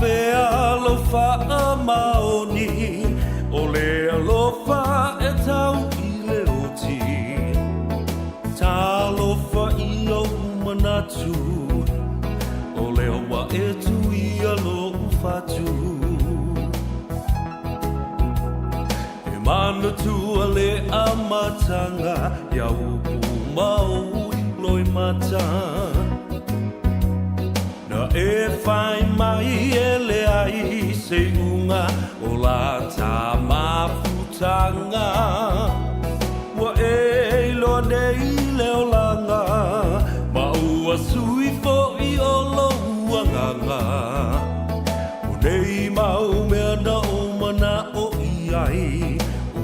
fea lou faamaoni O le alofa e tau i le oti Talofa i ou manatu O lea ua e tuia lou fatu E manatua le amataga Ia upu ma ou loimata Na e fai mai e leai se iuga o la ta mafutaga Ua e iloa nei le olaga Ma ua sui foi o lou agaga O nei mau mea na ou mana'o i ai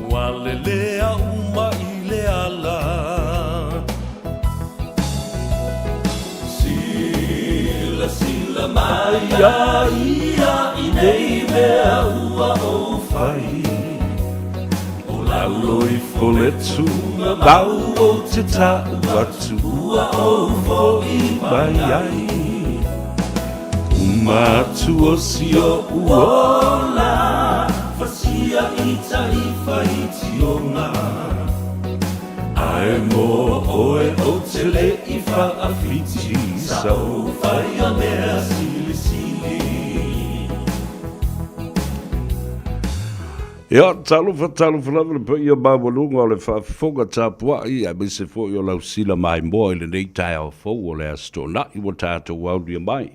Ua lelea uma i le ala Silasila mai ia ia i nei mea ua ou fai O lalo ifo le tugamau ou te tau atu ua ou foi mai ai Uma atu o si oʻu ola Fasia i tai faitioga Ae mo oe ou te le i faawhiti Sa ou whaia mea silisili. Ia, talofa, talofa lava le paia maualuga o le faafofoga tapuai aemaise foi o lau sila maimoa i lenei taeao fou o le Aso Toonai ua tatou aulia mai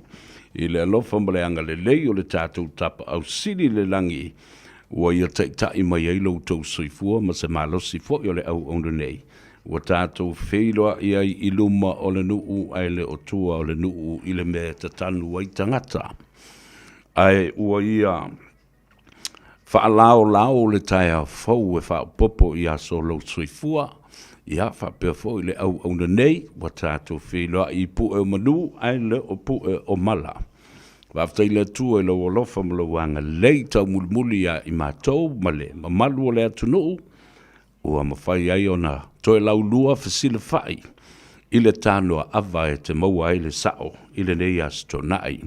i le alofa ma le agalelei o le tatou Tapaau Sili i le lagi ua ia taitai mai ai lo outou soifua ma se malosi foi o le auauna nei ua tatou feiloai ai i luma o le nuu ae le o tua o le nuu i le mea e tatanu ai tagata. Ae ua ia faalaolao le taeao fou e faaopoopo i aso o lou soifua, ia faapea foi le auauna nei ua tatou feiloai i pue o manu ae le o pue o mala. Faafetai i le Atua i lou alofa ma lou agalelei taumulimuli ia i matou ma le mamalu o le atunuu ua mafai ai ona toe laulua fesilafai i le tanoa ava e te maua ai le sao i lenei Aso Toonai.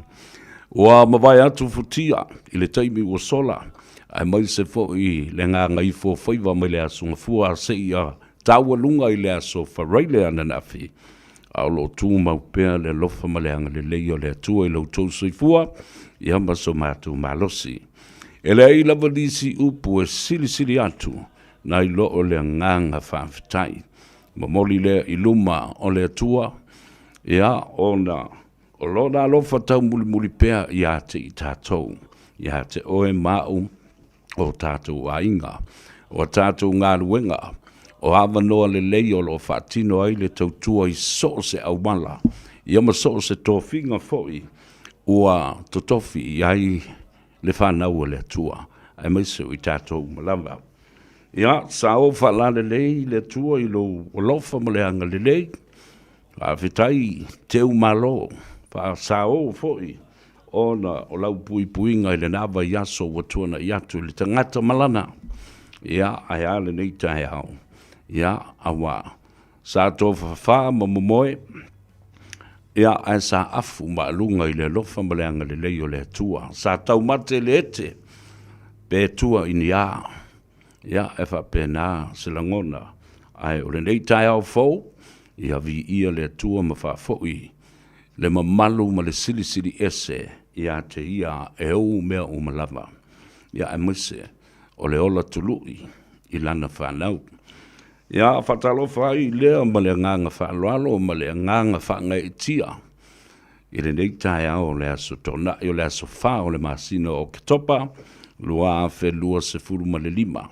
Ua mavae atu futia i le taimi ua sola, aemaise foi le gagaifo faiva mai le Aso Gafua seia taualuga i le Aso Faraile ananafi, a o lo o tumau pea le alofa ma le agalelei o le Atua i lo outou soifua, ia ma so matou malosi. E leai lava nisi upu e silisili atu nai lo o le agaga faafetai. Momoli lea i luma o le Atua, ia, ona o Lona alofa taumulimuli pea ia te i tatou, ia te oe ma au, o tatou aiga, o a tatou galuega, o avanoa lelei o lo o faatino ai le tautua i so o se auala, ia ma so o se tofiga foi ua totofi i ai le fanau a le Atua, aemaise o i tatou uma lava. Ia, sa ou faalalelei le Atua i lou alofa ma le agalelei, faafetai teumalo, faasao foi ona o lau puipuiga i lena vaiaso ua tuanai atu i le tagata malana, ia, ae a lenei taeao, ia, aua sa tofafa ma momoe, ia, ae sa afu maaluga i le alofa ma le agalelei o le Atua. Sa taumate le ete pe tua i ni a, ia, e faapena se lagona, ae o lenei taeao fou, ia viia le Atua ma faafoi le mamalu ma le silisili ese ia te Ia e ou mea uma lava, ia aemaise o le ola tului i Lana fanau. Ia faatalofa ai lea ma le agaga faaaloalo ma le agaga faagaeetia i lenei taeao o le Aso Toonai o le aso 4 o le masina o Oketopa 2025.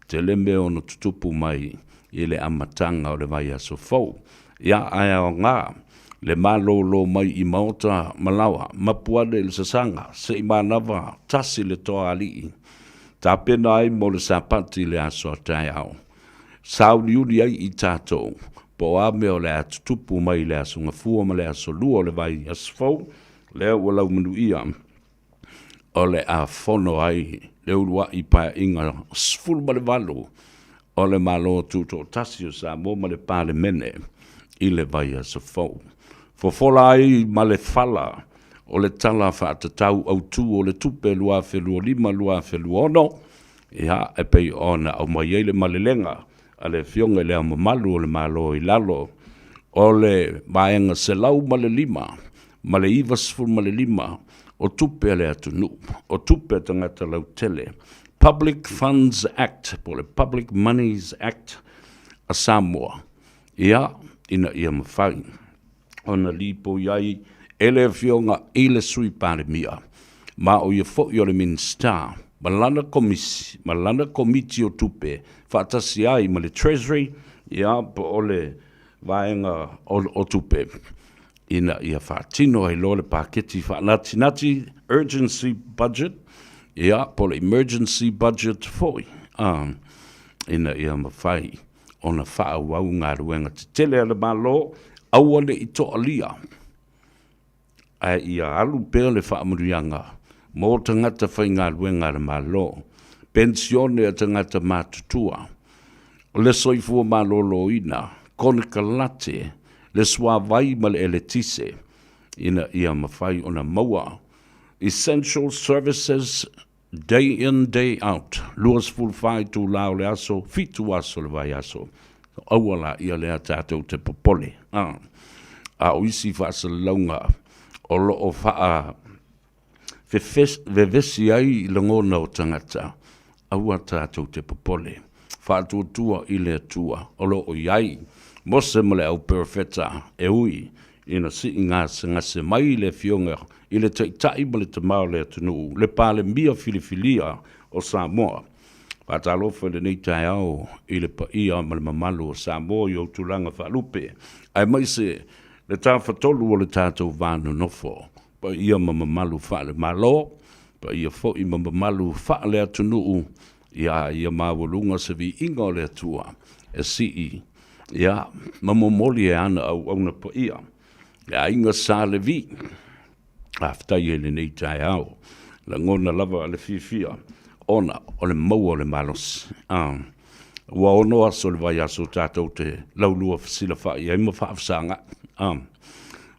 Tele mea ono tutupu mai i le amataga o le vaiaso fou. Ia, ae aoga le malolo mai i maota ma laoa, mapu ane i le sasaga, se i manava tasi le toa alii, tapena ai mo le Sapati i le aso a taeao. Sauniuni ai i tatou, po o a mea o le a tutupu mai i le Aso Gafua ma le Aso Lua o le vaiaso fou, lea ua laumanuia o le a fono ai le uluai Paeaiga 18 o le Malo Tutoatasi o Samoa ma le Palemene i le vaiaso fou. Fofola ai ma le fala. o le Tala Faatatau Autu o le Tupe 2025/2026, ia, e pei ona aumai ai le malelega a le Afioga i Le Ao Mamalu o le Malo i lalo o le Vaega 105 ma le 95 o tupe a le atunuu, o tupe a tagata lautele, Public Funds Act po o le Public Monies Act a Samoa, ia, ina ia mafai ona lipoi ai e le Afioga i le Sui Palemia, ma o ia foi o le Minisita ma lana Komisi, ma lana Komiti o Tupe, faatasi ai ma le Treasury, ia, po o le Vaega o Tupe, ina ia faatino ai loa le paketi faanatinati, urgency budget, ia, po o le emergency budget foi, a, ina ia mafai ona faaauau galuega tetele a le Malo, aua ne i toalia, ae ia alu pea le faamanuiaga mo tagata faigaluega a le Malo, penisione a tagata matutua, le soifua maloloina, konekarate, le suavai ma le eletise, ina ia mafai ona maua essential services Day in day out, 24 itulā o le aso, 7 aso o le vaiaso. Aua laia lea tatou te popole. A, a o isi faasalalauga o lo o faa vevesi ai lagona o tagata, aua tatou te popole. Faatuatua i le Atua o lo o i ai Mose ma le au perofeta e ui ina sii gasegase mai le Afioga i le Taitai ma le Tama o le atunuu, le Palemia filifilia o Samoa. Faatalofa i lenei taeao i le paia ma le mamalu o Samoa i ou tulaga faalupe, aemaise le Tafatolu o le tatou va nonofo, paia ma mamalu faale-Malo, paia foi ma mamalu faale-atunuu, ia ia maualuga se viiga o le Atua e sii ia ma momoli e ana auauna paia le aiga Sa Levi. Faafetai ai i lenei taeao, lagona lava le fiafia ona o le maua o le malosi. Ua ono aso o le vaiaso tatou te laulua fesilafai ai ma faafesagai.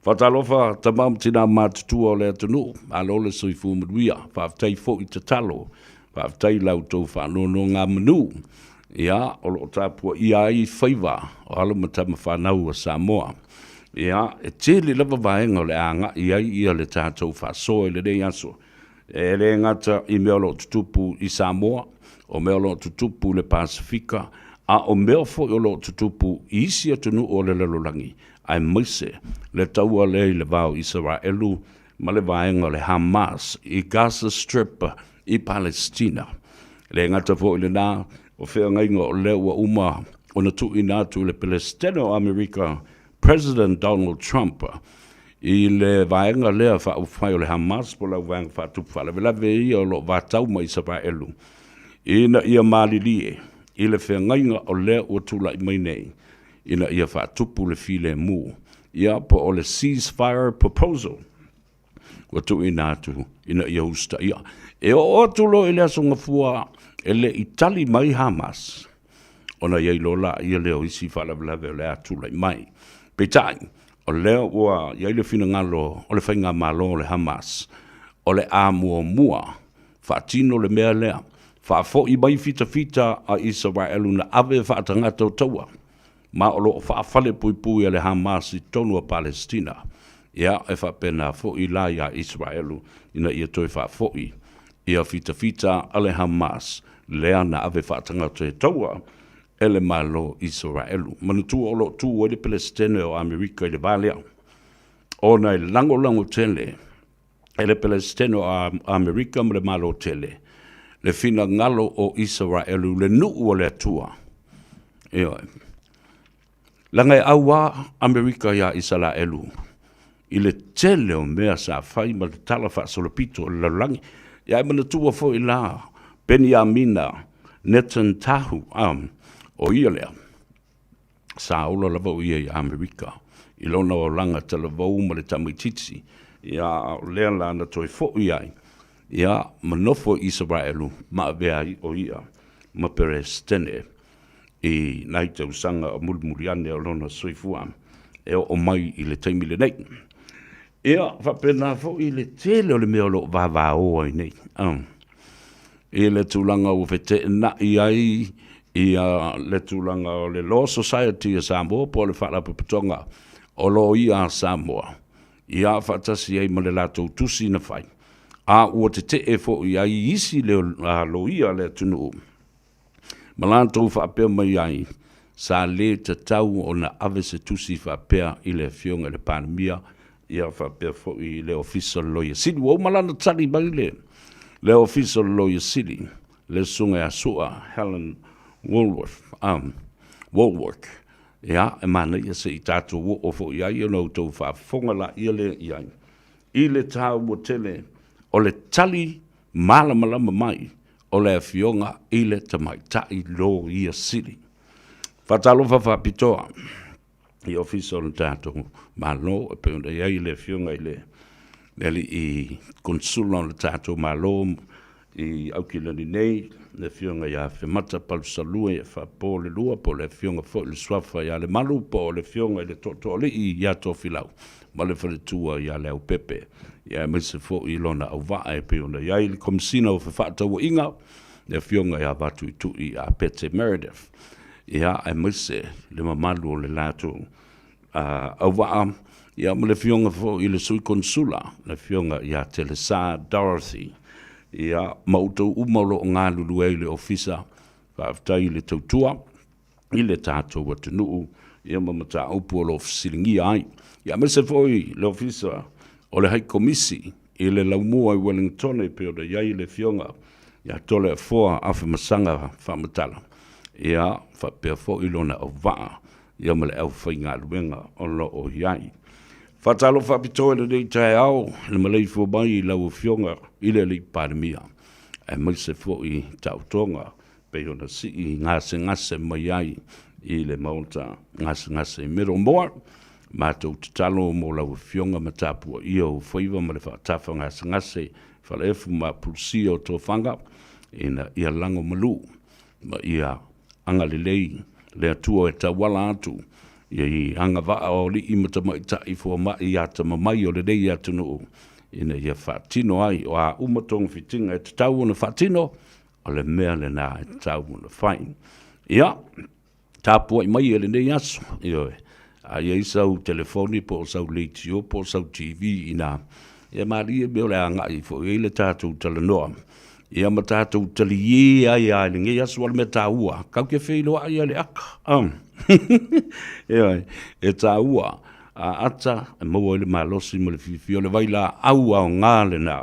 Faatalofa tama ma tina matutua o le atunuu, malo le soifua manuia, faafetai foi tatalo, faafetai i la outou faanonogamanu, ia, o lo o tapuaia ai faiva o alo ma tama fanau a Samoa. Ia, e tele lava vaega o le a agai ai ia le tatou faasoa i lenei aso. E le gata i mea o lo o tutupu i Samoa, o mea o lo o tutupu i le Pasefika, a o mea foi o lo o tutupu i isi atunuu o le lalolagi, aemaise le taua lea i le va o Isaraelu ma le vaega o le Hamas i Gaza Strip i Palesitina. E le gata foi i lena, o feagaiga o lea ua uma ona tuuina atu i le Peresetene o Amerika, President Donald Trump, i le vaega lea faaupufai o le Hamas po o le Auvaega Faatupu Faalavelave ia o lo o vatau ma Isaraelu, ina ia malilie i le feagaiga o lea ua tulai mai nei ina ia faatupu le filemu, ia po o le ceasefire proposal ua tuuina atu ina ia usitaia. E oo atu loa i le Aso Gafua e le i tali mai Hamas, ona i ai loa laia lea o isi faalavelave o le a tulai mai. Peitai, o lea ua i ai le finagalo o le faigamalo o le Hamas, o le a muamua faatino le mea lea, faafoi mai fitafita a Isaraelu na ave faatagata o taua, ma o lo o faafalepuipui e le Hamas i totonu o Palesitina. Ia, e faapena foi la iā Isaraelu ina ia toe faafoi ia fitafita a le Hamas lea na ave faatagata e taua e le Malo Isaraelu. Manatua o lo o tu ai le Peresetene o Amerika i le va lea, ona e lagolago tele e le Peresetene o Amerika ma le Malo Tele le finagalo o Isaraelu, le nuu o le Atua. Ioe. Leaga e auā Amerika iā Isaraelu i le tele o mea sa fai ma le tala faasolopito o le lalolagi. Ia e manatua foi la Peniamina Netanyahu, o ia lea, sa ola lava o ia i Amerika i lona olaga talavou ma le tamaitiiti, ia, a o lea la na toe foi ai, ia, ma nofo i Isaraelu ma avea ai o ia ma Peresetene i nai tausaga o mulimuli ane o lona soifua e oo mai i le taimi lenei. Ia, faapena foi le tele o le mea o lo o vavao ai nei, i le tulaga ua feteenai ai ia le tulaga o le Law Society a Samoa po o le Faalapotopotoga o Loia a Samoa, ia faatasi ai ma le latou tusi na fai, a ua tetee foi i ai isi loia a le atunuu ma latou faapea mai ai, sa le tatau ona ave se tusi faapea i le Afioga i le Palemia, ia faapea foi i le Ofisa o le Loia Sili. Ua uma la ona tali mai le, le Ofisa o le Loia Sili, le Susuga ia Sua Helen Woolworth, um, Woolwork, ia, e manaia se i tatou oo foi i ai ona outou faafofoga laia lea i ai, i le taua tele o le tali malamalama mai o le Afioga i le Tamaitai Loia Sili. Faatalofa faapitoa i Ofisa o le tatou Malo e pei ona i ai le Afioga i le Alii Konesula o le tatou Malo i Aukilani nei, le Afioga ia Afemata Palusalue Faapolelua, po o le Afioga foi i le Suafa ia Lemalu, po o le Afioga i le Tootooalii ia Tofilau ma le faletua ia Leaupepe, ia aemaise foi lona auvaa e pei ona i ai le Komesina o Fefaatauaiga, le Afioga ia Vatuitui Apete Meredith, ia aemaise le mamalu o le latou auvaa, ia ma le Afioga foi i le Sui Konesula, le Afioga ia Telesa Dorothy, ia ma outou uma o lo o galulue ai i le Ofisa, faafetai i le tautua i le tatou atunuu ia ma mataupu o lo o fesiligia ai. Ia aemaise foi le Ofisa o le Hai Komisi i le Laumua i Wellingtone e pei ona i ai le Afioga ia Toleafoa Afamasaga Faamatala, ia faapea foi lona auvaa ia ma le aufaigaluega o lo o i ai. Faatalofa faapitoa i lenei taeao i le maleifua mai i lau Afioga i le Alii Palemia, aemaise foi taotoga pei ona sii gasegase mai ai i le Maota gasegase i Middlemore. Matou tatalo mo lau Afioga ma tapuaia ou faiva ma le faatafa gasegase falaefu ma apulusia o tofaga ina ia lago malu ma ia agalelei le Atua e tauala atu i agavaa o alii ma tamaitai fomai atamamai o lenei atunuu ina ia faatino ai o a uma togafitiga e tatau ona faatino, o le mea lena e tatau ona fai. Ia, tapuai mai e lenei aso, ioe, a i ai sau telefoni po o sau leitio po o sau TV inā, ia malie mea o le a agai foi i ai le tatou talanoa, ia ma tatou taliē ai lava i lenei aso. O le mea taua, tatou te feiloai lava i le ata, ioe, e taua a ata e maua ai le malosi ma le fiafia. O le vailaau aoga lena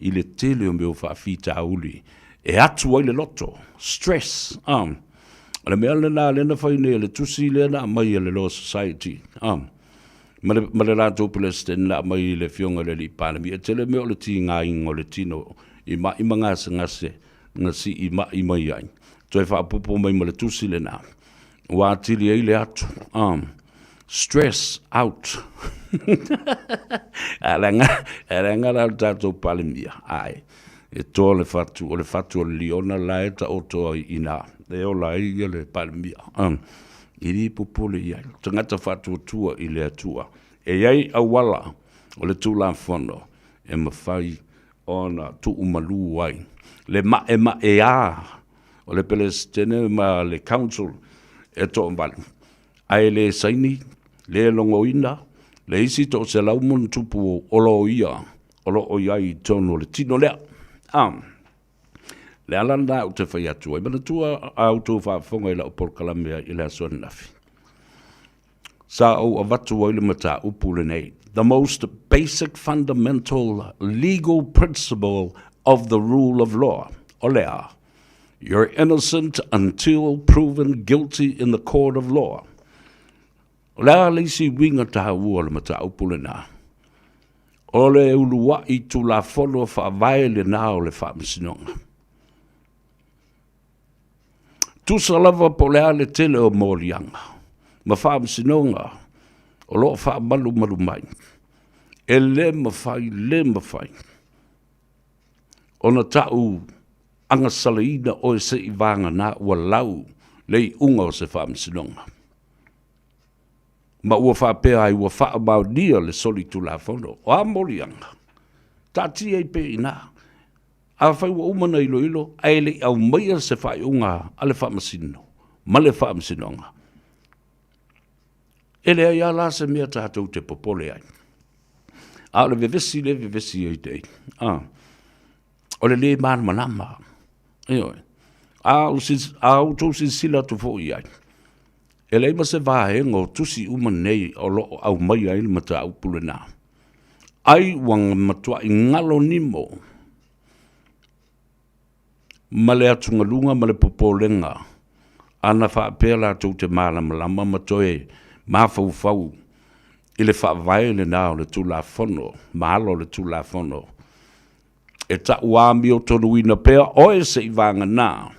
i le tele o mea o faafitauli e atu ai le loto, stress, O le mea lena lea na fai nei e le tusi lea na aumai e le Law Society, ma le, ma le latou President na aumai i le Afioga i le Alii Palemia. E tele mea o le tigaina o le tino i mai ma gasegase na sii mai mai ai. Toe faaopoopo mai ma le tusi lena, ua atili ai le atu, stress out. A leaga la le tatou Palemia, ae e toa le fatu, o le fatu o le liona la e taoto ai i ina, e ola ai ia le Palemia. E le popole i ai, tagata faatuatua i le Atua. E i ai auala o le Tulafono e mafai ona tuumalu ai le maemaea o le Peresetene ma le Council e toavalu, ae le saini, le logoina le isi toaselau ma ona tupu o loia o lo o i ai i totonu o le tino lea. A, le ala lena ou te fai atu ai, manatua a outou faafofoga i lau polokalame i le aso ananafi, sa ou avatu ai le mataupu lenei, the most basic fundamental legal principle of the rule of law, o le a? You're innocent until proven guilty in the court of law. O le a le isi uiga taua o le mataupu lena? O le uluai Tulafono Faavae lena o le Faamasinoga. Tusa lava po o le a le tele o moliaga ma faamasinoga o lo o faamalumalu mai, e le mafai, le mafai ona ta'u agasalaina oe se'i vagana ua lau le iuga o se faamasinoga. Ma ua faapea ai ua faamaonia le solitulafono. O a moliaga? Taatia ai pea i ina. Afai ua uma ona iloilo ae le i aumaia se faaiuga a le Faamasino ma le Faamasinoga, e leai lava la se mea tatou te popole ai. A o le vevesi lea e vevesi ai nei, a, o le lē malamalama. Ioe. A outou silasila atu foi i ai, e leai ma se vaega o tusi uma nei o lo o aumaia ai le mataupu lena. Ai ua matuai galo nimo ma le atugaluga ma le popolega ana faapea latou te malamalama ma toe mafaufau i le faavae lena o le Tulafono ma ala o le Tulafono e tau amiotonuina pea oe seiavagana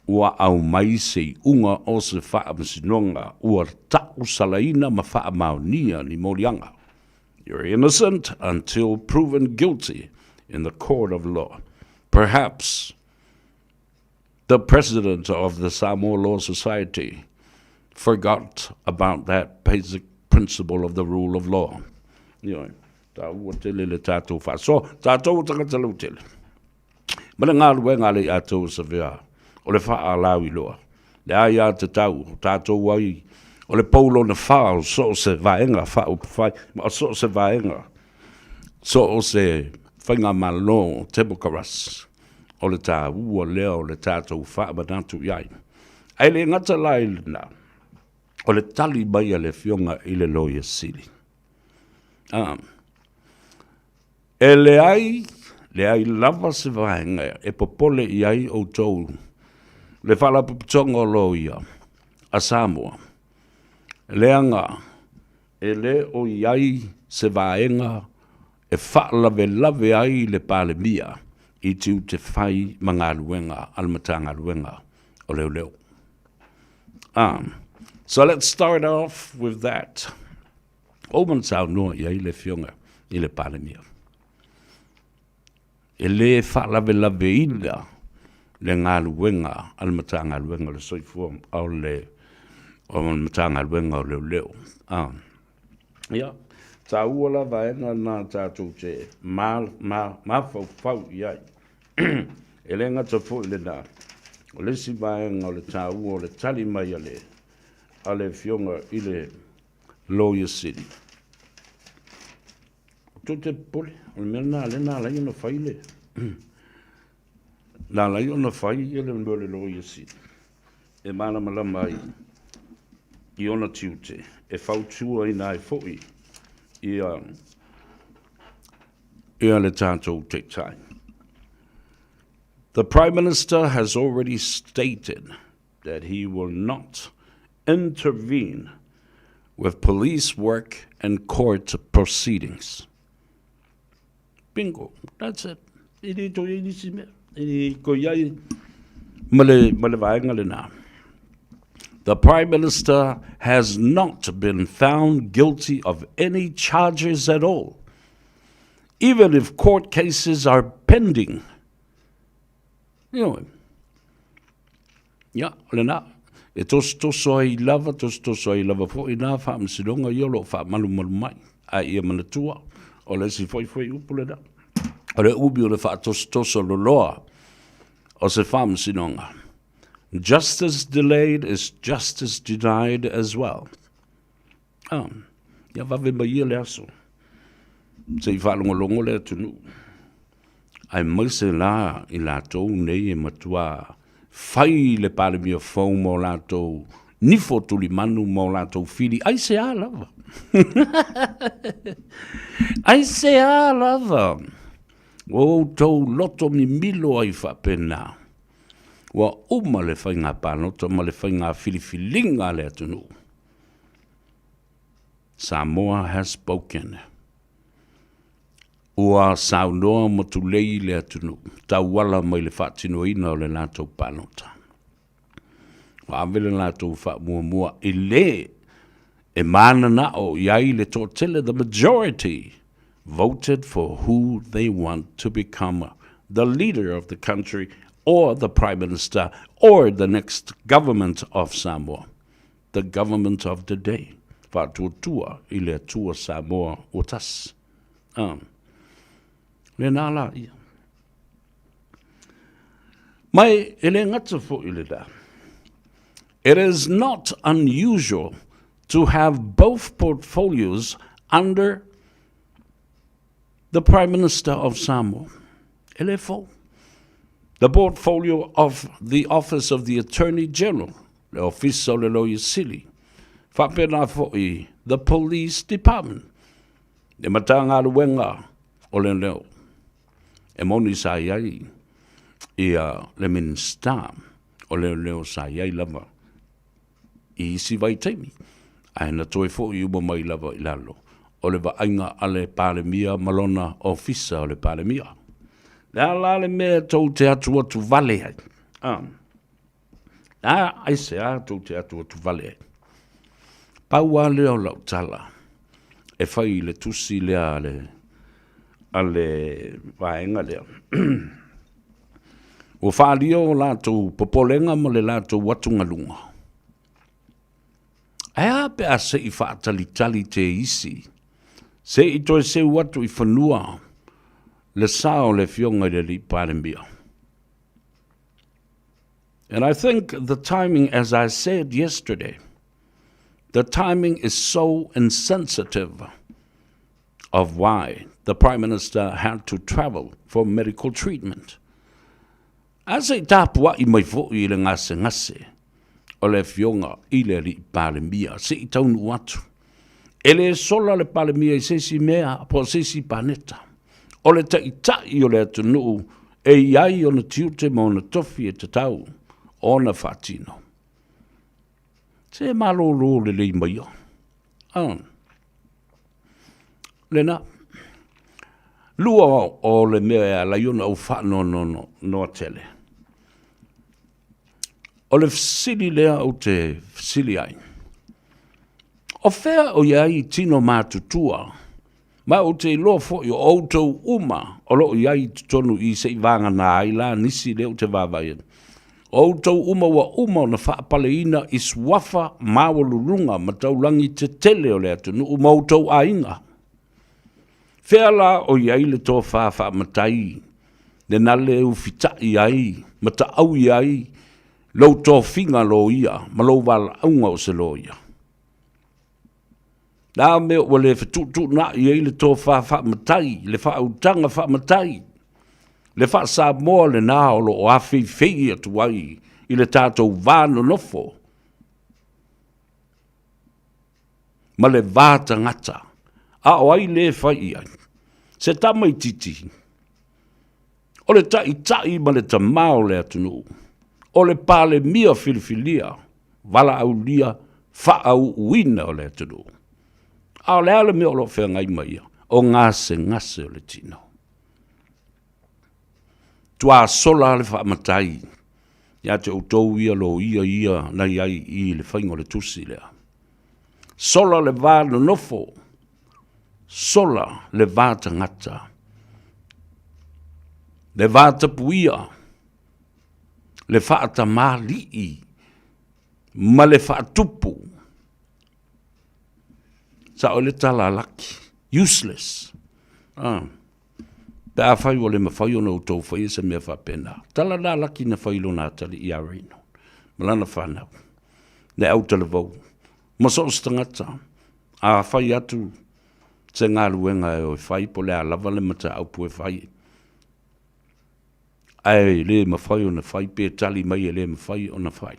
ua aumai se iuga o se faamasinoga ua tausalaina ma faamaonia ni moliaga. You're innocent until proven guilty in the court of law. Perhaps the president of the Samoa Law Society forgot about that basic principle of the rule of law. Ioe, taua tele le tatou faasoa, tatou o tagata lautele. Ma le galuega a le iatou o Savea, o le faalauiloa, le aiatatau o tatou ai, o le pou lona fa o so o se vaega faaupufai, ma o so o se vaega, so o se faigamalo temokarasi, o le taua lea o le tatou faamanatu i ai. Ae le gata la i lena, o le tali mai a le Afioga i le Loia Sili. Ah. E leai, leai lava se vaega e popole i ai outou le Faalapotopotoga o Loia a Samoa, leaga e le o i ai se vaega e faalavelave ai le Palemia i tiute fai ma galuega a le Matagaluega o Leoleo. So let's start off with that. Ua uma ona saunoa i ai le Afioga i le Palemia. E le faalavelaveina le galuega a le Matagaluega o le Soifua o le Matagaluega o Leoleo. Ah. Ia, taua la vaega na tatou te mafaufau i ai. E le gata foi lena, o le isi vaega o le taua o le tali mai a le Afioga i le Loia Sili. Tou te popole, o le mea lena lea na ala ai ona fai le na ala ai ona fai le mea o le Loia Sili e malamalama ai i ona tiute e fautuaina ai foi ia ia le tatou taitai. The Prime Minister has already stated that he will not intervene with police work and court proceedings. Bingo, that's it. E le toe i ai nisi mea. E le toe i ai ma le, ma le vaega lena. The Prime Minister has not been found guilty of any charges at all, even if court cases are pending. Ioe. Ia, o lena. E tosotoso ai lava, tosotoso ai lava foi nā faamasinoga ia o lo o faamalumalu mai. A ia manatua, o le isi foi fuaiupu lena. O le umi o le faatosotoso loloa o se faamasinoga. Justice delayed is justice denied as well. Ah, ia vave mai ia le aso. Se i faalogologo le atunuu. Aemaise la i latou nei e matua fai le Palemia fou ma o latou nifo tulimanu ma o latou fili. Aisea lava? Aisea lava? Ua outou loto mimilo ai faapena. Ua uma le faiga palota ma le faiga filifiliga a le atunuu. Samoa has spoken. Ua saunoa ma tulei le atunuu, tauala mai le faatinoina o le latou palota. Ua ave le latou faamuamua i le e mananao i ai le toatele, the majority voted for who they want to become the leader of the country or the Prime Minister or the next government of Samoa, the government of the day. Faatuatua i le Atua Samoa ua tasi. Ah. Lena la ia. Mai e le gata foi le lena. It is not unusual to have both portfolios under the Prime Minister of Samoa. E le fou. The portfolio of the Office of the Attorney General, le Ofisa o le Loia Sili, faapena foi the Police Department, le Matagaluega o Leoleo. E moni sa i ai ia le Minisita o Leoleo sa i ai lava i isi vaitaimi, ae na toe foi uma mai lava i lalo o le vaaiga a le Palemia ma lona Ofisa o le Palemia. Le a la le mea tou te atuatu vale ai? Ah. A, aisea tou te atuatu vale ai? Pau lava lea o lau tala e fai i le tusi lea a le, a le vaega lea. Ua faaalia o latou popolega ma le latou atugaluga. Ae a pe a se i faatalitali te isi, se i toe seu atu i fanua le sa o le Afioga i le Alii Palemia. And I think the timing, as I said yesterday, the timing is so insensitive of why the Prime Minister had to travel for medical treatment. A se i tapua'i mai foi i le gasegase o le Afioga i le Alii Palemia, se i taunuu atu. E le sola le Palemia i se isi mea po o se isi paneta. O le Taitai o le atunuu e i ai ona tiute ma ona tofi e tatau ona faatino. Se malolo lelei maia. Ah. Lena. Lua o le mea e ala ai ona ou faanoanoa noa tele. O le fesili lea ou te fesili ai. O fea o i ai tino matutua? Ma ou te iloa foi o outou uma o lo o i ai i totonu i se i vagana ai la nisi lea ou te vaavaai atu. O outou uma ua uma ona faapaleina i suafa maualuluga ma taulagi tetele o le atunuu ma outou aiga. Fea la o i ai le tofa faamatai lena le ufitai ai ma taui ai lou tofiga loia ma lou valaauga o se loia? Le a mea ua le fetuutuunai ai le tofa faamatai, le faautaga faamatai, le faa-Samoa lena o lo o afeifei atu ai i le tatou va nonofo ma le va tagata, a o ai le fai i ai? Se tamaitiiti, o le taitai ma le tamā o le atunuu, o le Palemia filifilia, valaaulia faauuina o le atunuu. A o le a le mea o lo o feagai ma ia? O gasegase o le tino. Tuasola le faamatai ia te outou ia loia ia na i ai i le faiga o le tusi lea. Sola le va nonofo, sola le va tagata, le va tapuia, le faatamalii ma le faatupu. Sao ai le tala a Laki, useless. Ah. Pe afai ua le mafai ona outou faia se mea faapena. Tala la Laki na fai i lona atalii ia Reno ma lana fanau, le autalavou, ma so o se tagata, a fai atu se galuega e o e fai po o le a lava le mataupu e fai, ae le mafai ona fai pe tali mai e le mafai ona fai.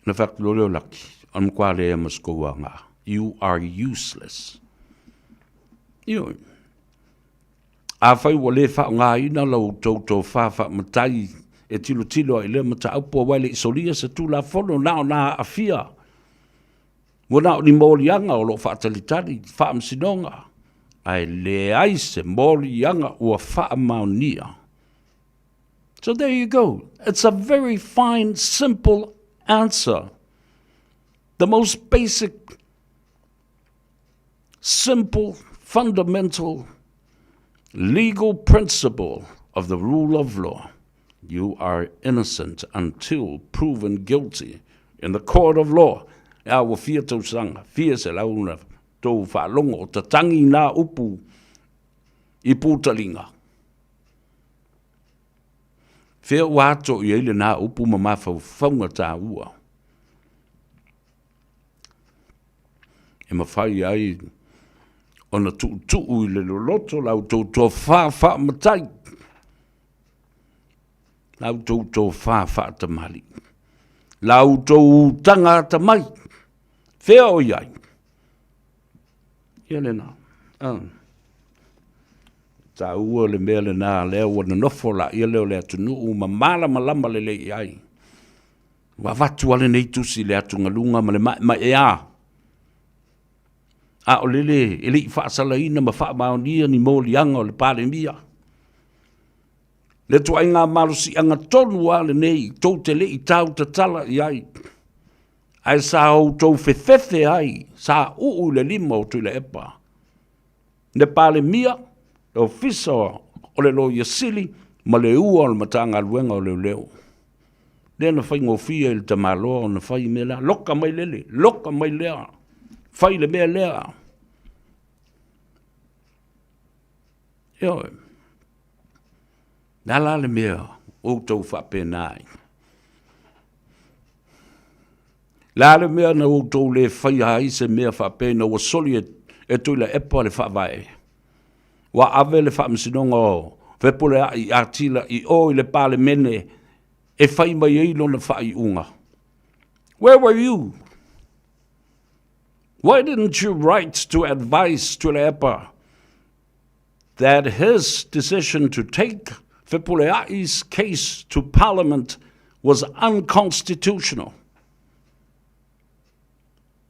Ona fai atu loa lea o Laki, o le matua leai ma se tou aoga. You are useless. Ioe. Afai ua le faaaogaina la outou tofa faamatai e tilotilo ai i lea mataupu aua e le i solia se Tulafono na ona aafia, ua na o ni moliaga o lo o faatalitali i faamasinoga, ae leai se moliaga ua faamaonia. So there you go. It's a very fine, simple answer. The most basic, simple, fundamental legal principle of the rule of law. You are innocent until proven guilty in the court of law. A ua fia tausaga, fia selau ona tou faalogo o tatagi na upu i putaliga. Fea ua ato i ai lena upu ma mafaufauga taua e mafai ai ona tuutuu i le loloto la outou tofa faamatai, la outou tofa faatamalii, la outou utaga atamai, fea o i ai? Ia lena. Ah. Taua le mea lena lea ua nonofo laia lea o le atunuu ma malamalama lelei i ai. Ua avatu lava lenei tusi i le atugaluga ma le maemaea. A o lele e le i faasalaina ma faamaonia ni moliaga o le Palemia. Le ituaiga malosiaga tonu lava lenei tou te le i tautatala i ai, ae sa outou fefefe ai, sa uu i le lima o Tuilaepa, le Palemia, le Ofisa o le Loia Sili ma le ua o le Matagaluega o Leoleo. Lea na faigofie i le tamaloa ona fai mea la, loka mai lele, loka mai lea, fai le mea lea. Ioe. Le a la le mea outou faapena ai? Le a le mea na outou le faia ai se mea faapea ina ua soli e Tuilaepa le faavae? Ua ave le faamasinoga o Fepuleai Atila i o i le Palemene e fai mai ai lona faaiuga. Where were you? Why didn't you write to advise Tuilaepa that his decision to take Fepuleai's case to Parliament was unconstitutional?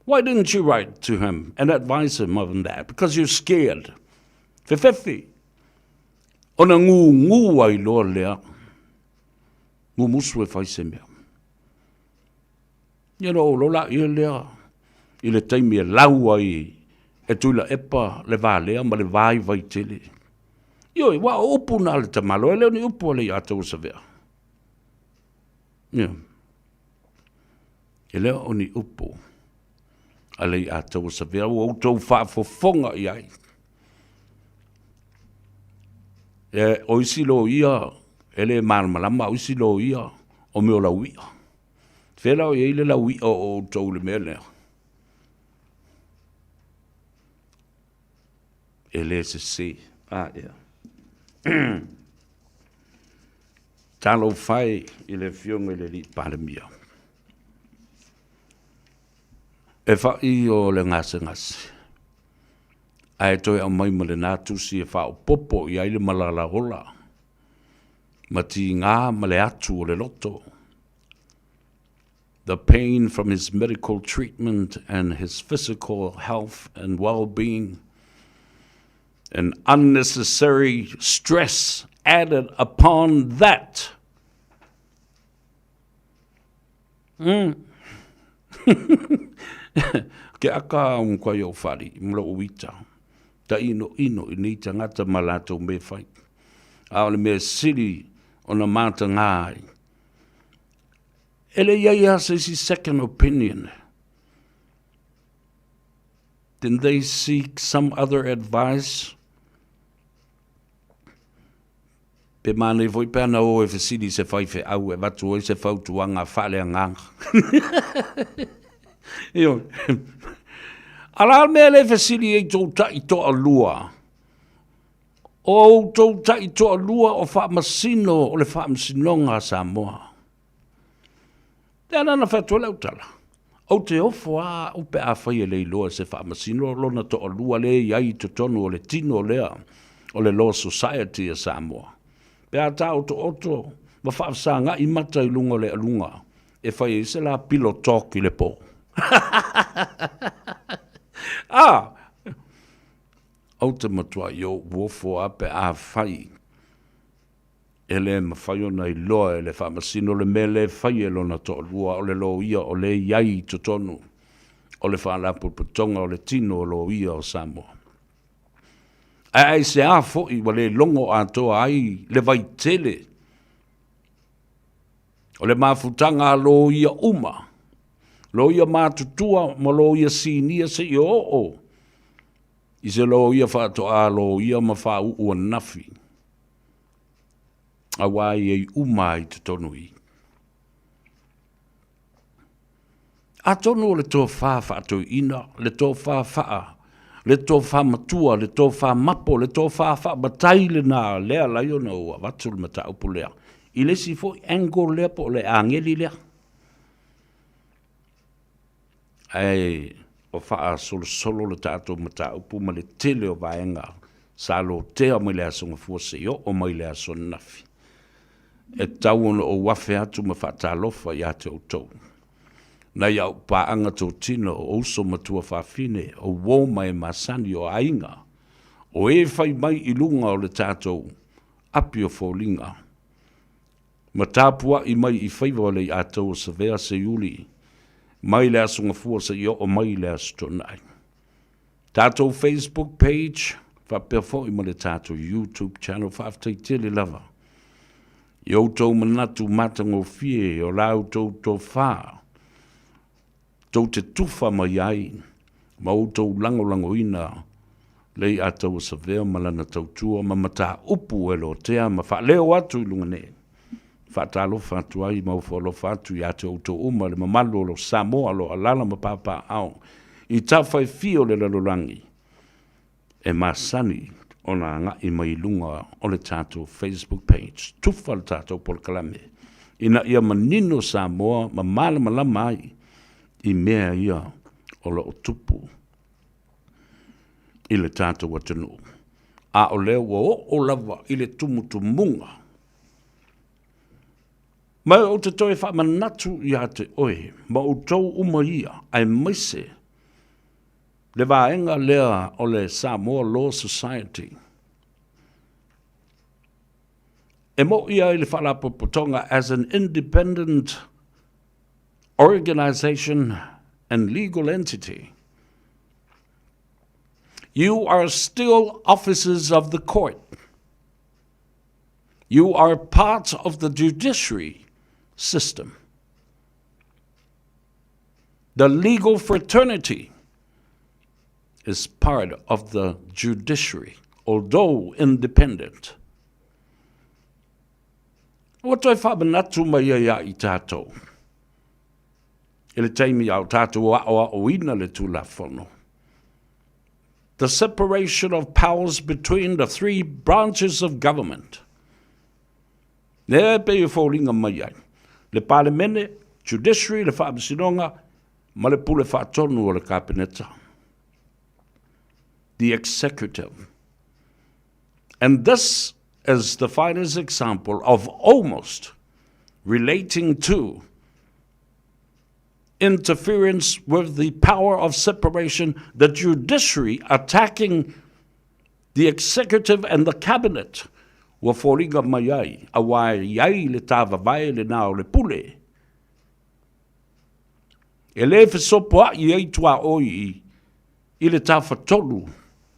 Why didn't you write to him and advise him on that? Because you're scared. Fefefi. Ona ngūngū ai loa lea. Mumusu e fai se mea. Ia ona ou lola ia lea i le taimi e lau ai e Tuilaepa le valea ma le vaivai tele. Ioe, ua o upu na a le tamaloa, e le o ni upu a le Aiataua Savea. Ia. E le o ni upu a le Aiataua Savea ua outou faafofoga i ai. E, o isi loia e le malamalama, o isi loia o mea o lauia. Fea la o i ai le laui'a o outou i le mea lea? E le sesē. A ea. Talofa e i le Afioga i le Alii Palemia. E fa'i o le gasegase, ae toe aumai ma lena tusi e faaopoopo i ai le malala ola ma tiga ma le atu o le loto. The pain from his medical treatment and his physical health and well-being and unnecessary stress added upon that. Mm. Ke aka au kwa yo whari, mlo uita. Ta ino ino i nei tangata ma latou me whai. A o le mea sili ona mātangā ai. E le iai a se isi second opinion. Didn't they seek some other advice? Pe mānei foi pe ana o e fesili se faifeau e avatu ai se fautuaga faaleagaga. Ioe. A la le mea le fesili ai tou taʻi toalua? O outou taʻi toalua o faamasino o le Faamasinoga a Samoa. Lea la na fai atu ai lau tala, ou te ofo lava au pe afai e le iloa e se faamasino lona toalua lea e i ai i totonu o le tino lea o le Law Society a Samoa. Pe a taotooto ma faafesaga'i mata i luga o le aluga e fai ai se la pillow talk i le po. Ah! Ou te matuai ou ofo lava pe afai E le mafai ona iloa e le Faamasino le mea lea e fai e lona toalua, o le loia o lea e i ai i totonu o le Faalapotopotoga o le Tino o Loia o Samoa. Ae aisea foi ua le logo atoa ai le vaitele o le mafutaga a loia uma? Loia matutua ma loia sinia seia oo i se loia faatoa loia ma faauu ananafi, aua e i ai uma lava i totonu i i. Atonu o le tofa faatoeaina, le tofa faa, le tofa matua, le tofa mapo, le tofa faamatai lena lea e ala ai ona ou avatu le mataupu lea i le isi foi angle lea po o le ageli lea. Ae o faasolosolo le tatou mataupu ma le tele o vaega sa lotea mai le Aso Gafua seia oo mai le aso ananafi, e tatau ona ou afe atu ma faatalofa ia te outou, nai au paaga totino, o uso ma tuafafine, o uo ma e masani, o aiga, o e fai mai i luga o le tatou api o foliga, ma tapuai mai i faiva o le iatau o Savea Seiuli, mai le Aso Gafua seia oo mai le Aso Toonai. Tatou Facebook page faapea foi ma le tatou YouTube channel. Faafetai tele lava i outou manatu matagofie o la outou tofa tou te tufa mai ai ma outou lagolagoina le iatau o Savea ma lana tautua ma mataupu e lotea ma faaleo atu i luga nei. Faatalofa atu ai ma ofo alofa atu ia te outou uma le mamalu o lo Samoa o lo o alaala ma papaaao i tafa e fia o le lalolagi e masani ona agai mai i luga o le tatou Facebook page. Tufa le tatou polokalame ina ia manino Samoa ma malamalama ai i mea ia o lo o tupu i le tatou atunuu. A o lea ua oo lava i le tumutumuga. Ma ou te toe faamanatu ia te oe ma outou uma ia, aemaise le vaega lea o le Samoa Law Society. E mo'i ai le Faalapotopotoga as an independent organization and legal entity. You are still officers of the court. You are part of the judiciary system. The legal fraternity is part of the judiciary, although independent. Ua toe faamanatu mai ai ia i tatou i le taimi a o tatou aoaoina le Tulafono. The separation of powers between the three branches of government. Lea e pei e foliga mai ai le Palemene, Judiciary, le Faamasinoga ma le Pule Faatonu o le Kapeneta. The Executive. And this is the finest example of almost relating to interference with the power of separation, the judiciary attacking the executive and the cabinet ua foliga mai ai, aua e i ai le tāvavae lenā o le pule. E lē fesopoaʻi ai tuaoi i le tafatolu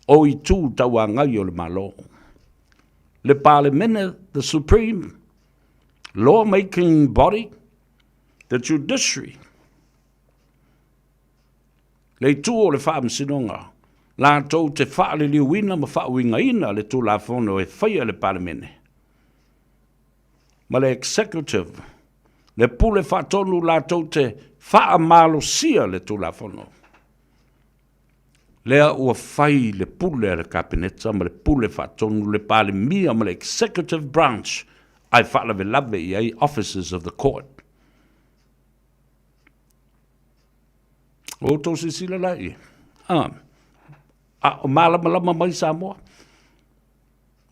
o itu tauagai o le Malo. Le Palemene, the supreme law-making body, the judiciary, le itu o le Faamasinoga, latou te faaliliuina ma faauigaina le Tulafono e faia e le Palemene, ma le Executive, le Pule Faatonu latou te faamalosia le Tulafono. Lea ua fai le pule a le Kapeneta ma le Pule Faatonu, le Palemia ma le Executive Branch ae faalavelave i ai Officers of the Court. Ua outou silasila la i ai? A, a o malamalama mai Samoa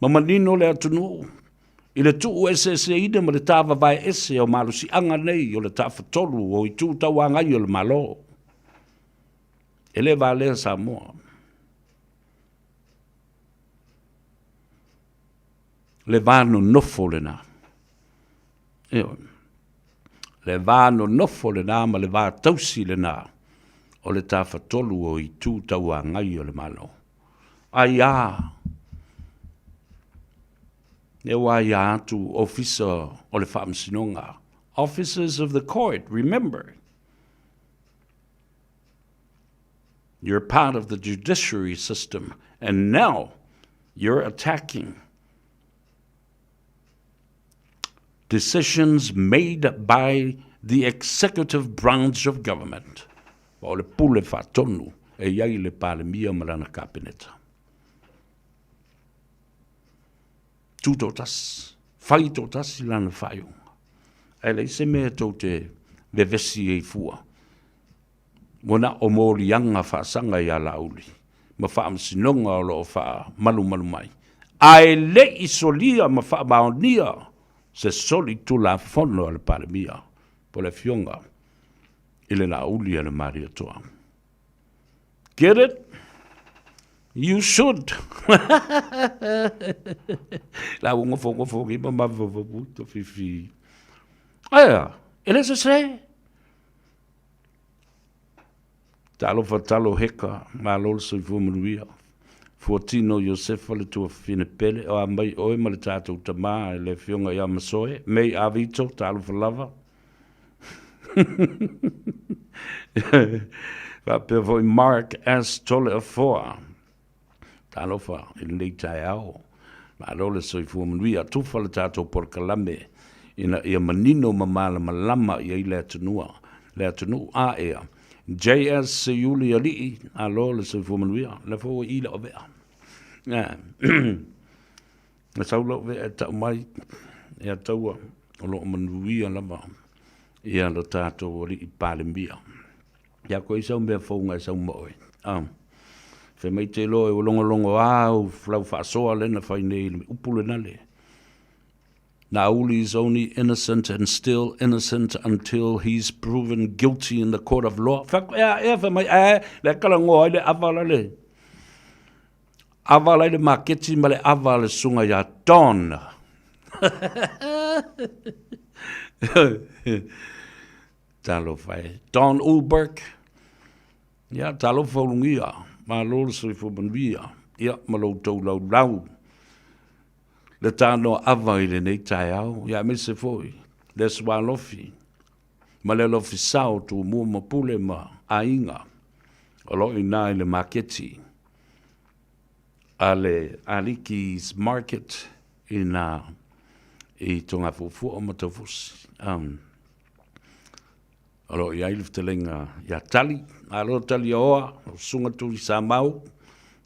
ma manino le atunuu i le tuueseeseina ma le tāvavae ese o malosiaga nei o le Tafatolu o Itu Tauagai o le Malo. E le valea Samoa. Le va nonofo lena. Ioe. Le va nonofo lena ma le va tausi lena o le Tafatolu o Itu Tauagai o le Malo. Ai a, e ua aia atu Ofisa o le Faamasinoga, Officers of the Court, remember. You're part of the judiciary system and now you're attacking decisions made by the executive branch of government. O le pule faatonu e i ai le Palemia ma lana Kapeneta. Tutoatasi, fai toatasi lana faaiuga. Ae leai se mea tou te vevesi ai fua. Ua na o moliaga faasaga ia Laauli ma faamasinoga o lo o faamalumalu mai, ae le i solia ma faamaonia se soli tulafono a le Palemia po o le Afioga i le Laauli a le Malietoa. Get it? You should. La ua gofo gofo ki ma ma to fifi. Aia, e le sese. Talofa talo heka, malo le soifua manuia. Fuatino Iosefa le tuafafine pele, o a mai oe ma le tatou tamā e le afioga ia Masoe, May Avito, talofa lava. Faapea foi Mark S. Toleafoa. Talofa i lenei taeao. Malo le soifua manuia. Tufa le tatou polokalame ina ia manino ma malamalama i ai le atunua, le atunuu a ea. JS Seiuli Alii, malo le soifua manuia. Le foi ua i lau avea. Na sau lau avea e tau mai, ia taua o lo o manuia lava ia lo tatou alii Palemia. Ia koe i sau mea fou ngai sau ma oe. Ah. Fai mai te iloa e ua logologo a au lau faasoa lea na fai nei i le upu lena le. Nauli is only innocent and still innocent until he's proven guilty in the court of law. Fai atu, ea, ea, fai mai, ae, le kala ngoa ai le ava la le. Ava la i le maketi ma le ava le sunga ia Don. Talofa e. Don Ulberg, ia, talofa ulugia, malo le soifua manuia, ia, ma lo outou laulau le tanoa ava i lenei taeao, ia, aemaise foi le Aso Alofi ma le alofi sao Tumua ma Pule ma aiga o lo o i ina i le maketi a le Aliki's Market i ina i Togafuafua ma Taufusi. Um, O lo o i ai le fetalaiga ia Tali, malo Taliaoa, lau Susuga Tuisamau,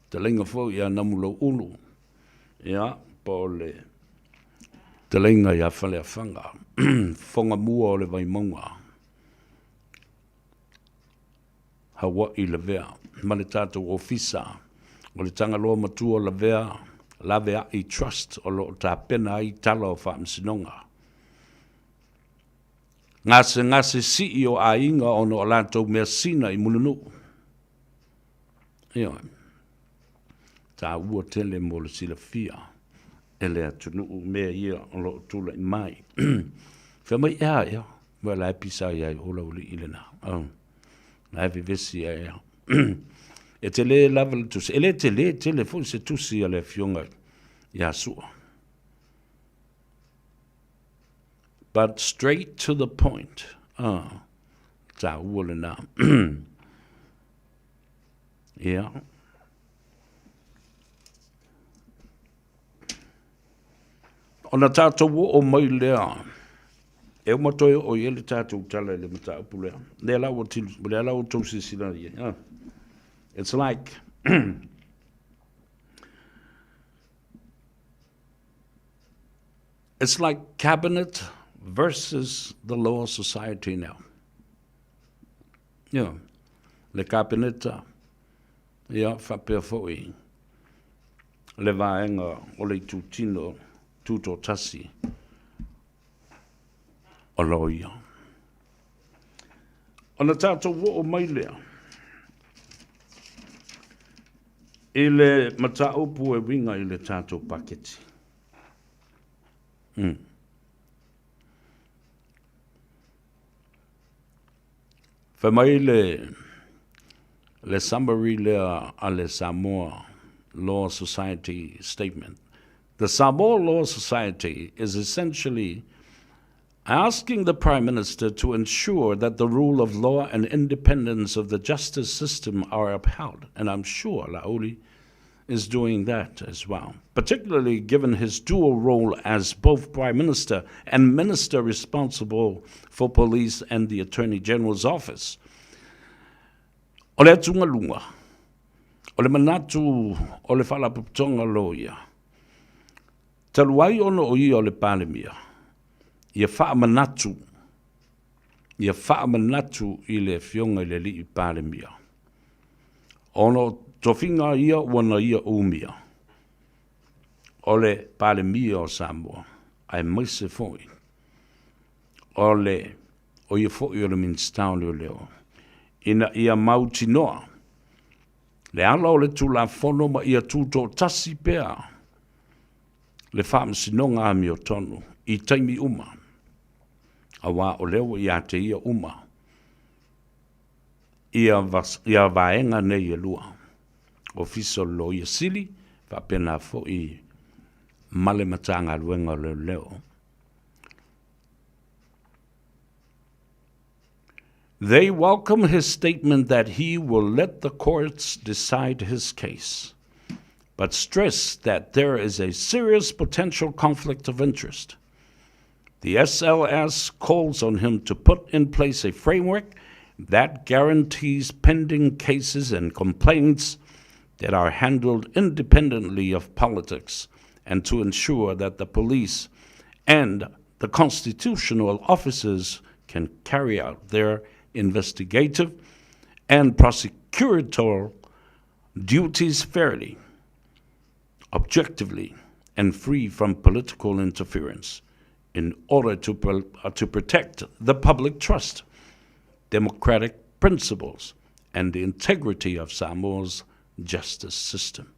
fetalaiga foi ia Namulouulu, ia, po o le fetalaiga ia Faleafaga, fofoga mua o le Vaimauga, Hawaii Lavea, ma le tatou ofisa o le Tagaloa Matua Lavea Laveai Trust o lo o tapena ai tala o faamasinoga. Gasegase sii o aiga ona o latou measina i Mulinuu. Ioe. Taua tele mo le silafia e le atunuu mea ia o lo o tulai mai. Fai mai ea ea, wa la e pisa ia i ola uli i lena. Oh. La e vevesi ia ea. E tele lava le tusi. E le tele tele foi se tusi a le afioga ia Sua. But straight to the point. Ah, taua lena. Ia. Ona tatou oo mai lea, e uma toe oo i ai le tatou tala i le mataupu lea. Lea la ua tilu, lea la ua tou silasila i ai. Ah. It's like It's like cabinet versus the law society now. Ia, le kapeneta, ia, faapea foi le vaega o le itutino tutoatasi o loia. Ona tatou oo mai lea i le mataupu e uiga i le tatou paketi. Mm. Fai mai le, le summary lea a le Samoa Law Society statement. The Samoa Law Society is essentially Asking the Prime Minister to ensure that the rule of law and independence of the justice system are upheld. And I'm sure Laauli is doing that as well, particularly given his dual role as both Prime Minister and Minister responsible for police and the Attorney General's office. O le atugaluga, o le manatu o le Faalapotopotoga o Loia, talu ai ona o ia o le Palemia, ia faamanatu, ia faamanatu i le Afioga i le Alii Palemia, ona o tofiga ia ua na ia umia, o le Palemia o Samoa, aemaise foi o le o ia foi o le Minisita o Leoleo, ina ia mautinoa le ala o le Tulafono ma ia tutoatasi pea le Faamasinoga Amiotonu i taimi uma, aua o lea ua ia te ia uma ia, ia vaega nei e lua, Ofisa o le Loia Sili faapena foi ma le Matagaluega o Leoleo. They welcome his statement that he will let the courts decide his case, but stress that there is a serious potential conflict of interest. The SLS calls on him to put in place a framework that guarantees pending cases and complaints that are handled independently of politics and to ensure that the police and the constitutional officers can carry out their investigative and prosecutorial duties fairly, objectively, and free from political interference in order to, uh, to protect the public trust, democratic principles, and the integrity of Samoa's justice system.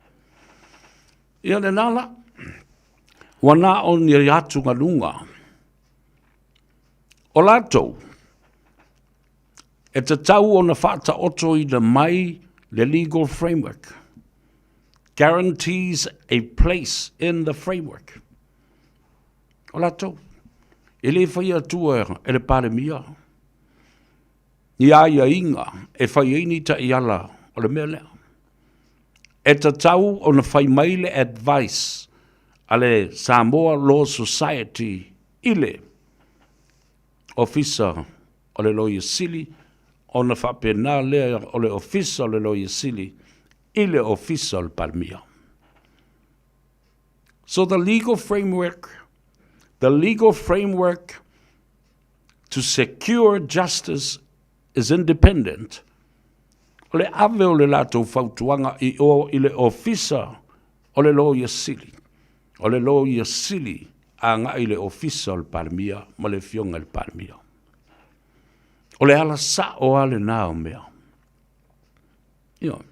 Ia lena la, ua na o ni atugaluga o latou e tatau ona faataotoina mai le legal framework guarantees a place in the framework. O latou, e le faia atua e le Palemia ni aiaiga e fai ai ni taiala o le mea lea. E tatau ona fai mai le advice a le Samoa Law Society i le Ofisa o le Loia Sili ona faapena lea o le Ofisa o le Loia Sili i le Ofisa o le Palemia. So the legal framework, the legal framework to secure justice is independent, o le ave o le latou fautuaga i o i le Ofisa o le Loia Sili, o le Loia Sili agai i le Ofisa o le Palemia ma le Afioga i le Palemia. O le ala sa'o lava lena o mea. Ioe.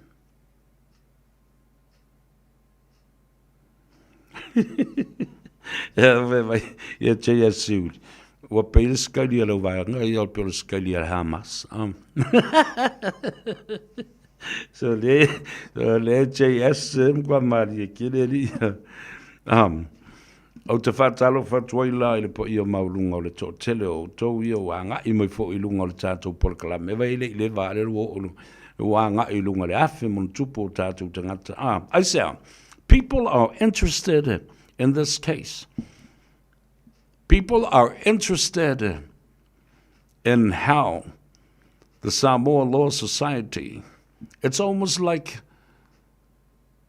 Ia fai mai, ia JS Siuli, ua pei le sikaili a lau vaega, ia o le pei o le sikaili a le Hamas. Um. so le, so le JS e mkwa marie kele li. Um, ou te faatalofa atu ai la i le paia maualuga o le toatele o outou ia ua agai mai foi i luga o le tatou polokalame. Vai le i le vaa le ua oo ua agai i luga le 1000+ o tatou tagata. Ah, aisea, people are interested in this case. People are interested in how the Samoa Law Society, it's almost like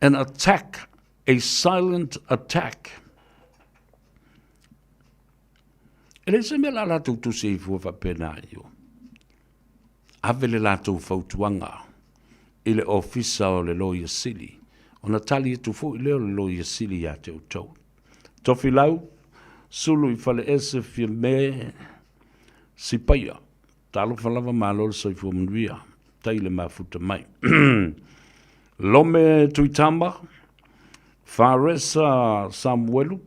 an attack, a silent attack. E le se mea la latou tusi ai fua faapena i o. Ave le latou fautuaga i le Ofisa o le Loia Sili, ona tali atu foi lea o le Loia Sili ia te outou. Tofilau, Sulu i Faleese Fiame Sipaia, Talofa lava malo le soifua manuia, tai le mafuta mai. Lome Tuitama, Faresa Samuelu,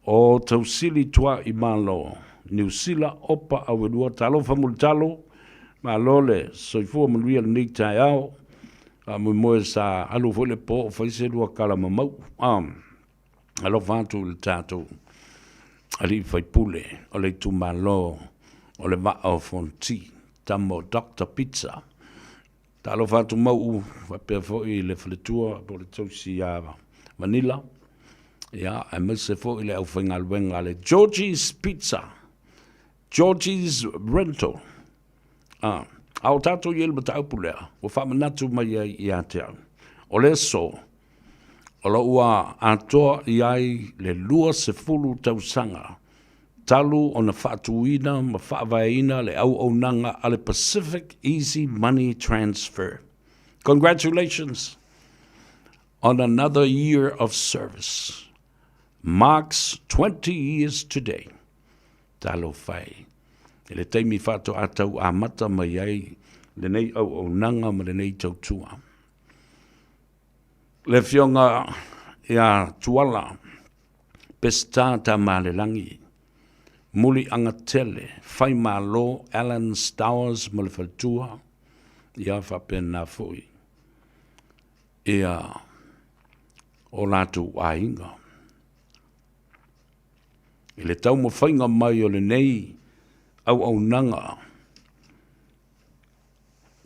o Tausili Tuaimalo, Niu Sila, Opa Awelua, talofa mulitalo, malo le soifua manuia lenei taeao, faamoemoe sa alu foi le po o fai se lua kala mamau. Um, alofa atu i le tatou Alii Faipule o le itumalo o le Vaa o Fonoti, tama o Doctor Pizza. Talofa atu Mauu faapea foi le faletua po o le tausi ia Vanilla, ia, aemaise foi le aufaigaluega a le Georgie's Pizza, Georgie's Rental. A, a o tatou i ai le mataupu lea, ua faamanatu mai ai ia te au. O le aso, o lo ua atoa i ai le 20 tausaga talu ona faatuina ma faavaeina le auaunaga a le Pacific Easy Money Transfer. Congratulations on another year of service. Marks 20 years today. Talofa e. I le taimi faatoa tau amata mai ai lenei auaunaga ma lenei tautua. Le Afioga ia Tuala Peseta Tamalelagi, Muliagatele, Faimalo Alan Stowers ma le faletua, ia faapena foi ia o latou aiga. I le taumafaiga mai o lenei auaunaga,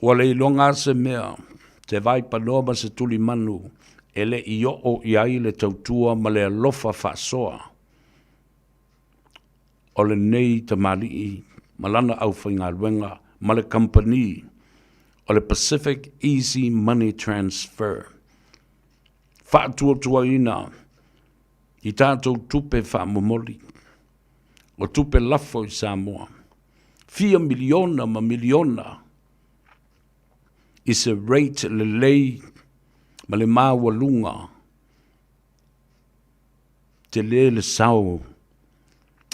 Ua le iloga a se mea, se vaipanoa ma se tulimanu e le i oo i ai le tautua ma le alofa faasoa o lenei tamalii ma lana aufaigaluega ma le kamupani o le Pacific Easy Money Transfer. Faatuatuaina i tatou tupe faamomoli, o tupe lafo i Samoa, fia miliona ma miliona i se rate lelei ma le maualuga tele le sao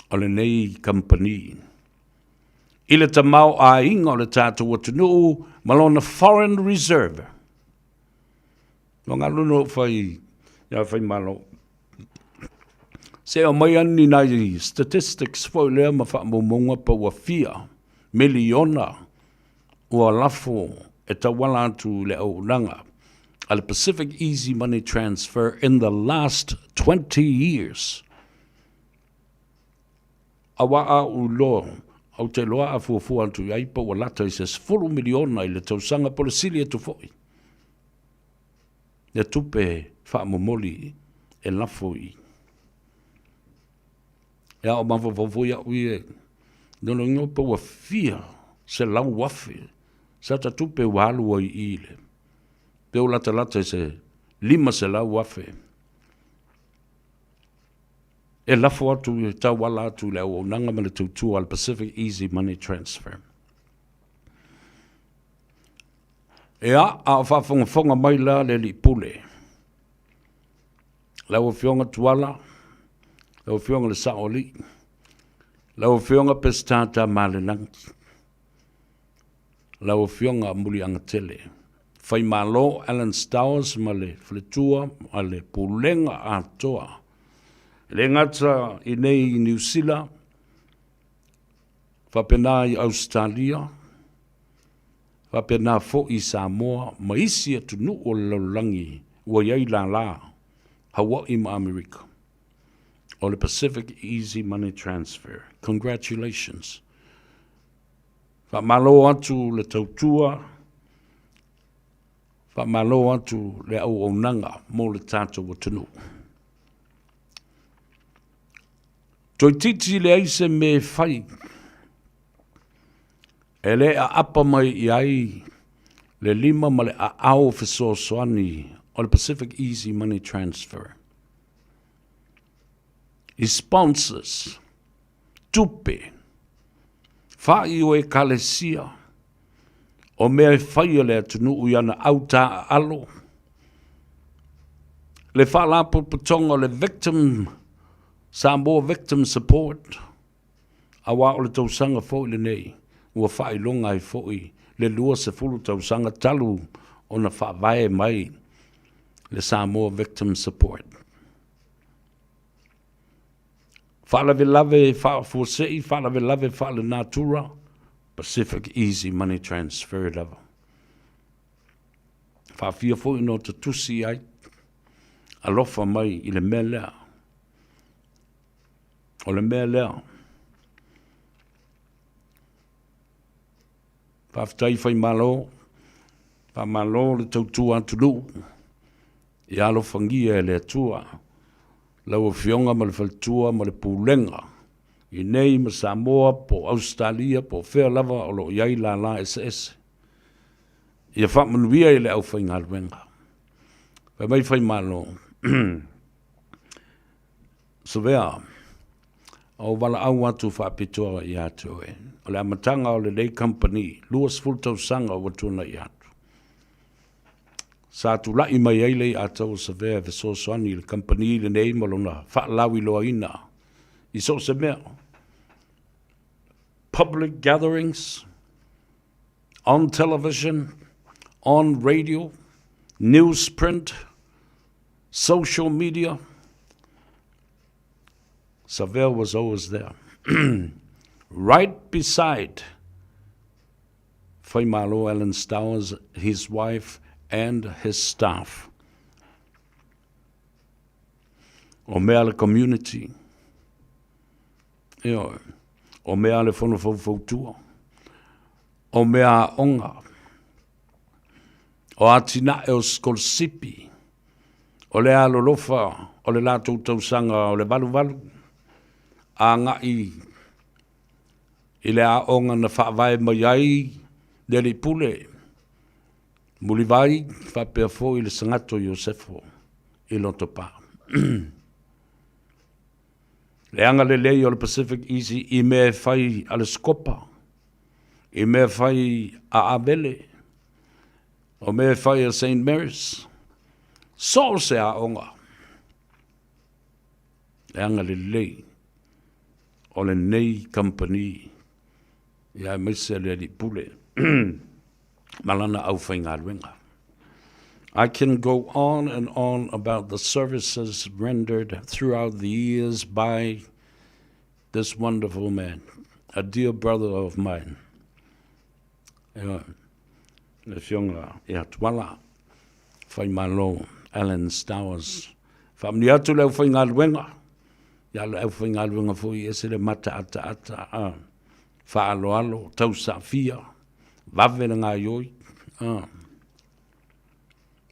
o lenei kamupani i le tamaoaiga o le tatou atunuu ma lona foreign reserve. Ua galo na ou fai ia Faimalo. Se aumai ani nai statistics foi lea ma faamaumauga pa ua fia miliona ua lafo e tauala atu i le auaunaga a le Pacific Easy Money Transfer in the last 20 years. Aua a ou iloa, ou te iloa a fuafua atu i ai pa ua lata i se 10 miliona i le tausaga po o le sili atu foi. Le tupe faamomoli e lafo i. E ao mafaufau foi au ia, lona uiga pe ua fia 100,000 sa ta tupe ua alu ai i le, pe ua latalata i se 500,000 e lafo atu e tauala atu i le auaunaga ma le tautua a le Pacific Easy Money Transfer. Ea, a o faafogafoga mai la le Alii Pule, lau Afioga Tuala, lau Afioga le Sao Alii, lau Afioga Peseta Tamalelagi, lau Afioga Muliagatele, Faimalo Alan Stowers ma le faletua ma le pulega atoa. E le gata i nei i Niu Sila, faapena i Ausetalia, faapena foi i Samoa ma isi atunuu o le lalolagi ua i ai lala, Hawaii ma Amerika, o le Pacific Easy Money Transfer. Congratulations. Faamalo atu le tautua, faamalo atu le auaunaga mo le tatou atunuu. Toeitiiti leai se mea e fai e le aapa mai i ai le lima ma le aao fesoasoani o le Pacific Easy Money Transfer. I sponsors, tupe, fa'i o ekalesia, o mea e fai a le atunuu i ana autaaalo, le Faalapotopotoga o le Victim, Samoa Victim Support, aua o le tausaga foi lenei ua faailoga ai foi le 20 tausaga talu ona faavae mai le Samoa Victim Support. Faalavelave faafuasei, faalavelave faalenatura, Pacific Easy Money Transfer lava. Faafia foi ona ota tusi ai, alofa mai i le mea lea. O le mea lea. Faafetai Faimalo, faamalo le tautua atunuu, ia alofagia e le Atua lau Afioga ma le faletua ma le Pulega i nei ma Samoa po o Ausetalia po o fea lava o lo o i ai lala eseese. Ia faamanuia i le aufaigaluega. Fai mai Faimalo, Savea, ou valaau atu faapitoa ia te oe. O le amataga o lenei kamupani, 20 tausaga ua tuanai atu, sa tulai mai ai le iatau o Savea e fesoasoani i le kamupani lenei ma lona faalauiloaina i so o se mea. Public gatherings, on television, on radio, newsprint, social media. Savea was always there. Right beside Faimalo Alan Stowers, his wife, and his staff. O mea le community. Ioe. O mea le fono faufautua. O mea aoga. O atinae o sikolasipi. O le alolofa o le latou tausaga o le valuvalu agai i le aoga na faavae mai ai le Alii Pule, Mulivai faapea foi le Sagatto Iosefo i Lotopa. Le agalelei o le Pacific Easy i mea e fai a le Sikopa, i mea e fai a Avele, o mea e fai a Saint Mary's, so o se aoga, le agalelei o lenei kamupani, ia aemaise le Alii Pule ma lana aufaigaluega. I can go on and on about the services rendered throughout the years by this wonderful man, a dear brother of mine. Ioe, le Afioga ia Tuala Faimalo Alan Stowers. Faamanuia atu le aufaigaluega, ia le aufaigaluega foi e ese le mataataata, a, faaaloalo, tausaafia, vave le gaioi. A.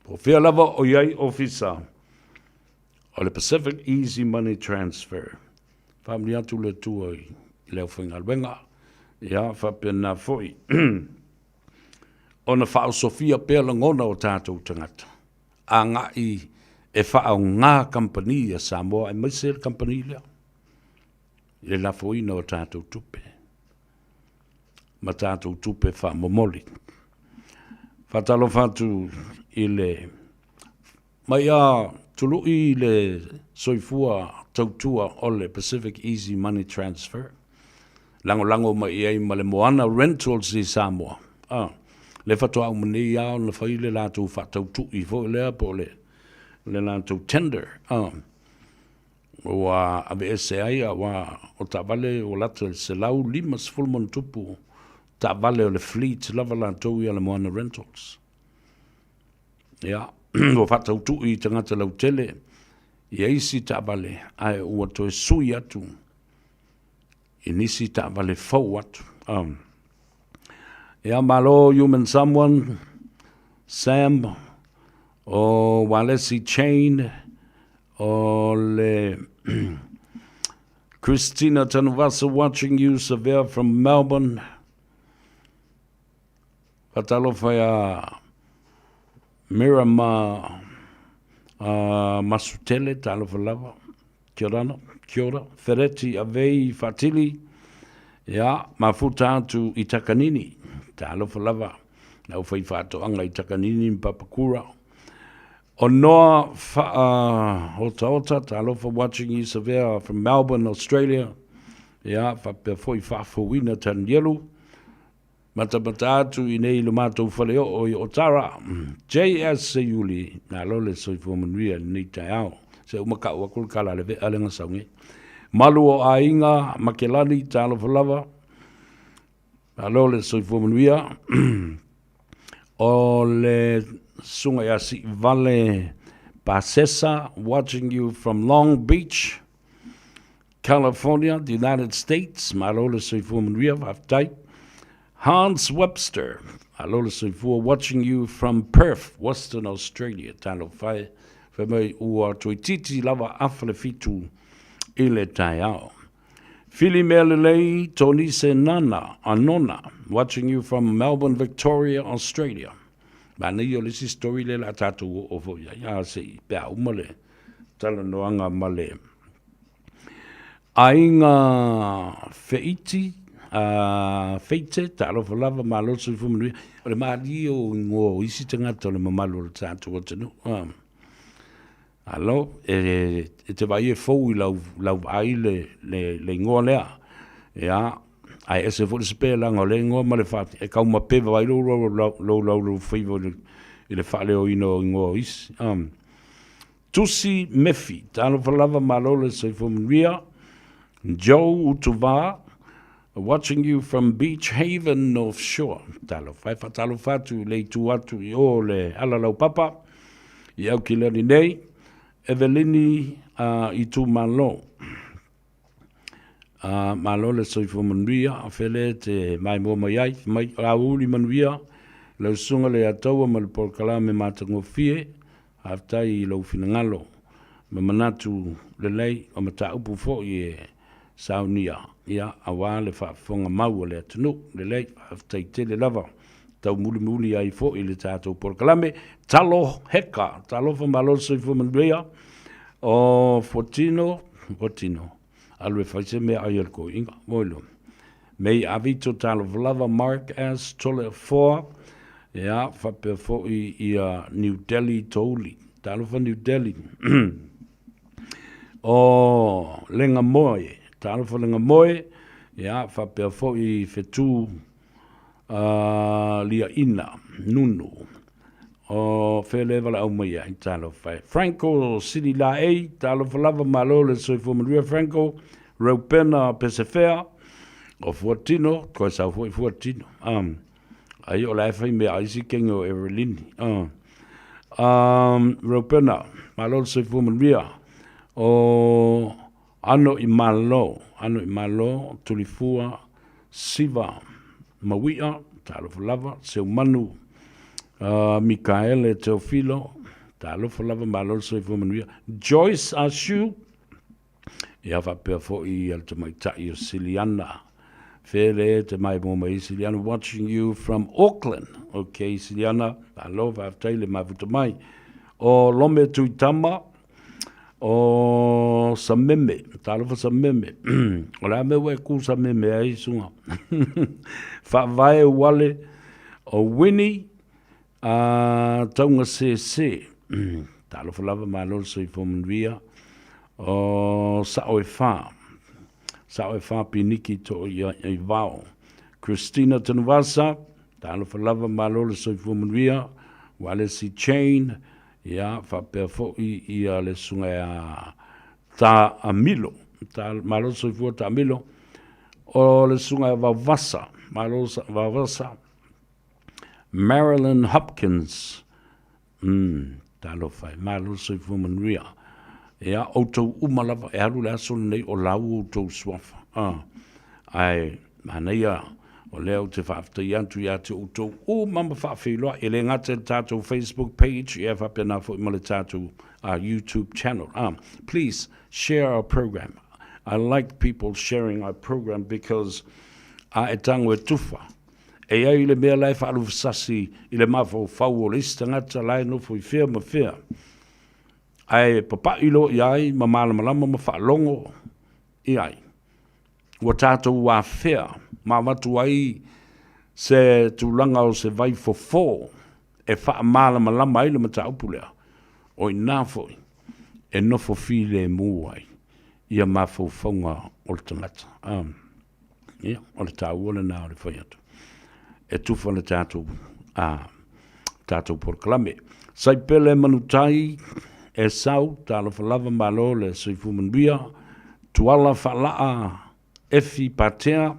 Po o fea lava o i ai ofisa o le Pacific Easy Money Transfer. Faamanuia atu le Atua i le aufaigaluega, ia faapena foi ona faaosofia pea lagona o tatou tagata agai e faaaoga kamupani a Samoa aemaise le kamupani lea i le lafoina o tatou tupe ma tatou tupe faamomoli. Faatalofa atu i le Mai a tului le soifua tautua o le Pacific Easy Money Transfer, lagolago mai i ai ma le Moana Rentals i Samoa. A, lea faatoa uma nei lava ona fai le latou faatautui foi lea po o le, le latou tender. A, ua aveese ai aua o taavale ua lata i le 150 ma taavale o le fleet lava latou ia le Moana Rentals. Ia, ua faatautui i tagata lautele ia isi taavale, ae ua toe sui atu i nisi taavale fou atu. Ia, malo Human Someone, Sam, o Walesi Chain, o le Christina Tanuvasa watching you, Savea from Melbourne. Faatalofa iā Mira ma Masutele, talofa lava. Kia ora, kia ora. Fereti Avei Faatili, ia, mafuta atu i Takanini, talofa lava. Le aufaifaatoaga i Takanini ma Papakura. O Noa Faaotaota, talofa watching you Savea from Melbourne, Australia. Ia, faapea foi Faafouina Tanielu. Matamata atu i nei lo matou faleoo i Otara. JS Seiuli, malo le soifua manuia i lenei taeao. Se ua makau aku le kala a le vea lea na sau nei. Malu o aiga, Makelani, talofa lava. Malo le soifua manuia. O le susuga ia Siivale Pasesa, watching you from Long Beach. California, the United States, malo le soifua manuia, faafetai. Hans Webster, malo le soifua, watching you from Perth, Western Australia, talofa e, fai mai ua toeitiiti lava afa le fitu i le taeao. Fili mea lelei, Tonise Nana, Anona, watching you from Melbourne, Victoria, Australia. Manaia o le isi story lea o le a tatou oo foi i ai, a se i, pe a uma le talanoaga ma le aiga Feiti, a Feite, talofa lava, malo le soifua manuia. O le malie o ingoa o isi tagata o le mamalu o le tatou atunuu. Alo, e te vaai e fou i lau, lau vaai le, le, le igoa lea. Ia, ae ese foi le sipelaga o lea igoa ma le fa, e kaumapeva ai lou, lou, lou, lou laulaufaiva i le, i le faaleoina o igoa o isi. Tusi Mefi, talofa lava malo le soifua manuia. Joe Utuva, watching you from Beach Haven, North Shore. Talofa e faatalofa atu i le itu atu i o le ala laupapa i Aukilani nei. Evelini uh, Itumalo. Uh, malo le soifua manuia, a fele te maimoa mai ai, mai auli manuia, lau susuga le Ataua ma le polokalame matagofie, Faafetai i lou finagalo ma manatu lelei o mataupu foi e saunia, ia, aua le faafofoga mau a le atunuu. Lelei, faafetai tele lava. Taumulimuli ai foi le tatou polokalame. Talo heka, talofa malo le soifua manuia. O Fuatino, Fuatino. Alu e fai se mea ai a le toeaina. Moi lo. Mei Avito talofa lava Mark S. Toleafoa, ia, faapea foi ia New Delhi Touli. Talofa New Delhi. o Legamoe, talofa Legamoe, ia, faapea foi Fetu Liaina, Nunu, o fea lea e valaau mai ai, talofa e. Franco Sililaei, talofa lava, malo le soifua manuia Franco, Reupena Pesefea, o Fuatino, toe sau foi Fuatino. Um, ai o la e fai mea ai si kenge o Evelini. Um, Reupena, malo le soifua manuia. O Ano i Malo, ano i Malo, Tulifua, Siva, Maui'a, talofa lava, Seumanu, Mikaele Teofilo, talofa lava, malo le soifua manuia, Joyce Ashu, ia faapea foi ia le tamaitai o Siliana, Fele te maimoa mai Siliana, watching you from Auckland. Ok, Siliana, malo, faafetai le mafuta mai. O Lome Tuitama, O Sameme, talofa Sameme. O le a mea ua e ku Sameme ai suga. Faavae uale o Winnie a Taugasese. Talofa lava malo le soifua manuia. O Sao e Whā. Sao e Whā Piniki to i i vao. Christina Tanuvasa, talofa lava malo le soifua manuia. Walesi Chain, Ia, faapea foi ia le susuga ia Taamilo, Ta, malo le soifua Taamilo, o le susuga ia Vaovasa, malo Vaovasa, Marilyn Hopkins, mm, talofa e, malo le soifua manuia. Ia, outou uma lava, e alu le aso lenei o lau outou suafa. Ah, ae, manaia, O lea ou te faafetai atu ia te outou uma ma faafeiloai, e le gata i le tatou Facebook page, ia faapena foi ma le tatou YouTube channel. Please share our program. I like people sharing our program because a e tango e tufa. E ai le mea la e faalufasasi i le mafaufau o le isi tagata la e nofo i fea ma fea. Ae papai loa i ai ma malamalama ma faalogo i ai. Ua tatou afea ma avatu ai se tulaga o se vai fofo e faamalamalama ai le mataupu lea, o i ina foi e nofo filemu ai ia mafaufauga o le tagata. Ia, o le taua lena o le fai atu. E tufa le tatou, a, tatou polokalame. Saipele Manutai, Esau, talofa lava malo le soifua manuia, Tuala Faalaa, Efi Patea,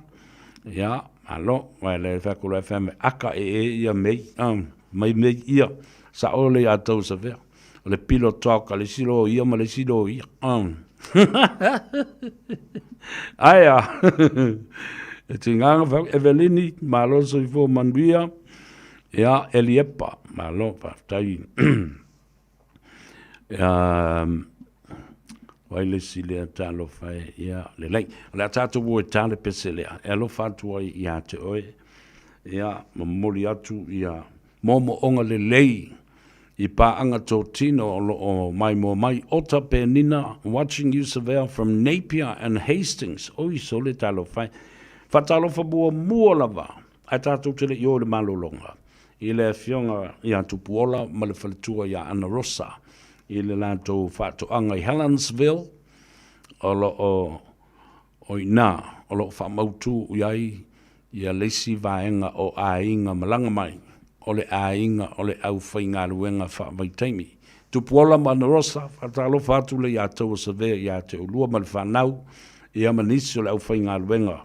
ia, malo, mai le Fakulu FM, aka e e ia mei, mai mei ia, sao le ia tau savea. O le pillow talk a le isi loia ma le isi loia. Ae a? E tiga ona fai atu, Evelini, malo le soifua manuia. Ia, Eliepa, malo faafetai. Ia, o ai le isi lea talofa e, ia, lelei. O le a tatou o e ta le pese lea, e alofa atu ai ia te oe, ia, momoli atu ia moomooga lelei i paaga totino o lo o maimoa mai Ota Penina watching you Savea from Napier and Hastings. Oi sole talofa e. Faatalofa muamua lava ae tatou te le i o i le malologa i le afioga ia Tupuola ma le faletua ia Ana Rosa i le latou faatoaga i Helensville o lo o O i ina o lo o faamautu i ai ia le isi vaega o aiga malaga mai, o le aiga o le aufaigaluega faavaitaimi. Tupuola ma Ana Rosa, faatalofa atu le ia tou o Savea ia te oulua ma le fanau, ia ma nisi o le aufaigaluega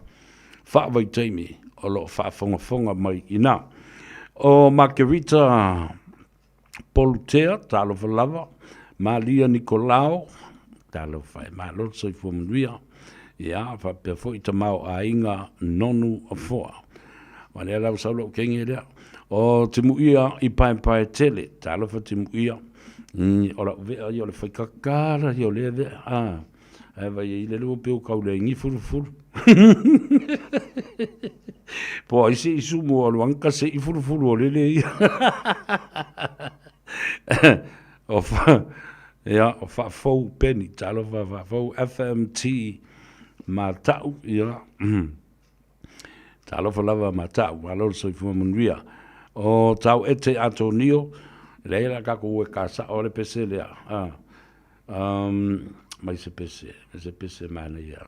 faavaitaimi o lo o faafogafoga mai i ina. O Makerita Polutea, talofa lava, Malia Nikolao, talofa e, malo le soifua manuia, ia, faapea foi tamaoaiga Nonu Afoa. Ma lea la ua sau lou kenge lea. O Timuia i Paepae Tele, talofa Timuia, o lau vea ia o le faikakala ia o lea vea, a. Ae vai ai le lua peu kau le ngi fulu fulu. Po ai se isu mo alu anga ka se i fulu fulu o lele ia. O fa, ia, o faafou peni, talofa faafou FMT Mata'u, ia. Talofa lava Mata'u, malo le soifua manuia. O tau ete Atonio, leai la kakou e ka sa'o le pese lea. Ah. Um, mai se pese, mai se pese manaia.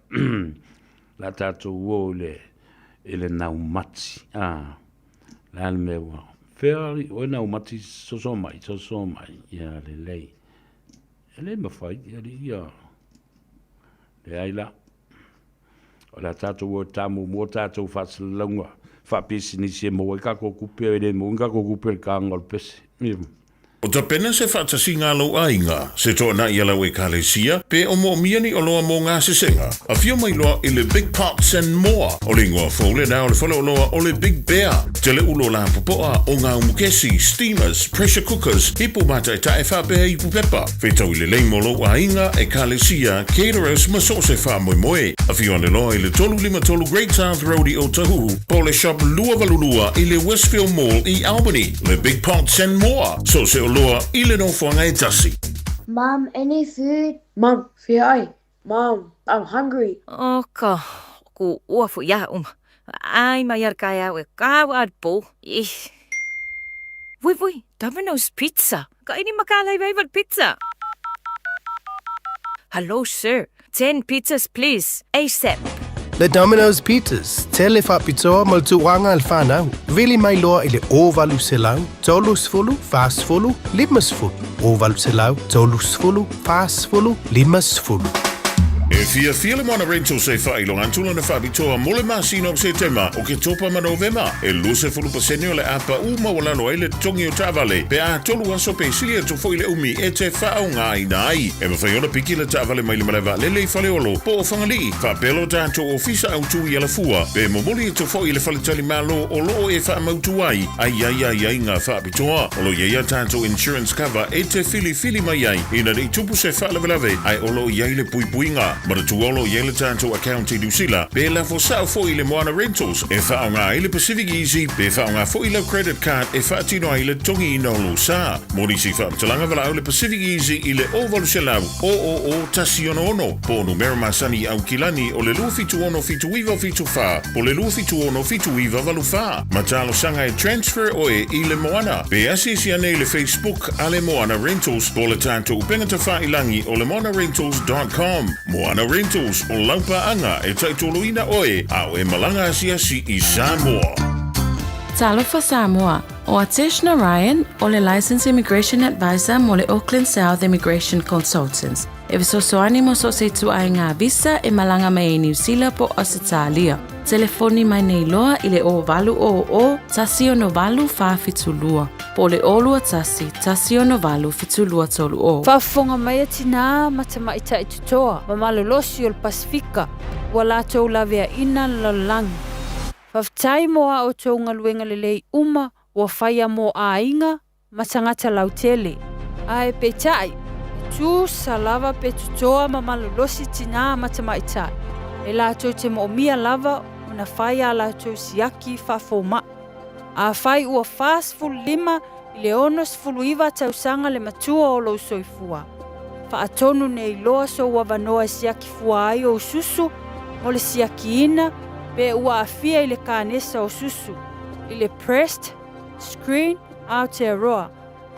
La tatou o i le, i le naumati. Ah, la le mea ua. Fea oe naumati soso mai, soso mai. Ia lelei. E le mawhai, ia li ia. Leai la. O le a tatou o e tā muamua tatou faasalalauga faapisinisi e maua ai kakou kupe e le maua ni kakou kupe i le kāga o le pese. O tapena se faatasiga a lou aiga, se toanai a lau Ekalesia, pe o moomia ni oloa mo gasesega. Afio mai loa i le Big Pots and More. O le igoa fou lena o le faleoloa o le Big Bear. Tele ulo lapopoa o ngā umukesi, steamers, pressure cookers, ipu mātaetae faapea ipu pepa. Whetau i lelei mo lou aiga, Ekalesia, caterers ma so o se faamoemoe. Afio ane loa i le 353 Great South Road i Otahuhu, po o le Shop 282 i le Westfield Mall i Albany. Le Big Pots and More, so o se oloa i le nofoaga e tasi. Mum, any food? Mum, fia ai? Mum, I'm hungry. O ka ku ua fu ia uma. Ai mai ar kai au e kāwa ar pō. Ih. Vui vui, Domino's Pizza. Ka ini makalai vai pizza. Hello sir, 10 pizzas please, ASAP. Le Domino's Pizzas, tele faapitoa mo le tauaga a le fanau. Vili mai loa i le 0800 30 40 50. 0800 30 40 50. E fiafia le Moana Rentals e faailoga atu lona faapitoa mo le masina o Setema, Oketopa ma Novema. E 20% o le a pau maualalo ai le totogi o taavale pe a tolu aso pe sili atu foi le umi e te faaaogaina ai. E mafai ona piki le taavale mai le malae vaalele i Faleolo po o Fagalii, faapea lo tatou ofisa autu i Alafua, pe momoli atu foi i le faletalimalo o lo o e faamautu ai a i ai aiaiga faapitoa. O lo o i ai a tatou insurance cover e te filifili mai ai ina ne i tupu se faalavelave ae o lo o i ai le puipuiga. Manatua o lo o i ai le tatou account i Niu Sila, pe lafo sao foi i le Moana Rentals e faaaoga ai le Pacific Easy pe faaaoga foi lau credit card e faatino ai le totogiina o lou sa. Mo nisi faamatalaga valaau le Pacific Easy i le 0800 000 166 po o numera masani i Aukilani o le 276 7974 po o le 276 7984. Ma talosaga e transfer oe i le Moana. Pe asiasi ane i le Facebook a le Moana Rentals po o le tatou upega tafailangi o le moanarentals dot com. Moana Rentals, o lau paaga e taitoloina oe a o e malaga asiasi i Samoa. Talofa Samoa, ʻO Atesh Narayan, ʻo le Licensed Immigration Advisor mo le Auckland South Immigration Consultants, e fesoasoani mo so o se ituaiga visa e malaga mai ai Niu Sila po o Ausetalia. Telefoni mai nei loa i le 0800 168 472. po o le 021 168 7230. Faafofoga mai a tinā ma tamaitai totoa ma malolosi o le Pasefika ua latou laveaina le lalolagi. Faafetai mo a outou galuega lelei uma ua faia mo aiga ma tagata lautele. Ae peitai, e tusa lava pe totoa ma malolosi tinā ma tamaitai, e latou te moomia lava ona fai a latou siaki faafoma'i. Afai ua 45 i le 69 tausaga le matua o lou soifua, faatonu nei loa sou avanoa e siaki fua ai ou susu mo le siakiina pe ua aafia i le kanesa o susu, i le breast screen Aotearoa,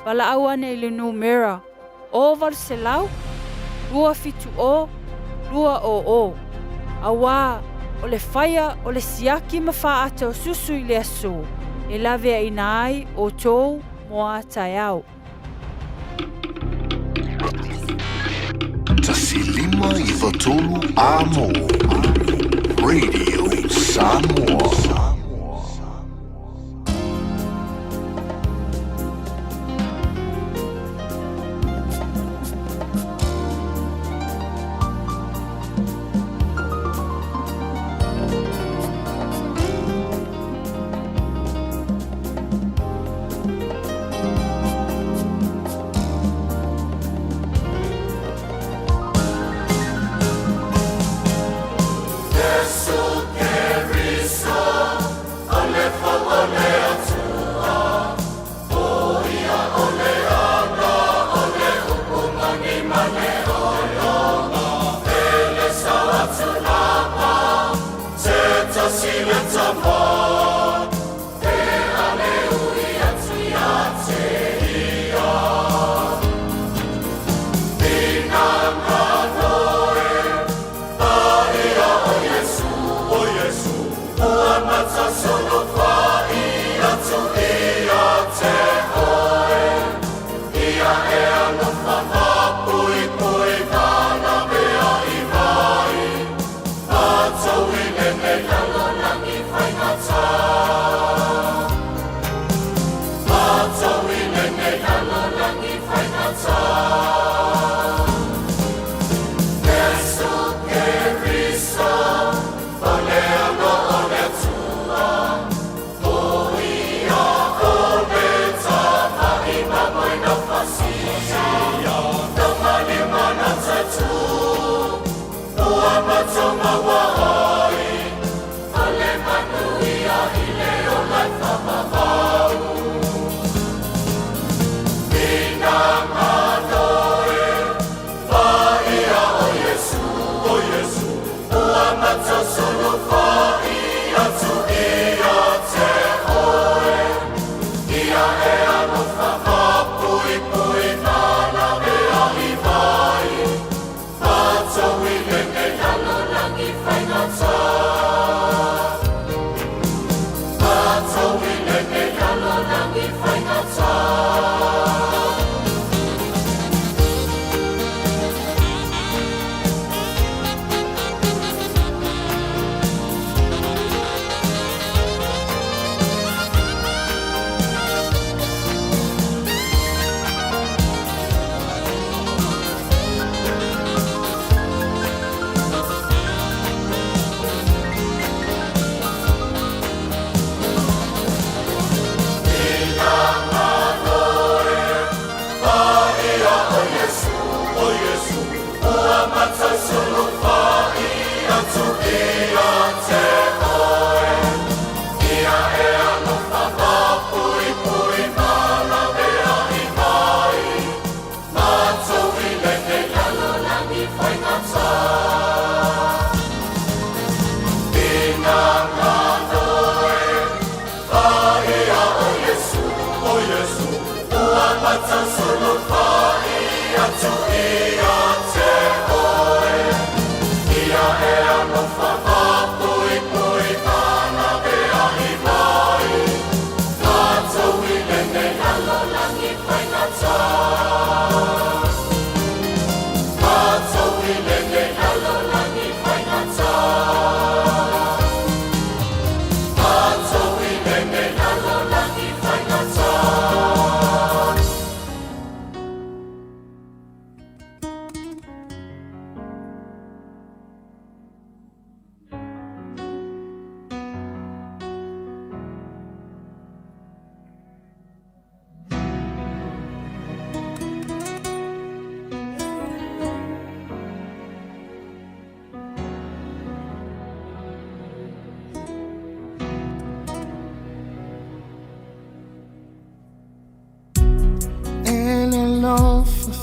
valaau ane i le numera 0800 270 200, auā o le faia o le siaki ma faata o susu i le aso e laveaina ai outou mo a taeao. 1593 Amo Radio Samoa.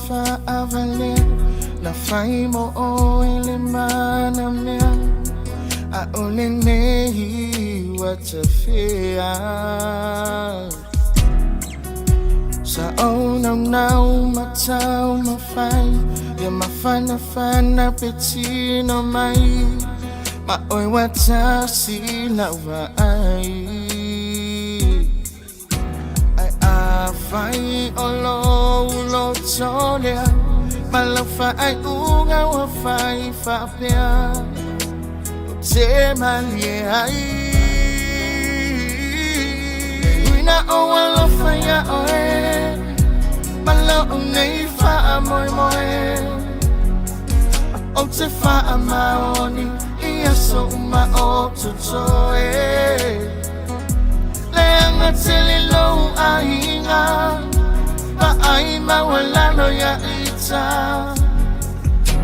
faavalea Na fai mo ʻoe le mana mea ʻAʻole nei ua tafea Sa ʻōnaunau ma taumafai Ia mafanafana pe tino mai Ma ʻoe ua tasi lau vaai Ae afai o lou loto lea Ma lau faaiuga ua fai faapea Ou te malie ai E ui na ou alofa iā ʻoe Ma loʻu nei faamoemoe Ou te faamaoni i aso uma o totoe Leaga tele lou aiga Vaai maualalo ia ita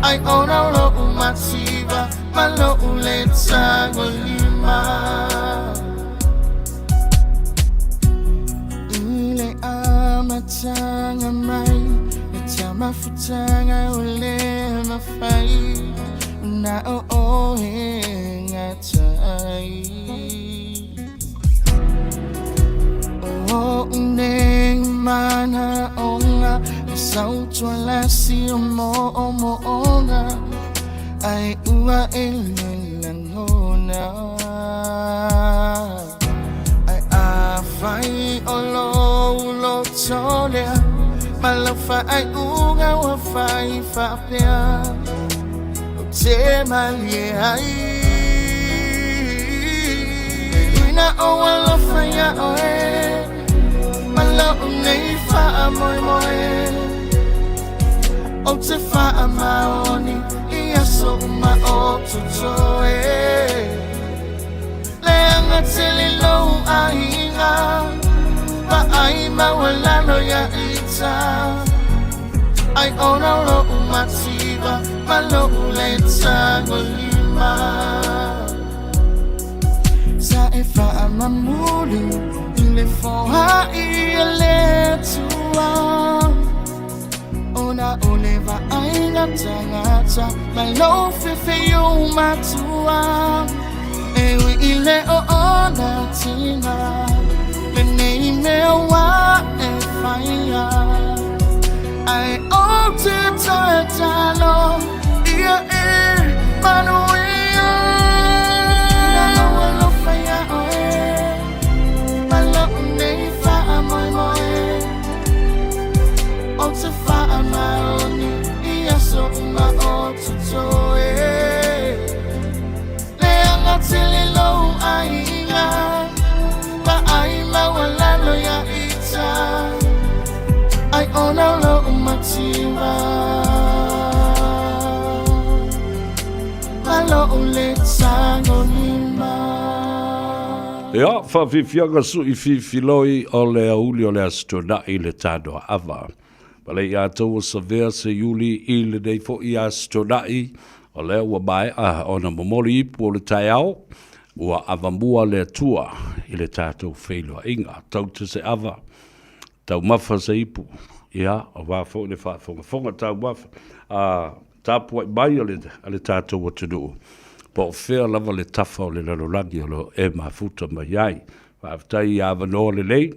Ai ona o loʻu mativa Ma loʻu le tagolima I le amataga mai Le taumafutaga ua le mafai Na o ʻoe e gata ai O oʻu nei manaʻoga E sautualasi o moʻomoʻoga Ai ua e le lagona Ae afai o lou loto lea Ma lau faaiuga ua fai faapea Ou te malie ai E ui na ou alofa iā ʻoe Ma loʻu nei faamoemoe Ou te faamaoni i aso uma o totoe Leaga tele lou aiga Vaai maualalo ia ita Ai ona o loʻu mativa Ma loʻu le tagolima Sa e faamamuli I le foai a le Atua Ona o le vaaiga tagata Ma lou fefe matua E ui i le o ona tina Lenei mea ua e faia Ae ou te tatalo Ia e manuia Na ou alofa iā ʻoe Ma loʻu nei faamoemoe Ou te faamaoni i aso uma o totoe Leaga tele lou aiga Vaai maualalo ia ita Ai ona o loʻu mativa Ma loʻu le tagolima. Ia, faafiafiaga suʻi fifiloi o le aoauli o le Aso Toonai le tanoa ava. Pale ia tou ua savea se iuli i lenei foi Aso Toonai, o lea ua maea ona momoli ipu o le taeao, ua avamua le Atua i le tatou feiloaiga. Tau te se ava, taumafa se ipu, ia, aua foi le faafogafoga taumafa, a tapuai mai a le, a le tatou atunuu, po o fea lava le tafa o le lalolagi o lo o e mafuta mai ai. Faafetai i avanoa lelei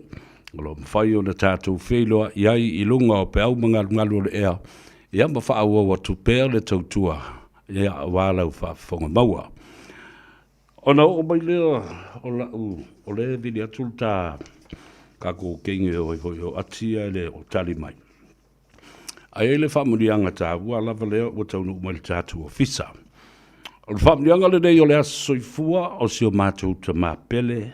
o lo o mafai ona tatou feiloai ai i luga o peau ma galugalu o le ea, ia ma faaauau atu pea le tautua, ia, aua lau faafofoga maua. Ona oo mai lea o lau, o lea e vili atu le ta kakou kenge o foi o ati ae le o tali mai. Ae i ai le faamanuiaga taua lava lea ua taunuu mai le tatou ofisa. O le faamanuiaga lenei o le aso soifua o si o matou tama pele,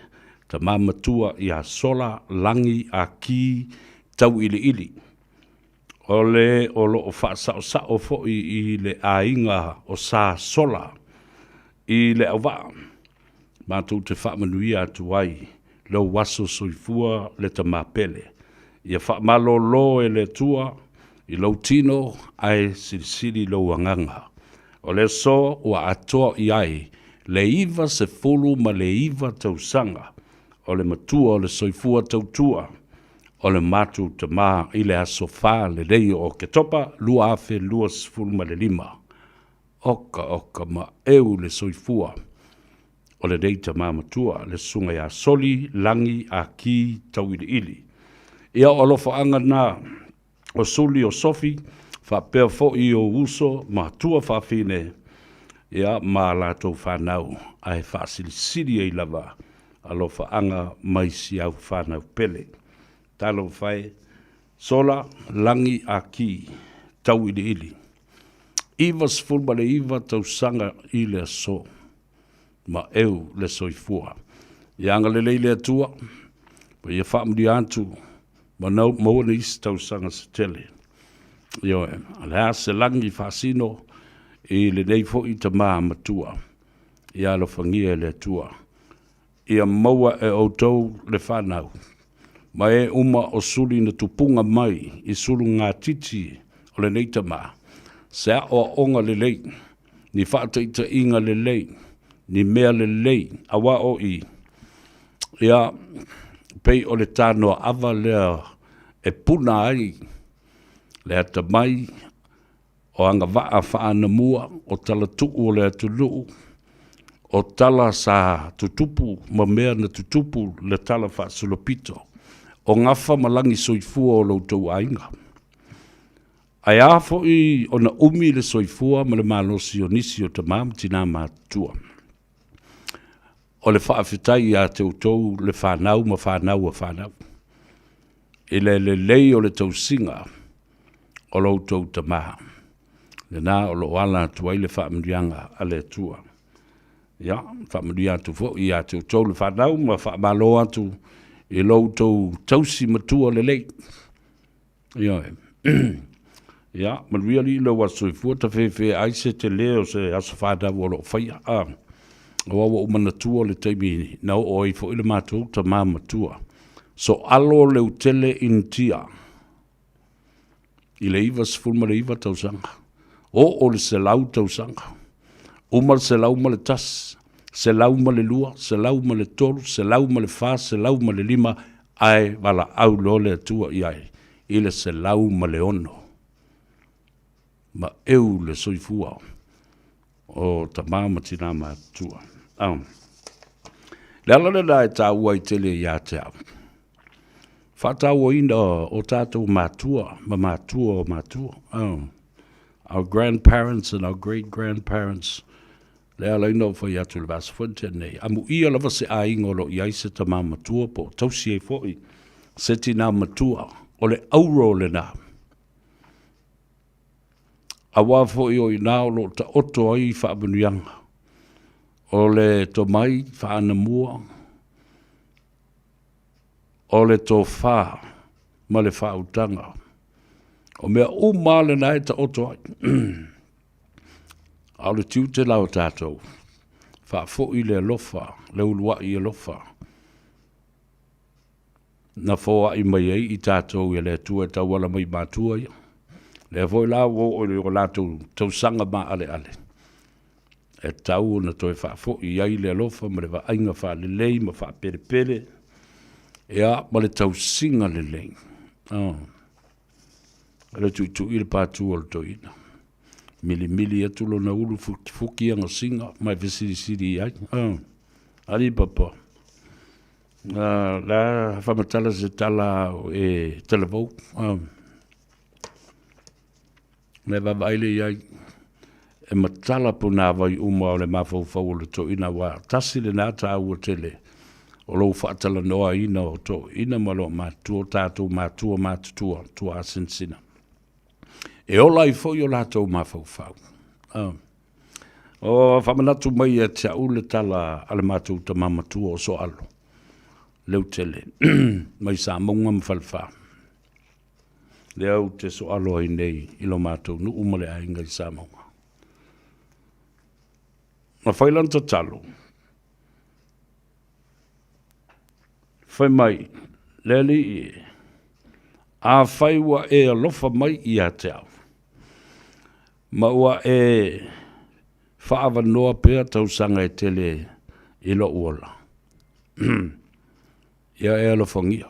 tama matua ia Sola Lagi Aki Tauiliili. O le o lo o faasaosao foi i le aiga o Sa Sola i Leauvaa. Matou te faamanuia atu ai lou aso soifua le tama pele. Ia faamalolo e le Atua i lou tino ae silisili lou agaga. O le aso ua atoa i ai le 99 tausaga o le matua o le soifua tautua. o le matou tama i le aso 4 lenei o Oketopa 2025. Oka oka ma eu le soifua o lenei tama matua, le susuga ia Soli Lagi Aki Tauiliili. Ia o alofaaga na o Suli o Sofi faapea foi i ou uso ma tua faafine, ia ma latou fanau, ae faasilisili ai lava alofaaga mai si au fanau pele. Talofa e, Sola Lagi Aki Tauiliili, 99 tausaga i le aso, ma eu le soifua. Ia agalelei le Atua, ma ia faamanuia atu ma maua nisi tausaga se tele. Ioe, o le a se lagi faasino i lenei foi tama matua. Ia alofagia e le Atua. Ia maua e outou le fanau, ma e uma o suli na tupuga mai i sulugatiti o lenei tama, se aoaoga lelei, ni faataitaiga lelei, ni mea lelei, aua o i, ia, pei o le tanoaava lea e puna ai le atamai o agavaa faa-anamua, o talatuu o le atunuu, o tala sa tutupu ma mea na tutupu le tala faasolopito, o gafa ma lagi soifua o lo outou aiga. Ae a foi ona umi le soifua ma le malosi o nisi o tama ma tina matutua. O le faafetai ia te outou le fanau ma fanau a fanau, i le lelei o le tausiga o lo outou tama, lena o lo o ala atu ai le faamanuiaga a le Atua. Ia, faamanuia atu foi ia te outou le fanau ma faamalo atu i lo outou tausi matua lelei. Ioe. Ia, manuia alii lou aso soifua, tafefe ai se tele o se aso fanau o lo o faia. Ah, aua ua ou manatua le taimi na oo ai foi le matou tama matua. Soalo Leutele Initia i le 99 tausaga. Oo le 100 tausaga. Uma le 101, 102, 103, 104, 105, ae valaau loa le Atua i ai i le 106. Ma eu le soifua o tama ma tina matutua. Oh. Le ala lena e taua ai tele ia te au. Faatauaina o tatou matua ma matua o matua. Oh. Our grandparents and our great grandparents. Le ala ina o fai atu le vasa foi tenei. Amuia lava se aiga o lo o i ai se tama matua po o tausi ai foi se tina matua. O le auro lena. Aua foi o i ina o lo o taoto ai faamanuiaga. O le tomai faa-anamua, o le tofa ma le faautaga. O mea uma lava lena e taoto ai. A o le tiute la o tatou, faafoi le alofa, le uluai alofa na foai mai ai i tatou e le Atua e tauala mai i matua ia. Lea foi la ua oo i o latou tausaga maaleale, e tatau ona toe faafoi i ai le alofa ma le vaaiga faalelei ma faapelepele, ia, ma le tausiga lelei. Oh. Le tuitui le patu o le toeaina. Milimili atu lona ulu fukifuki ana siga ma e fesilisili i ai. Oh. Alii papa. La whamatala se tala e talavou. Le vaavaai lea i ai, e matala punāwai uma o le mafaufau o le toeaina, aua tasi lena taua tele o lou faatalanoaina o toeaina ma loo matua, o tatou matua matutua, tuaasinasina. E ola ai foi o latou mafaufau. O faamanatu mai ia te au le tala a le matou tama matua o Soalo, Leutele, mai Samauga ma Falefa. Lea ou te soalo ai nei i lo matou nuu ma le aiga i Samauga. Na fai lana tatalo, fai mai, le Alii e, afai ua e alofa mai ia te au, ma ua e faaavanoa pea tausaga e tele i lou ola, ia e alofagia.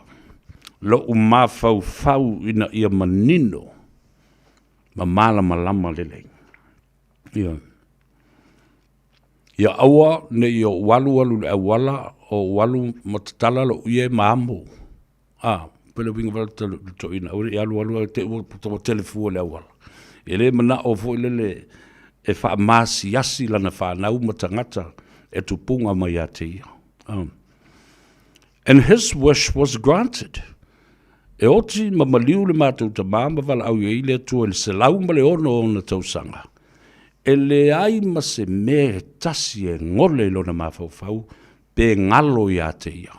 Lo'u mafaufau ina ia manino ma malamalama lelei. Ioe. Ia aua ne i ou alu alu i le auala, o ou alu ma tatala lou ie ma amo. A, pe le uiga wala te toina, aua ne i alu alu ae te i ua tele fua i le auala. E le manao foi lele e faamasiasi lana fanau ma tagata e tupuga mai ia te ia. And his wish was granted. E oti ma maliu le matou tama ma valaau i ai le Atua i le 106 o ona tausaga. E leai ma se mea e tasi e gole i lona mafaufau pe galo ia te ia.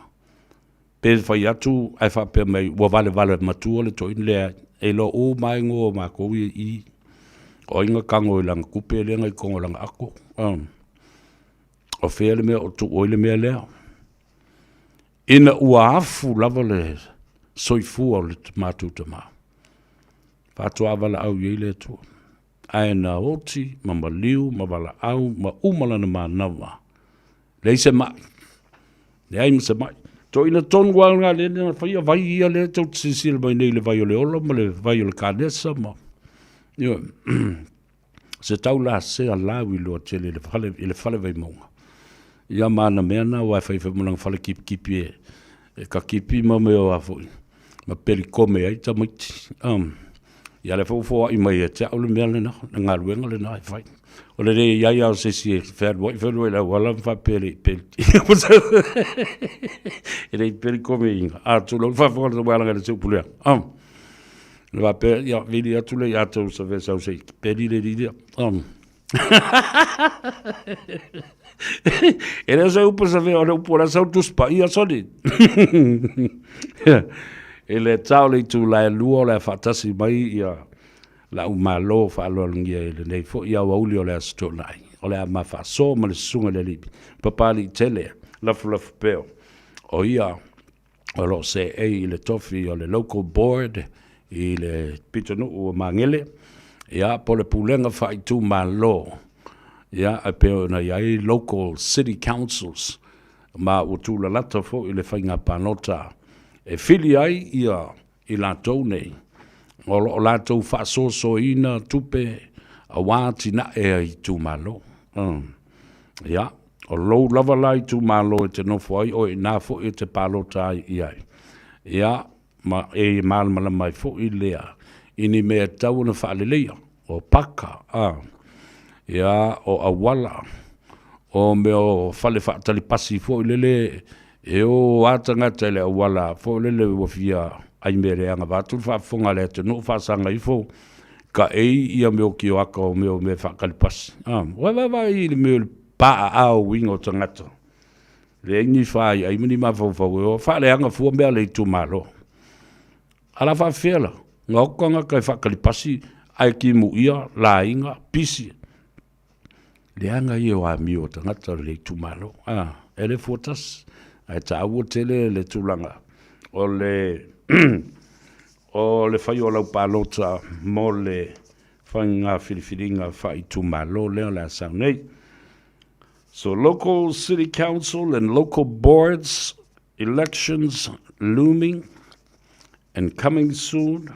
Pe fai atu ae faapea mai ua valevale matua le toeaina, leai, e iloa uma lava igoa o matou ia i i. O ai na tago i lana tupe lea na i totonu o lana ato. O fea le mea o tuu ai le mea lea? Ina ua afu lava le soifua o le matou tama, faatoa valaau i ai le Atua. Ae na oti ma maliu ma valaau ma uma lana manava. Leai se mai. Leai ma se mai. Toeaina tonu lava lena lea na faia vai ia lea tou te silasila mai nei i le vai o le ola ma le vai o le kanesa ma, ioe. Se tau lasea lauiloa tele i le fale, i le fale Vaimauga. Ia ma ana mea na aua e fai fai ma lana fale kipikipi e, e kakipi ma mea o a foi, ma pelikome ai tamaiti. Um, ia lea foi ua foai mai ia te au le mea lena, le galuega lena e fai. O le le i ai lava o se isi e fealuai fealuai i le auala ma faapea e le i peli. E le i pelikomeina. A tulou le faafofoga a le taualaga i le se upu lea. Um. Le faapea, ia, vili atu le ia tou save sau se i peli le alii lea. Um. E le o se upu save, o le upu o le sau Tusi Paia, soni. I le tao le itula e lua o le a faatasi mai ia la'u Malo faaaloalogia i lenei foi aoauli o le Aso Toonai. O le a ma faasoa ma le Susuga i le Alii Papaliitele Lafulafu Peo, o ia o lo o seei i le tofi o le Local Board i le pitonuu o Magele, ia, po o le Pulega Faaitumalo, ia, e pei ona i ai Local City Councils, ma ua tulalata foi le faiga palota e fili ai ia i latou nei o lo o latou faasoasoaina tupe aua atinae a itumalo. Ia, o lou lava la itumalo e te nofo ai, o i ina foi e te palota ai i ai. Ia, ma e malamalama ai foi lea i ni mea e tatau ona faaleleia, o paka, a, ia, o auala, o mea o fale faatali pasi foi lele E o lava tagata i le auala foi lele ua fia ai mea leaga vaeatu le faafofoga a le atunuu faasaga ifo kaei ia mea o kioaka o mea o mea faatali pasi. A, ua vaavaai i le mea o le paaaao uiga o tagata. Leai ni faiai ma ni mafaufau e o faaleaga fua mea a le itumalo. A la faafefea la? Gaoka tagata e faatali pasi ae timuia laiga pisi. Leaga ia o amio a tagata o le itumalo, a, e le fua tasi, ae taua tele le tulaga o le o le fai o lau palota mo le faiga filifiliga faaitumalo lea o le a sau nei. So local city council and local boards elections looming and coming soon.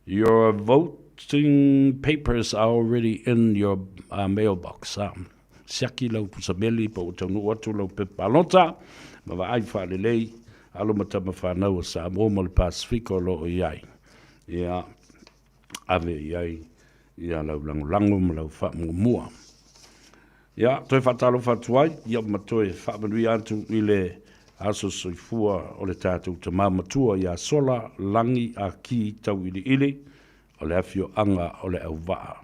Your voting papers are already in your uh, mailbox. Um, siaki lau pusameli po ua taunuu atu lau pepa palota ma vaai faalelei alo ma tama whanau o Samoa ma le Pasifika o lo o i ai. Ia, ave i ai ia lau lagolago ma lau faamuamua. Ia, toe faatalofa atu ai, ia ma toe faamanuia atu i le aso soifua o le tatou tama matua ia Sola Lagi Aki Tauiliili o le afioaga o le Auvaa.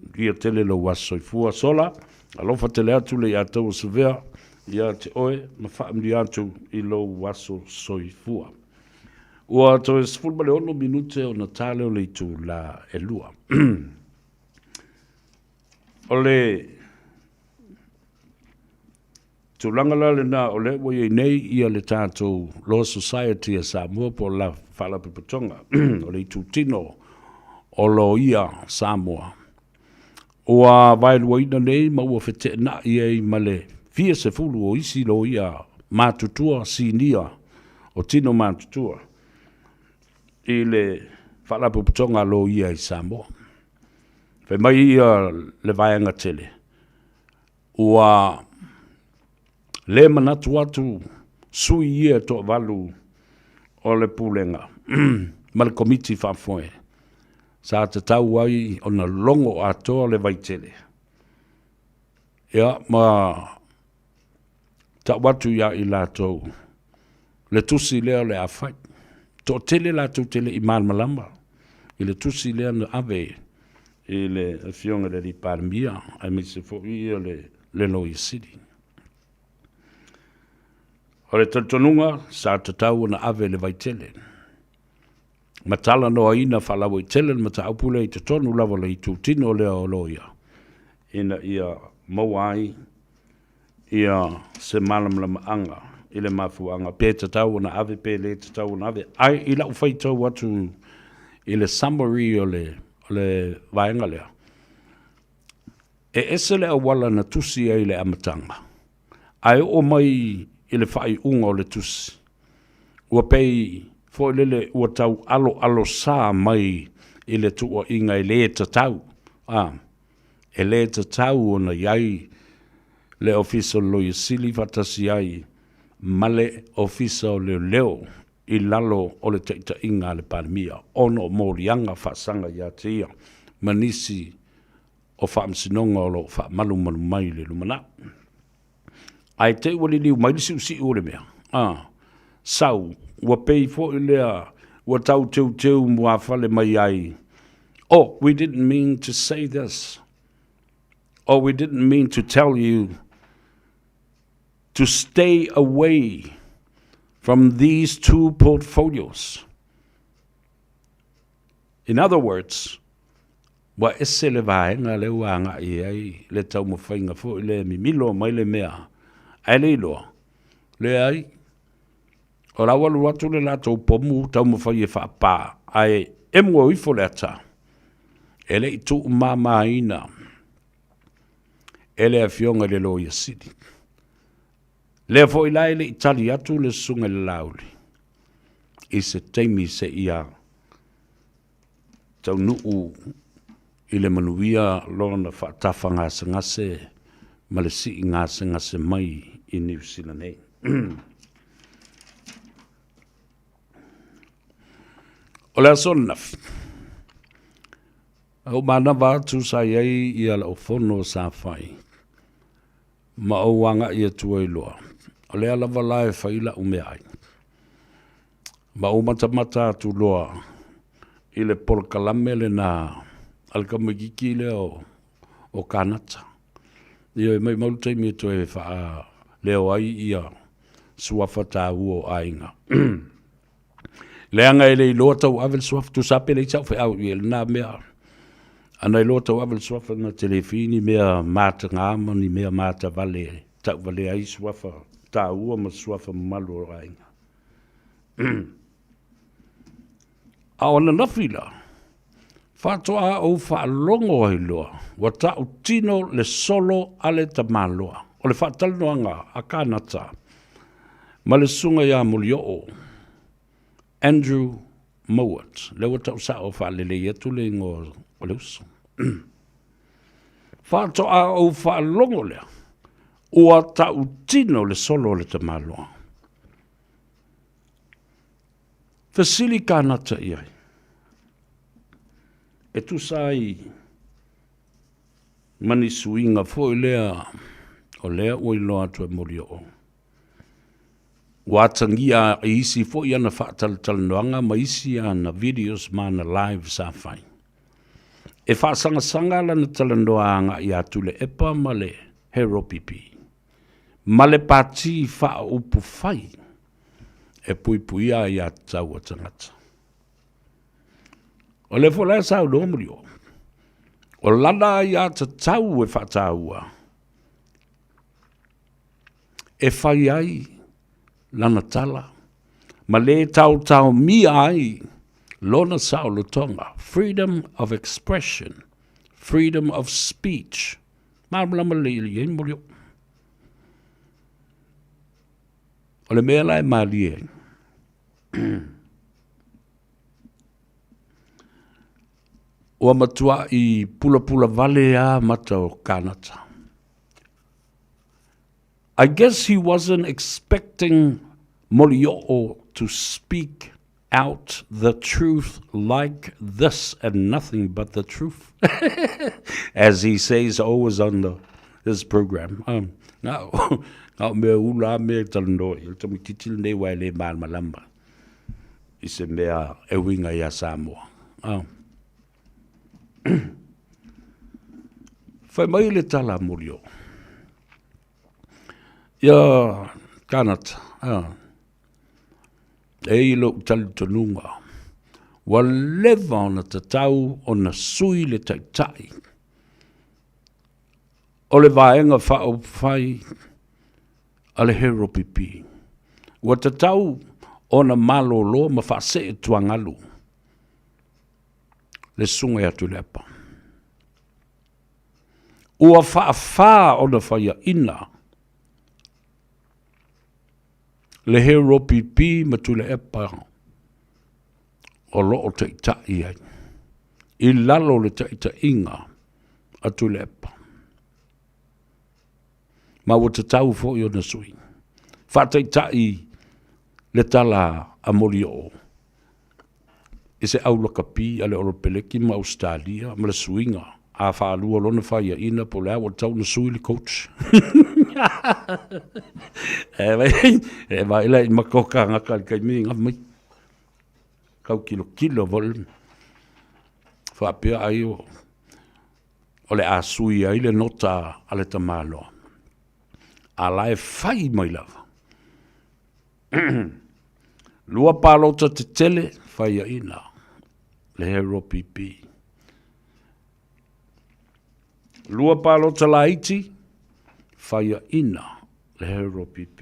Manuia tele lou aso soifua Sola, alofa tele atu le ia tou o Savea ia te oe ma faamanuia atu i lou aso soifua. Ua toe 16 minute ona ta lea o le itula e 2. O le tulaga la lena o lea ua i ai nei ia le tatou Law Society a Samoa po o le Faalapotopotoga o le itutino o Loia Samoa, ua vaeluaina nei ma ua feteenai ai ma le fia sefulu o isi loia matutua sinia o tino matutua. i le Faalapotopotoga a Loia i Samoa. Fai mai ia le vaega tele, ua le manatu atu sui ia e toavalu o le Pulega ma le Komiti Faafoe sa tatau ai ona logo atoa le Vaitele, ia ma tau atu ia i latou le tusi lea o le a fai. Toatele latou te le i malamalama i le tusi lea na ave i le Afioga i le Alii Palemia aemaise foi ia le Loia Sili. O le talitonuga sa tatau ona ave le Vaitele ma talanoaina faalauaitele le mataupu lea i totonu lava o le itutino lea o loia ina ia maua ai ia se malamalamaaga i le mafuaaga pe tatau ona ave pe le tatau ona ave. Ae i lau faitau atu i le summary o le, o le vaega lea, e ese le auala na tusi ai i le amataga, ae oo mai i le faaiuga o le tusi, ua pei foi lele ua tau aloalosā mai i le tuuaiga e le tatau, a, e le tatau ona i ai le Ofisa o le Loia Sili faatasi ai ma le Ofisa o Leoleo i lalo o le taitaiga a le Palemia ona o moliaga faasaga ia te ia ma nisi o faamasinoga o lo o faamalumalu mai i le lumanai. Ae te i ua liliu mai le siusiu o le mea, a, sau, ua pei foi lea ua tau teuteu muafale mai ai, Oh, we didn't mean to say this, or we didn't mean to tell you to stay away from these two portfolios. In other words, ua ese le vaega lea ua agai i ai le taumafaiga foi lea e mimilo mai le mea, ae le iloa. Leai, o la ua alu atu le latou pomu taumafai e faapa, ae emo ifo le ata, e le i tuumamaina e le Afioga i le Loia Sili. Lea foi la e le i tali atu le Susuga i le Laauli i se taimi seia taunuu i le manuia lona faatafagasegase ma le sii gasegase mai i Niu Sila nei. O le aso ananafi, ua manava atu sa i ai ia lau fono sa fai ma ou agai atu ai loa, o lea lava la e fai la'u meaai. Ma ou matamata atu loa i le polokalame lena a le tamaitiiti lea o, o Kanata. Ioe, maumau le taimi e toe faaleo ai ia suafa taua o aiga. Leaga e le iloa tauave le suafa, tusa pe leai sau feau i lena mea. Ana iloa tauave le suafa na te le fi ni mea mataga ma ni mea matavale e tauvalea ai suafa taua ma suafa mamalu o aiga. A o ananafi la, faatoa ou faalogo ai loa, ua tautino le solo a le tamaloa. O le faatalanoaga a Kanata ma le susuga ia Molioo, Andrew Mowat, lea ua tau sao faalelei atu le igoa o le uso. Faatoa ou faalogo lea, ua tautino le solo a le tamaloa. Fesili Kanata i ai, e tusa ai ma ni suiga foi lea o lea ua iloa atu e Molioo, ua atagia i isi foi ana faatalatalanoaga ma isi ana videos ma ana live sa fai. E faasagasaga lana talanoa agai ia Tuilaepa ma le Heropipi ma le Pati Faaupufai e puipuia aiatatau a tagata. O lea foi la e saunoa Molioo, o lana aiatatau e faataua e fai ai lana tala ma le taotaomia ai lona saolotoga, freedom of expression, freedom of speech. Malamalama lelei i ai Molioo. O le mea la e malie ai, Ua matuaʻi pulapula wale a mata o Kanata. I guess he wasn't expecting Molioo to speak out the truth like this and nothing but the truth. As he says always on the, his program. Um, ngā, ngā mea ula mea talanoa i le tamaitiiti lenei wa e le malamalama i se mea e uiga iā Samoa. Um. Fai mai le tala a Molioo. Ia Kanata, a, e i lou talitonuga, ua leva ona tatau ona sui le taitai o le Vaega Faaupufai a le HRPP. Ua tatau ona malolo ma faasee tuagalu le susuga ia Tuilaepa. Ua faafā ona faiaina le HRPP ma Tuilaepa o lo o taitai ai i lalo o le taitaiga a Tuilaepa. Ma ua tatau foi ona sui faataitai le tala a Molioo i se au lakapi a le Olopeleki ma Ausetalia ma le suiga a faalua lona faiaina po o le a ua tatau ona sui le coach. E vaai la i maka o kānaka i le taimi i mai. Tau kilokilo foi faapea ai o le a sui ai le nota a le tamaloa. A la e fai mai lava. Lua palota tetele faiaina le HRPP. Lua palota laiti faiaina le HRPP.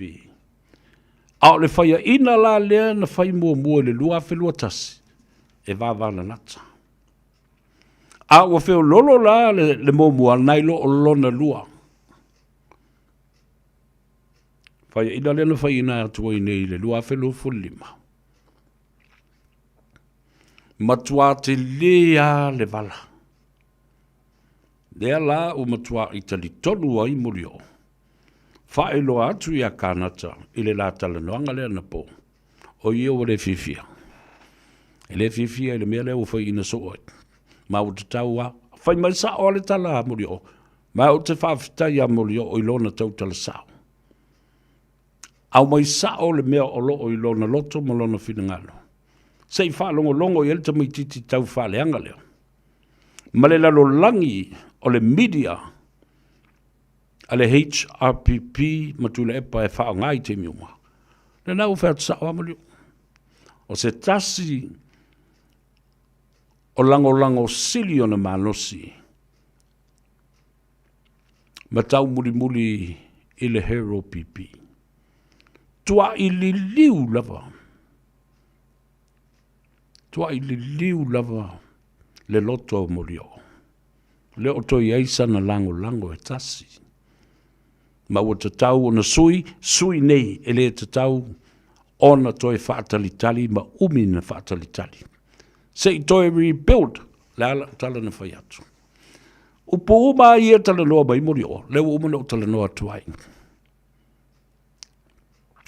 A o le faiaina la lea na fai muamua i le 2021 e vavalalata. A ua feololo la le, le muamua nai lo o lona lua. Faiaina lea na faiaina atu ai nei i le 2025. Matua telē lava le vala. Lea la ua matuaʻi talitonu ai Molioo. Faailoa atu iā Kanata i le la talanoaga lea anapo, o ia ua le fiafia. E le fiafia i le mea lea ua faiaina soo ai. Ma ua tatau lava. Fai mai sao lava le tala a Molioo. Ma ou te faafetai iā Molioo i lona tautala sao. Aumai sao le mea o lo o i lona loto ma lona finagalo. Se i faalogologo i ai le tamaitiiti tau faaleaga lea. Ma le lalolagi o le media a le HRPP ma Tuilaepa e faaaoga i taimi uma. Lena ua fai atu sao lava Molioo. O se tasi o lagolago sili ona malosi ma taumulimuli i le HRPP. Tuai liliu lava, tuai liliu lava le loto o Molioo. Le o toe i ai sana lagolago e tasi. Ma ua tatau ona sui, sui nei e le tatau ona toe faatalitali ma umi na faatalitali. Se i toe rebuild le a lau tala na fai atu. Upu uma ia talanoa mai Molioo, lea ua uma ona ou talanoa atu ai.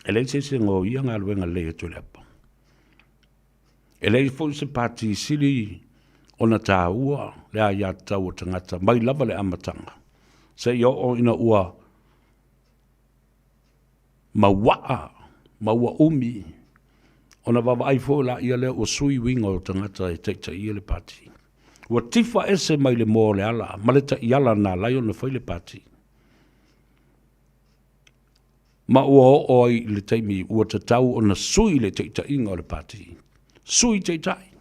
E leai se isi e goia galuega lelei a Tuilaepa. E leai foi se pati sili ona taua le aiatatau a tagata mai lava le amataga seia oo ina ua mauaa ma ua umi ona vaavaai foi laia lea ua sui uiga o tagata e taitaia le pati. Ua tifa ese mai le moa o le ala ma le taiala na ala ai ona fai le pati. Ma ua oo ai i le taimi ua tatau ona sui le taitaiga o le pati. Sui taitai.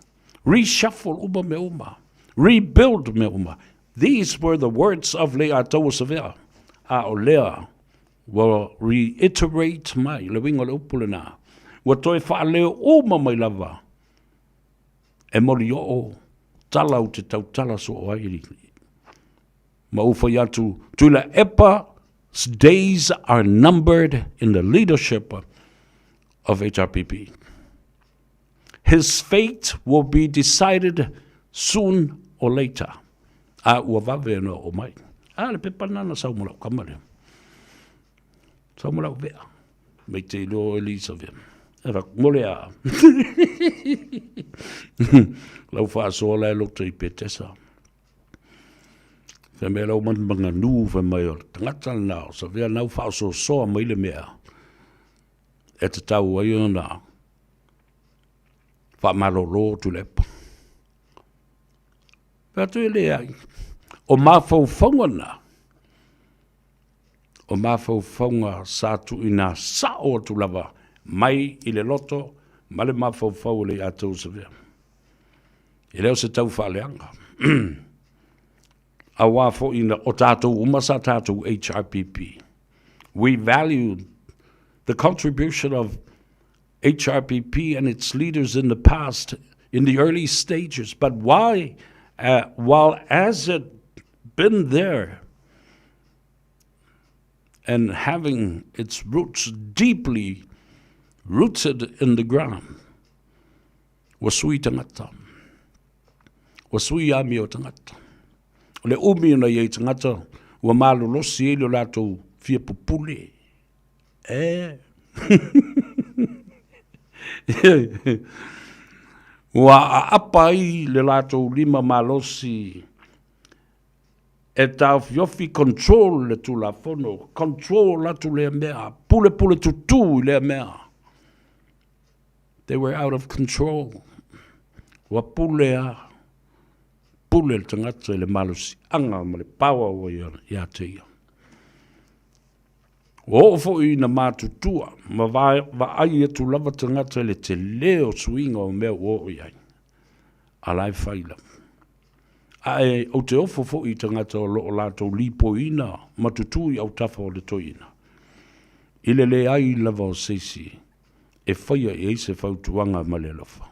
Reshuffle uma mea uma. Rebuild mea uma. These were the words of Leiataua Savea. A o lea ua reiterate mai le uiga o le upu lena. Ua toe faaleo uma mai lava e Molioo tala ou te tautala soo ai ma ou fai atu, Tuilaepa's days are numbered in the leadership of HRPP. His fate will be decided soon or later, a ua vave ona oo mai. A le pepa lena na sau ma lau kama lea. Sau ma lau vea. Mei te iloa oe Lisa vea. E fai atu, mo le a? Lau faasoa la e loto i Petesa. Fai mai lau manumanganu, fai mai o le tagata lena o Savea na ua faaosoosoa mai le mea e tatau ai ona faamalolo Tuilaepa. Fai atu e leai, o mafaufauga na, o mafaufauga sa tuuina sao atu lava mai i le loto ma le mafaufau o le ia tou Savea. E le o se tau faaleaga. Auā foi na o tātou uma sa tātou HRPP. We value the contribution of HRPP and its leaders in the past, in the early stages, but why, uh, while as it been there and having its roots deeply rooted in the ground, Ua sui tangata. Ua sui amio tangata. O le umi ona i ai tagata, ua malolosi ai lo latou fia pupule. E. Ua aapa ai le latou lima malosi e taofiofi control le Tulafono, control atu lea mea, pulepule tutū i lea mea. They were out of control. Ua pule a, pule le tagata i le malosiaga ma le power ua ia te ia. Ua oo foi ina matutua ma vaai atu lava tagata i le tele o suiga o mea ua oo i ai, a la e fai lava. Ae ou te ofo foi i tagata o lo o latou lipoiina ma tutū i autafa o le toeaina, i le leai lava o se isi e faia i ai se fautuaga ma le alofa.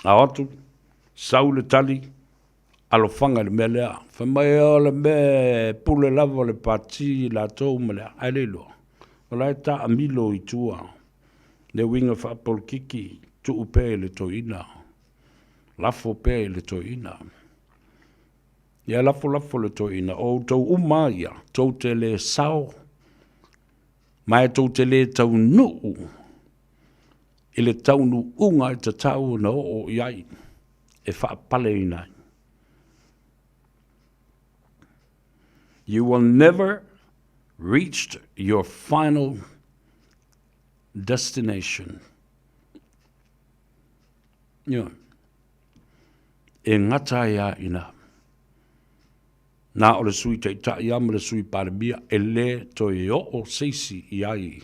Ao atu, sau le tali, alofaga i le mea lea. Fai mai o le mea e pule lava le pati i latou ma le ae le iloa. O la e taamilo i tua le uiga faapolokiki, tuu pea i le toeaina, lafo pea i le toeaina. Ia lafolafo le toeaina, o outou uma lava ia, tou te le sao ma e tou te le taunuu i le taunuuga e tatau ona oo i ai e faapaleina ai. You will never reach your final destination. Ioe. E gata ai lava i ina. Na o le Sui Taitai lava ma le Sui Palemia e le toe oo se isi i ai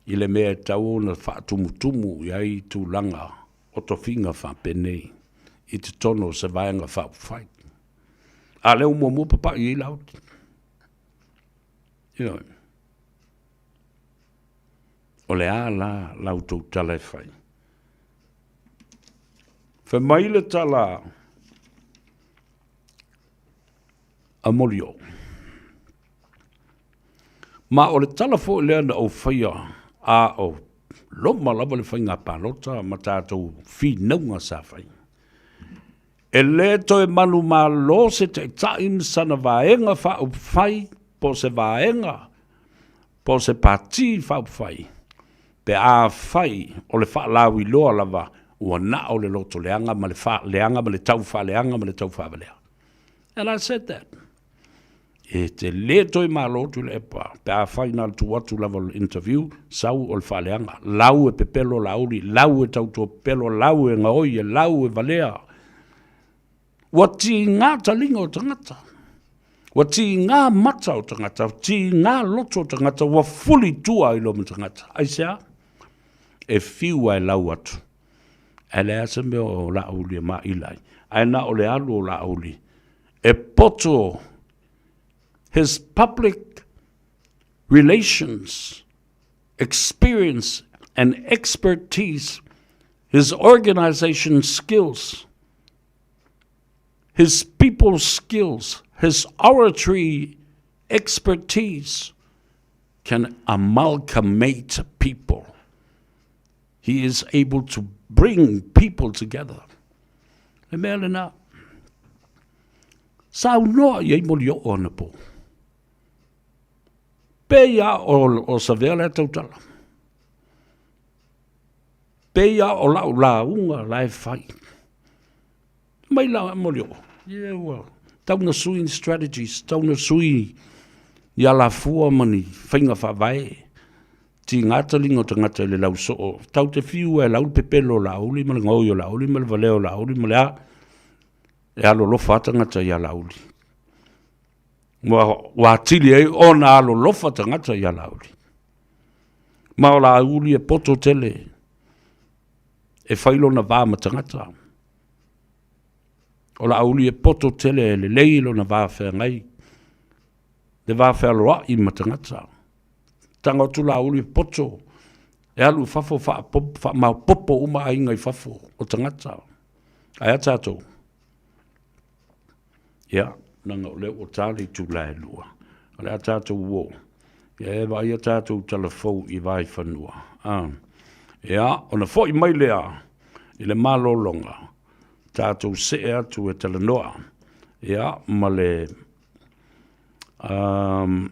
i le mea e tatau ona faatumutumu i ai tulaga o tofiga faapenei i totonu o se Vaega Faaupufai. A o lea ua muamua papai i ai Laauli. Ioe. O le a la la outou tala e fai? Fai mai le tala a Molioo. Ma o le tala foi lea na ou faia a o loma lava le faiga palota ma tatou finauga sa fai. E le toe manumalo se taitai ma sana vaega faaupufai po o se vaega po o se pati faaupufai pe afai o le faalauiloa lava ua na o le lotoleaga ma le faaleaga ma le taufaaleaga ma le taufaavalea. And I said that. E te le toe malo Tuilaepa pe afai na o le tuu atu lava o le interview, sau o le faaleaga. Lau e pepelo Laauli, lau e tautua pepelo, lau e gaoi, e lau e valea. Ua tiga taliga o tagata, ua tiga mata o tagata, ua tiga loto o tagata, ua fuli tua i loma tagata. Aisea? E fiu lava e lau atu, ae leai se mea o Laauli e maila ai, ae na o le alu o Laauli e poto his public relations experience and expertise, his organization skills, his people skills, his oratory expertise can amalgamate people. He is able to Bring people together. Le mea lena. Saunoa i ai Molioo anapo. Pei a o Savea lea tautala. Pei a o lau lauga la e fai. Mai la Molioo. Ia ua tau na sui ni strategies, tau na sui ni alafua ma ni faiga faavae. Tiga taliga o tagata i le lausoo. Tau te fiu e lau le pepelo o Laauli ma le gaoi o Laauli ma le valea o Laauli ma le a. E alolofa lava tagata ia Laauli. Ua atili ai ona alolofa tagata ia Laauli. Ma o Laauli e poto tele e fai lona va ma tagata. O Laauli e poto tele e lelei lona va feagai, le va fealoai ma tagata. Tago atu Laauli e poto e alu i fafo faamaopoopo uma aiga i fafo o tagata. Ae a tatou? Ia, leaga o lea ua ta le itula e 2. O le a tatou o, ia e vaai a tatou talafou i Vaifanua. A, ia, ona foi mai lea i le malologa, tatou see atu e talanoa, ia, ma le um,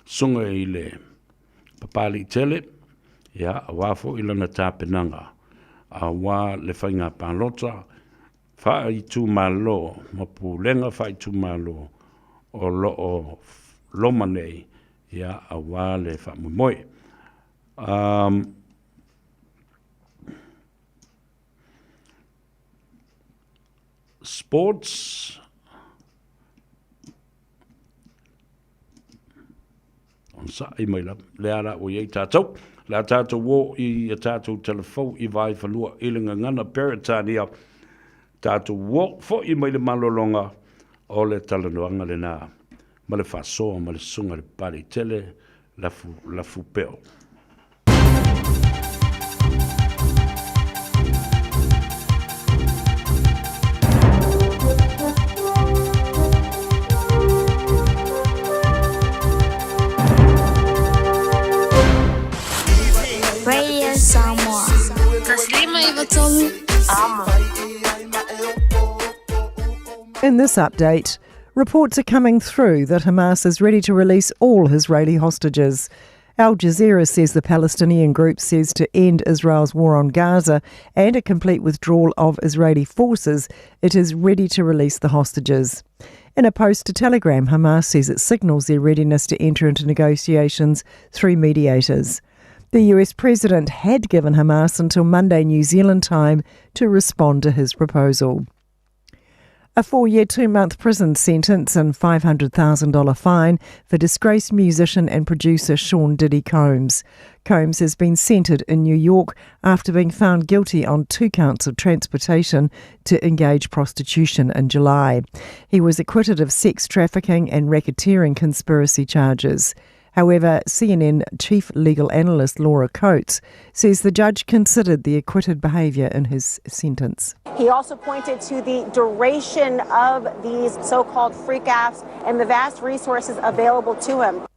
susuga i le Papaliitele, ia, aua foi lana tapenaga, aua le faiga palota faaitumalo ma pulega faaitumalo o lo o loma nei, ia, aua le faamoemoe. Sports, Onosai mai lava, lea la ua i ai tatou. Le a tatou o i a tatou talafou i Vaifalua i le gagana Peretania. Tatou o foi mai le malologa o le talanoaga lena ma le faasoa ma le susuga i le Papaliitele Lafu, Lafu Peo. Radio Samoa. 153 Amo. In this update, reports are coming through that Hamas is ready to release all Israeli hostages. Al Jazeera says the Palestinian group says to end Israel's war on Gaza and a complete withdrawal of Israeli forces, it is ready to release the hostages. In a post to Telegram, Hamas says it signals their readiness to enter into negotiations through mediators. The US president had given Hamas until Monday New Zealand time to respond to his proposal. A 4-year, 2-month prison sentence and $500,000 fine for disgraced musician and producer Sean Diddy Combs. Combs has been centred in New York after being found guilty on 2 counts of transportation to engage prostitution in July. He was acquitted of sex trafficking and racketeering conspiracy charges. However, CNN chief legal analyst Laura Coates says the judge considered the acquitted behaviour in his sentence. He also pointed to the duration of these so-called freak apps and the vast resources available to him.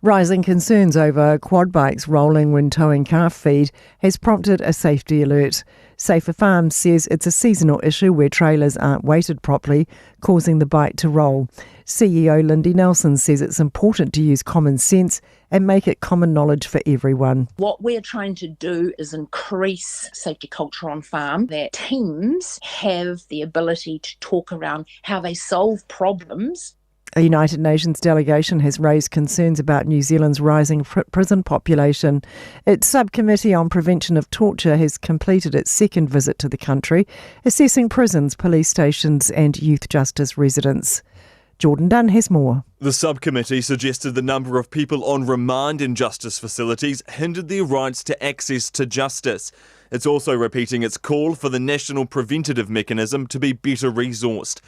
Rising concerns over quad bikes rolling when towing calf feed has prompted a safety alert. Safer Farms says it's a seasonal issue where trailers aren't weighted properly, causing the bike to roll. CEO Lindy Nelson says it's important to use common sense and make it common knowledge for everyone. What we're trying to do is increase safety culture on farm, that teams have the ability to talk around how they solve problems. A United Nations delegation has raised concerns about New Zealand's rising prison population. Its subcommittee on prevention of torture has completed its second visit to the country, assessing prisons, police stations and youth justice residents. Jordan Dunn has more. The subcommittee suggested the number of people on remand in justice facilities hindered their rights to access to justice. It's also repeating its call for the national preventative mechanism to be better resourced.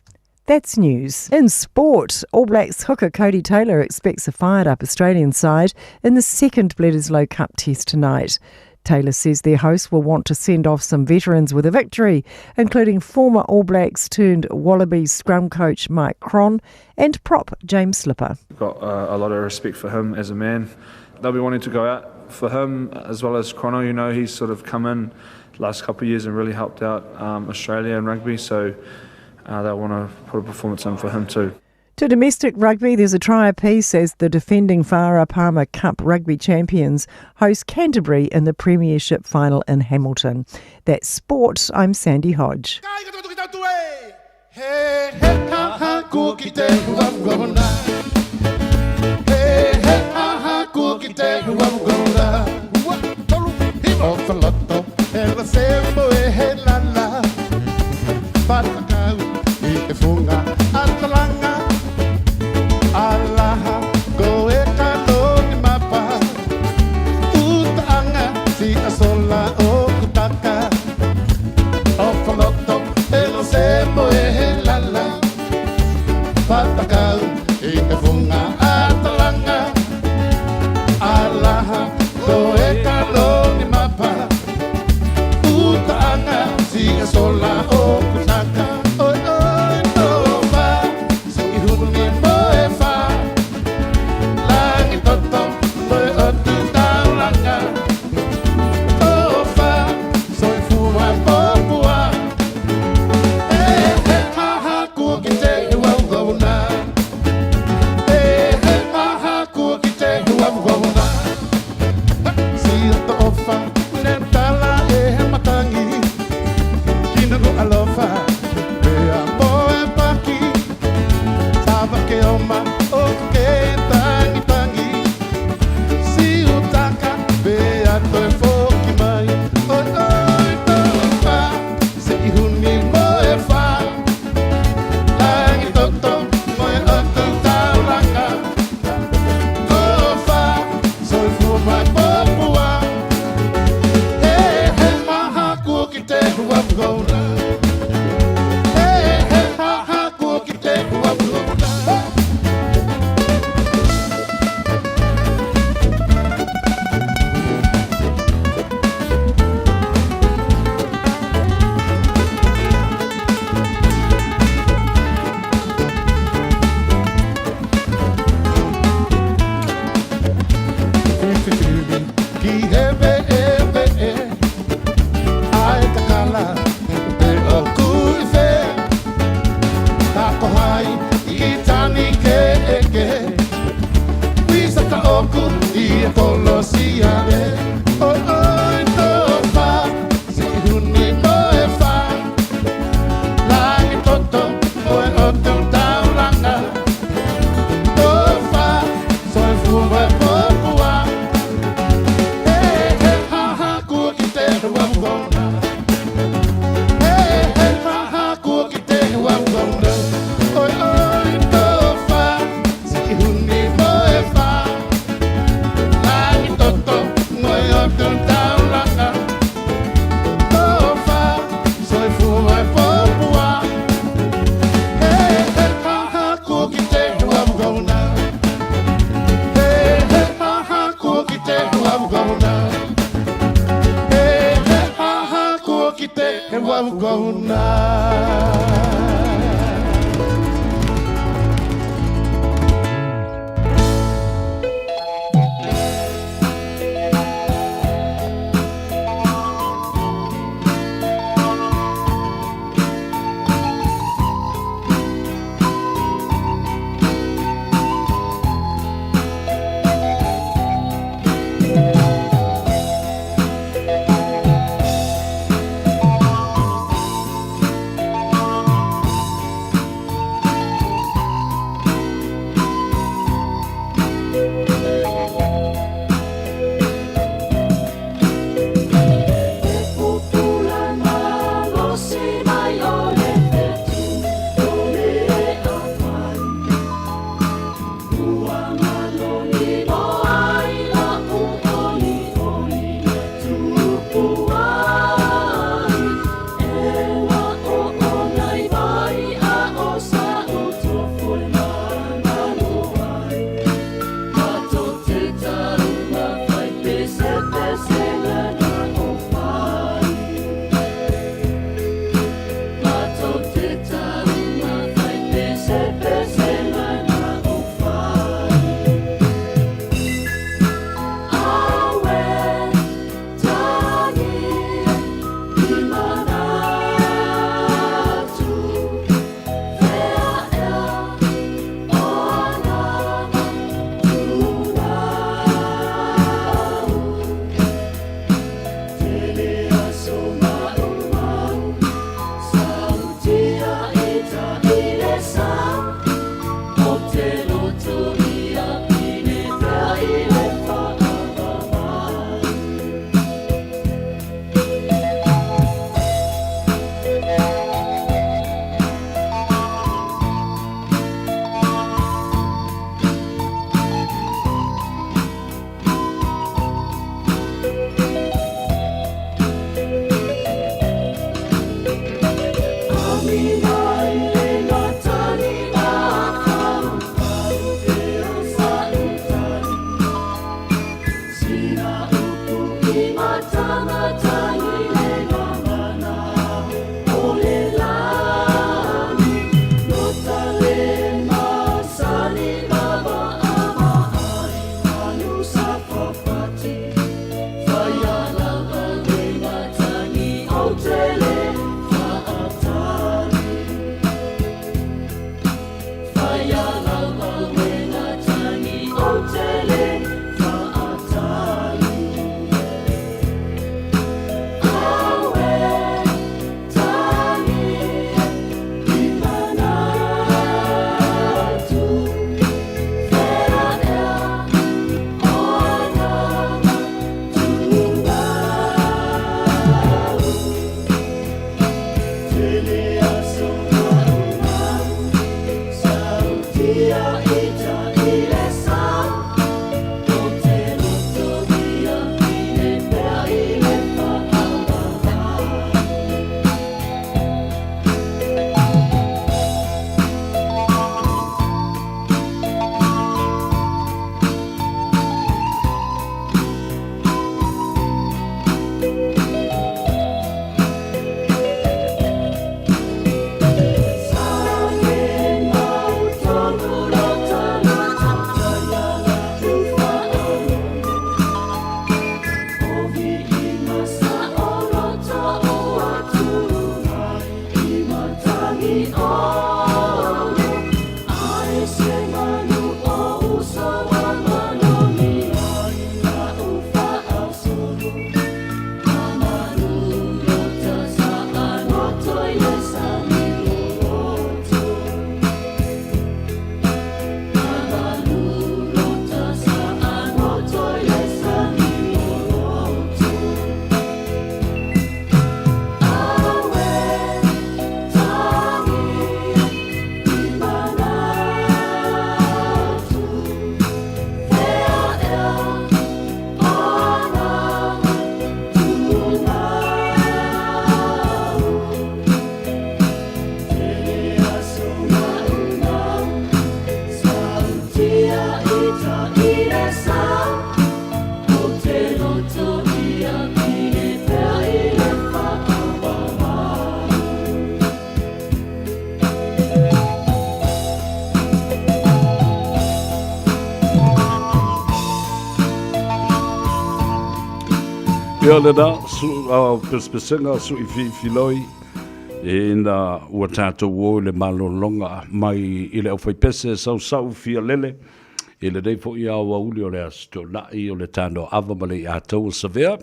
That's news. In sport, All Blacks hooker Codie Taylor expects a fired-up Australian side in the second Bledisloe Cup test tonight. Taylor says their hosts will want to send off some veterans with a victory, including former All Blacks turned Wallabies scrum coach Mike Cron and prop James Slipper. Got a lot of respect for him as a man. They'll be wanting to go out for him as well as Chrono, you know, he's sort of come in the last couple of years and really helped out um, Australia in rugby. So uh, they'll want to put a performance in for him too. To domestic rugby, there's a try apiece as the defending Farah Palmer Cup rugby champions host Canterbury in the Premiership final in Hamilton. That's sport. I'm Sandy Hodge. Ia lena, su, uh, pesepesega su i fifiloi, ina ua tatou o i le malologa mai i le aufaipese sausau fialele, i lenei foi aoauli o le Aso Toonai o le Tanoava ma le Iataua Savea,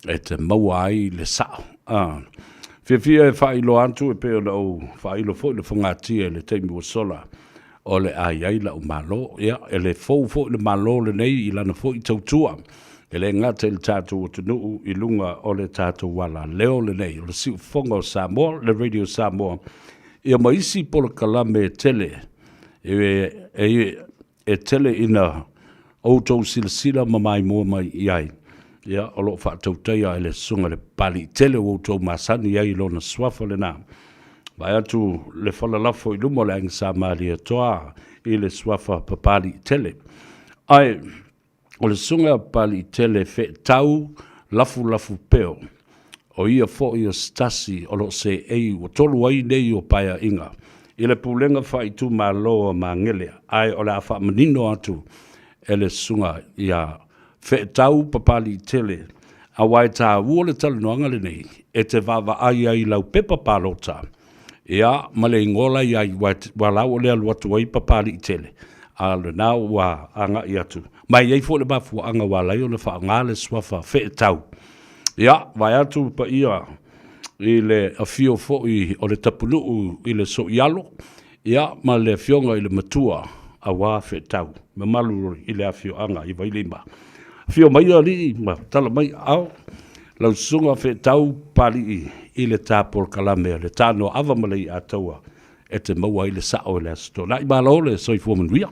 e te maua ai le sao. Ah. Fiafia e faailoa atu e pei ona ou faailo foi le fogatia i le taimi ua sola o le a i ai la'u Malo. Ia, e le fou foi le Malo lenei i lana foi tautua, e le gata i le tatou atunuu i luga o le tatou alaleo lenei, o le Siufofoga o Samoa, le Radio Samoa, ia ma isi polokalame e tele e, e, e tele ina outou silasila ma maimoa mai i ai. Ia, o lo o faatautaia e le Susuga i le Papaliitele ua outou masani ai i lona suafa lena. Vaai atu le falalafo i luma o le Aiga Sa Malietoa i le suafa Papaliitele. Ae, o le Susuga Papaliitele Feetau Lafulafupeo, O ia foi o se tasi o lo o seei ua tolu ai nei o paeaiga i le Pulega Faaitumalo a Magele ae o le a faamanino atu e le Susuga ia Feetau Papaliitele aua e taua le talanoaga lenei e te vaavaai ai i lau pepa palota ia ma le igoa la i ai ua la ua le alu atu ai Papaliitele a o lena ua agai atu ma e i ai foi le mafuaaga ua ala ai ona faaaoga le suafa Feetau. Ia, vae atu paia i le afio foi o le Tapunuu i le Soialo, ia, ma le afioga i le Matua aua Feetau, mamalu i le afioaga i Vailima. Afio mai alii ma tala mai aao lau susuga Feetau Papalii i le ta polokalame o le Tanoa Ava ma Leiataua e te maua ai le sao i le Aso Toonai. Malo le soifua manuia.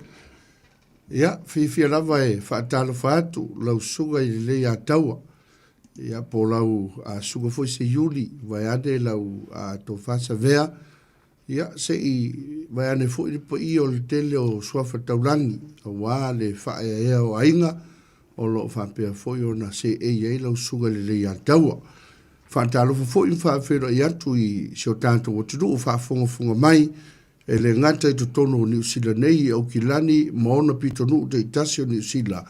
Ia, fiafia lava e faatalofa atu lau susuga i lenei Ataua, ia po o lau susuga foi Seiuli, vaeane lau Tofa Savea, ia se i vaeane foi le paia o le tele o Suafa Taulagi, aua le faaeaea o aiga. o lo o faapea foi ona seei ai lau Susuga Leiataua. Faatalofa foi ma faafeiloai atu i si o tatou atunuu o faafogafoga mai, e le gata i totonu o Niu Sila nei i Aukilani ma ona pitonuu taitasi o Niu Sila,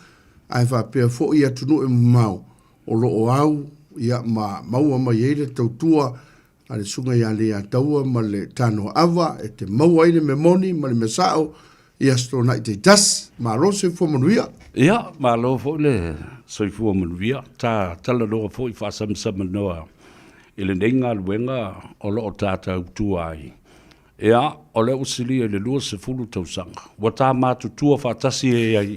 ae faapea foi i atunuu e mamao o lo o au ia ma maua mai ai le tautua a le Susuga ia Leiataua ma le Tanoaava e te maua ai le mea moni ma le mea sao i Aso Toonai taitasi. Malo le soifua manuia. Ia, malo foi le soifua manuia. Ta talanoa foi faasamsamanoa i lenei galuega o lo o ta tautua ai. Ia, o lea ua silia i le 20 tausaga, ua ta matutua faatasi ai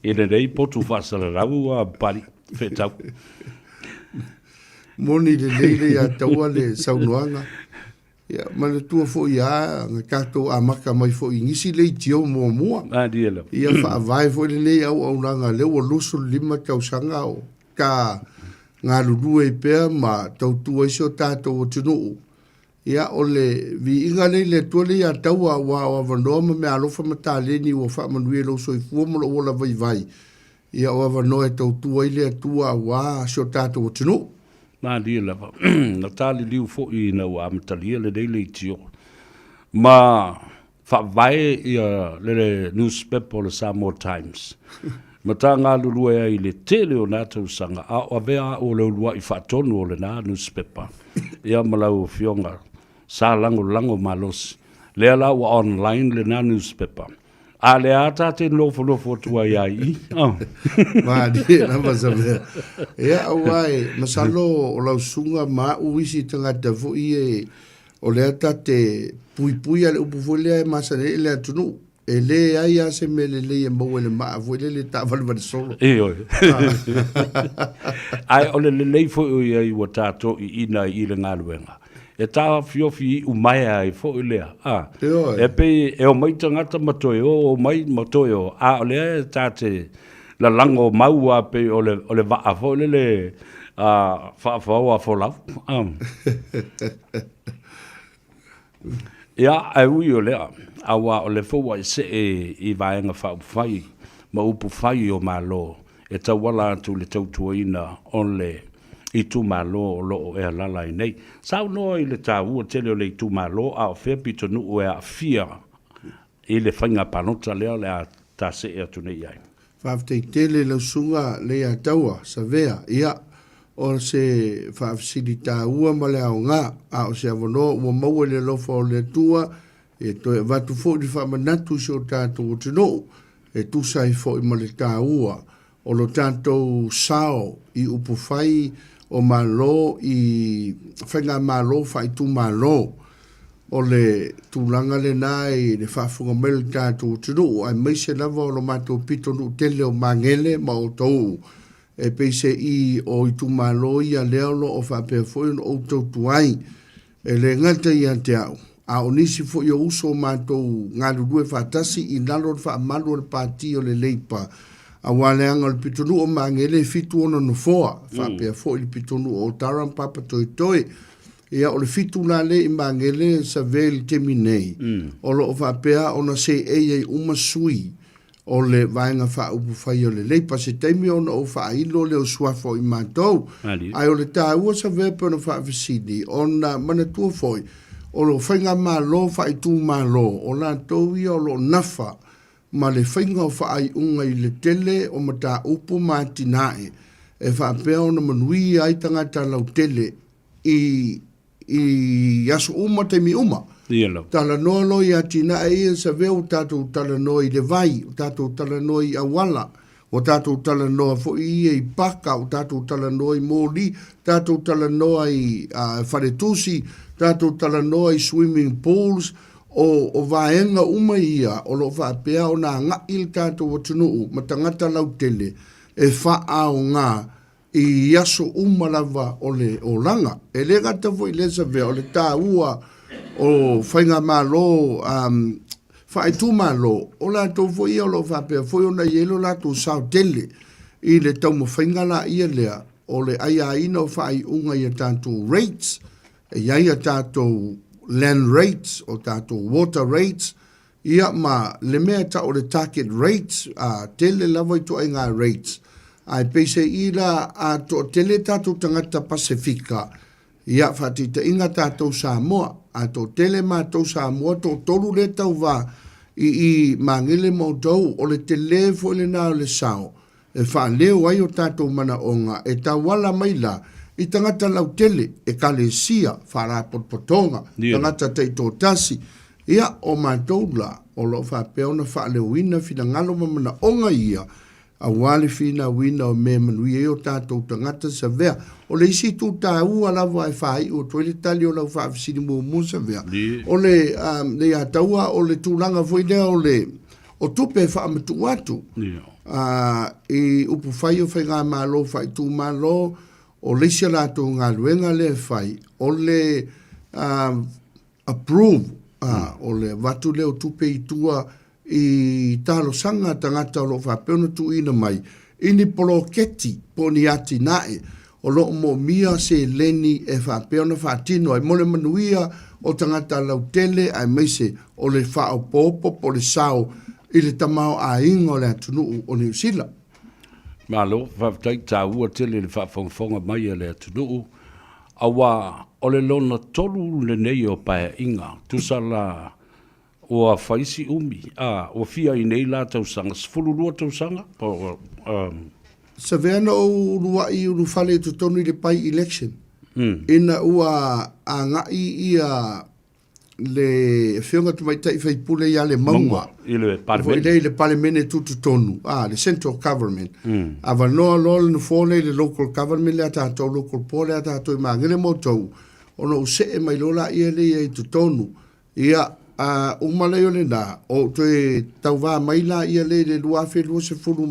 i lenei potu faasalalau a Pali Feetau. Moni lelei le ia taua le saunoaga. Ia, manatua foi lava na tatou amata mai foi i nisi leitio muamua. Malie lava. Ia faavae foi lenei auaunaga lea ua 25 tausaga o ta galulue ai pea ma tautua ai si o tatou atunuu. Ia, o le viiga lea i le Atua lea ia taua, aua o avanoa ma meaalofa ma taleni ua faamanuia i lou soifua ma lou ola vaivai. Ia, o avanoa e tautua ai le Atua aua si o tatou atunuu. Malie lava. Na taliliu foi ina ua amatalia lenei leitio ma faavae ia le newspaper o le Samoa Times ma ta galulue ai i le tele o na tausaga a o avea au o le uluai faatonu o lena newspaper ia ma lau afioga sa lagolago malosi. Lea la ua online lena newspaper A lea a ta te nofonofo atu ai ai i. Oh. Malie lava sa mea. Ia, aua e, masalo o lau susuga ma au isi tagata foi e, o lea ta te puipui a le upu foi lea e masani ai le atunuu. E leai lava se mea lelei e maua i le maa foi lele e taavalevale solo. Ioe. Ae o le lelei foi o ia i ua tatou iina ai i le galuega. E taofiofi iu maea ai foi lea, a. Ioe. E pei e omai tagata ma toe o, omai ma toe o, a o lea e ta te lalago mau a pei o le, o le vaa foi lele a faafaoa folau. A. Ia, ae ui o lea, aua o lea foi ua e see i Vaega Faaupufai ma upufai o Malo e tauala atu i le tautuaina o le itumalo o lo o e alaala ai nei. Saunoa i le taua tele o le itumalo a o fea pitonuu e aafia i le faiga palota lea o le a ta see atu nei i ai. Faafetai tele i lau susuga Leiataua Savea. Ia, o se faafesili taua ma le aoga, a o se avanoa ua maua i le alofa o le Atua e toe avatu foi le faamanatu i si o tatou atunuu e tusa ai foi ma le taua o lo tatou sao i upufai o Malo i faigamalo faaitumalo. O le tulaga lena i le faafofoga mai o le tatou atunuu aemaise lava o lo matou pitonuu tele o Magele ma Otahuhu e peiseai o itumalo ia lea o lo o faapea foi ona ou tautua ai. E le gata ia te au, a o nisi foi o uso o matou galulue faatasi i lalo o le faamalu o le Pati o le Leipa, aua leaga o le pitonuu o Magele e fitu ona nofoa, faapea foi le pitonuu o Otara ma Papatoetoe. Ia, o le fitu la lea i Magele, Save i le taimi nei, o lo o faapea ona seei ai uma sui o le Vaega Faaupufai o le Leipa. Se taimi ona ou faailo lea o suafa o i matou. Ae o le taua Savea pei ona faafesili, ona manatua foi, o lo faigamalo faaitumalo, o latou ia o lo o nafa ma le faiga o faaiuga i le tele o mataupu ma atinae e faapea ona manuia ai tagata lautele i i aso uma, taimi uma. Ia lava. Talanoa loa i atinae ia, Savea, ua tatou talanoa i le vai, ua tatou talanoa i auala, ua tatou talanoa foi ia i paka, ua tatou talanoa i moli, tatou talanoa i faletusi, tatou talanoa i swimming pools, o, o vaega uma ia o lo o faapea ona agai le tatou atunuu ma tagata lautele e faaaoga i aso uma lava o le olaga. E le gata foi i lea Savea, o le taua o faigamalo faaitumalo, o latou foi ia o lo o faapea foi ona i ai lo latou sao tele i le taumafaiga laia lea o le aiaina o faaiuga i a tatou rates, e i ai a tatou land rates, o tatou water rates, ia ma le mea e tau o le target rates, a tele lava ituaiga rates. Ae peiseai la a toatele tatou tagata Pasefika, ia, faataitaiga tatou Samoa, a toatele matou Samoa, toatolu lea tauva i i Magele ma outou, o le tele foi lena o le sao e faaleo ai o tatou manaoga e tauala mai la i tagata lautele, ekalesia, faalapotopotoga, tagata taitoatasi, ia, o matou la o lo o faapea ona faaleoina finagalo ma manaoga ia aua le finauina o mea e manuia ai o tatou tagata Savea. O le isi itu taua lava e faaiu atu ai le tali o lau faafesili muamua Savea, o le Leiataua o le tulaga foi lea o le o tupe e faamatuu atu i upufai o faigamalo faaitumalo, o le isi a latou galuega lea e fai, o le approve, o le avatu lea o tupe i tua i talosaga a tagata o lo o faapea ona tuuina mai i ni poloketi po o ni atinae o lo o moomia seleni e faapea ona faatino ai mo le manuia o tagata lautele aemaise o le faaopoopo po o le sao i le tamaoaiga o le atunuu o Niu Sila. Malo, faafetai, taua tele le faafogafoga mai a le atunuu, aua o le lona tolu lenei o Paeaiga, tusa la Ua fai si umi, a, ua fia i nei la tausaga, 12 tausaga, po o, um. Savea na ou uluai ulufale i totonu i le by-election, ina ua agai ia le Afioga Tamaitai Faipule ia Lemauga, i le Palemene, foi lea i le Palemene tutotonu, a, le Central Government, avanoa loa le nofoa lea i le Local Government lea a tatou, Local Board lea a tatou i Magele ma outou, ona ou see mai loa laia lea i totonu. Ia, a uma lea o lena, ou toe tauvā mai laia lea i le 2021,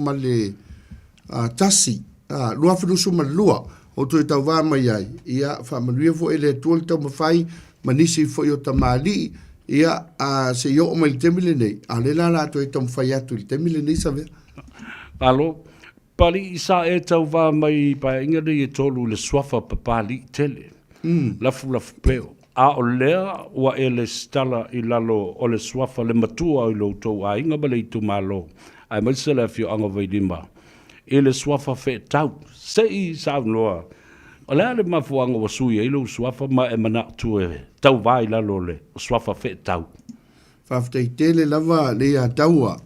2022, ou toe tauvā mai ai, ia, faamanuia foi e le Atua le taumafai ma nisi foi o tamalii, ia, a, se i oo mai i le taimi lenei, a o lea la o le a toe taumafai atu i le taimi lenei, Savea. Malo. Papalii sa e tauvā mai i paeaiga nei e tolu i le suafa Papalii tele, Lafulafupeo, a o lea ua e lesitala i lalo o le suafa le matua i lo outou aiga ma le itumalo, aemaise le afioaga o Vailima, i le suafa Feetau. Se i saunoa, o le a le mafuaaga ua sui ai lou suafa ma e manatu e tauvā i lalo o le suafa Feetau? Faafetai tele lava le ia taua.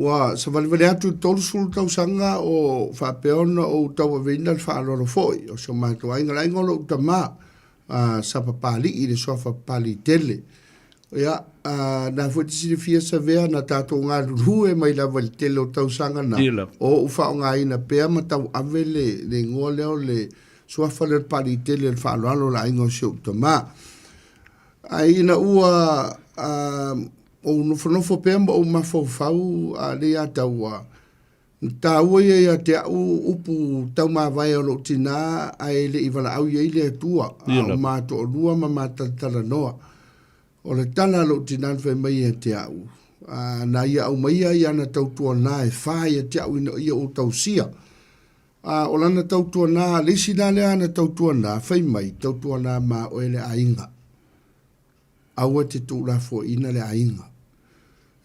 Ua savalivali atu i le 30 tausaga o faapea ona ou tauaveina le faaaloalo foi o si o matou aiga, le aiga o lou tama, a sa Papalii, le suafa Papaliitele. Ia, a, na foi te silafia Savea, na tatou galulue mai lava i le tele o tausaga na, o ou faaaogaina pea ma tauave le, le igoa lea o le suafa lea o le Papaliitele o le faaaloalo o le aiga o si ou tama. Ae ina ua ou nofonofo pea ma ou mafaufau a le ia taua, na taua ia ia te au upu taumavae o lou tinā ae le i valaau i ai le Atua, a o ma toalua ma ma talatalanoa. O le tala a lou tinā na fai mai ia te au, a, na ia aumaia i ana tautuanā e fa ia te au ina ia ou tausia. A o lana tautuanā, le isi la lea ana tautuanā, fai mai, tautuanā ma oe le aiga. Aua te tuulafoaiina le aiga.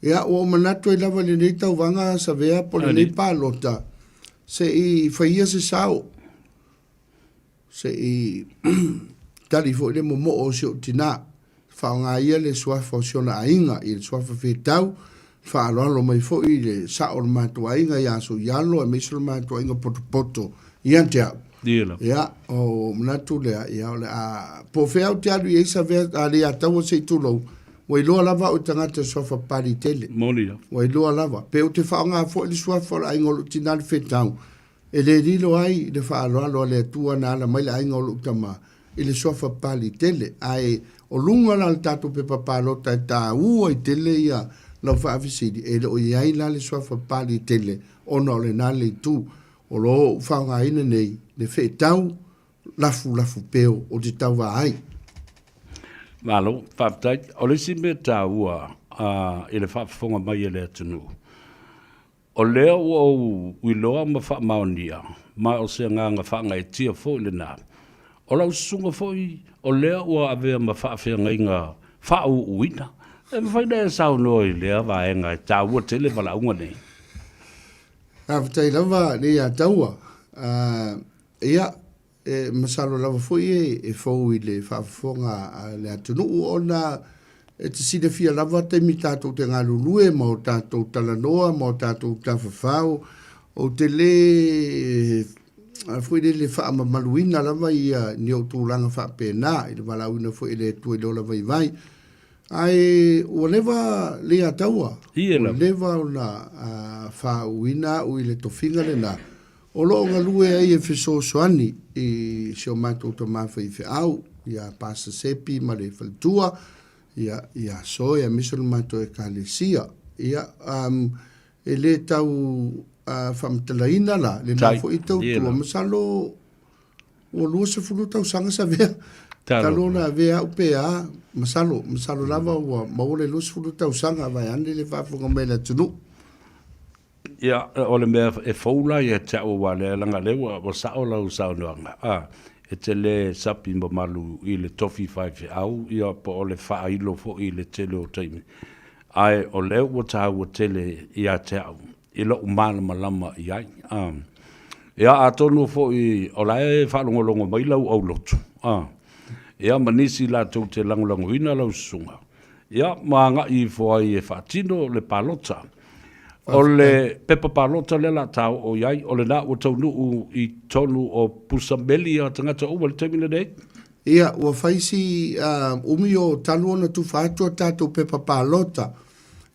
Ia, ua ou manatu ai lava i lenei tauvaga Savea po o lenei palota, se i faia se sao, se i tali foi le momoo o si ou tinā, faaaoga ia le suafa o si ona aiga i le suafa fetau, faaaloalo mai foi i le sao o le matou aiga ia Suialo aemaise o le matou aiga potopoto ia te au. Ia, o manatu lea, ia o le a po o fea ou te alu i ai Savea a le Ataua se i tulou, ua iloa lava au e tagata suafa pali tele. Moni. Ua iloa lava. Pe ou te faaaoga foi le suafa o le aiga o lou tinā le fetau, E le lilo ai le faaaloalo a le Atua na ala mai le aiga o lou tama i le suafa pali tele. Ae o luga la o le tatou pepa palota e taua ai tele ia lau faafesili, e le o i ai la le suafa pali tele ona o lena le itu o lo o ou faaaogaina nei le feetau lafulafu peo o te tauva ai. Malo, faafetai. O le isi mea taua i le faafofoga mai a le atunuu, O lea ua ou iloa ma faamaonia, ma o se agaga faagaeetia foi lena. O lau susuga foi, o lea ua avea ma faafeagaiga faauuina. E mafai ona e saunoa i lea vaega e taua tele valaauga nei? Faafetai lava Leiataua. Ia, e masalo lava foi e fou i le faafofoga a le atunuu ona e te silafia lava taimi tatou te galulue ma o tatou talanoa ma o tatou tafafao, ou te le foi lele faamamaluina lava ia ni ou tulaga faapena i le valaauina foi e le Atua i le ola vaivai. Ae ua leva Leiataua, ua leva ona faauuina au i le tofiga lena, o lo o galue ai e fesoasoani i si o matou tama faifeau, ia Pastor Sepi ma le faletua, ia, ia Soe aemaise o le matou ekalesia. Ia, um, e le tau uh, faamatalaina la, lena foi tautua, masalo Ua 20 tausaga Savea talu ona avea au pe a, masalo, masalo lava ua maua le 20 tausaga vaeane le faafofoga mai a le atunuu. Ia, o le mea e fou la ia te au aua lea leaga lea ua, ua sao lau saunoaga, a, e te le sapi mamalu i le tofi faifeau, ia po o le faailo foi i le tele o taimi, ae o lea ua taua tele ia te au i lou malamalama i ai. A, ia, atonu foi o la e faalogologo mai lau aulotu, a, ia, ma nisi latou te lagolagoina lau susuga, ia, ma agai ifo ai e faatino le palota. O le pepa palota lea o le a ta oo i ai, o lena ua taunuu i totonu o pusa meli a tagata uma i le taimi lenei? Ia, ua fai si umi o talu ona tufa atu a tatou pepa palota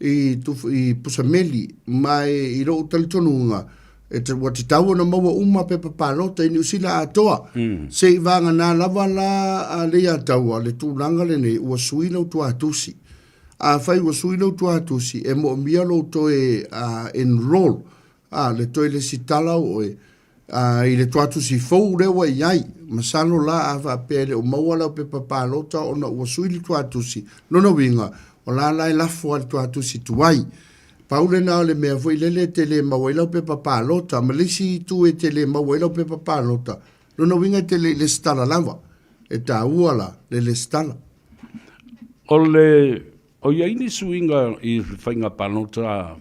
i, i Pusameli, ma e, i lou talitonuga, e te, ua tatau ona maua uma pepa palota i Niu Sila atoa. Mm. Se i vagana lava la a Leiataua le tulaga lenei, ua sui lau tuatusi. Afai ua sui lau tuatusi, e moomia lou toe uh, enroll, a, le toe lesitala o oe, A i le tuatusi fou lea ua i ai, masalo la a faapea e le o maua lau pepa palota ona ua sui le tuatusi, lona uiga, o la la e lafo lava i le tuatusi tuai. Pau lena o le mea foi lele e te le maua ai lau pepa palota, ma le isi itu e te le maua ai lau pepa palota, lona uiga e te le i lesitala lava. E taua la le lesitala. O le O i ai ni suiga i le faiga palota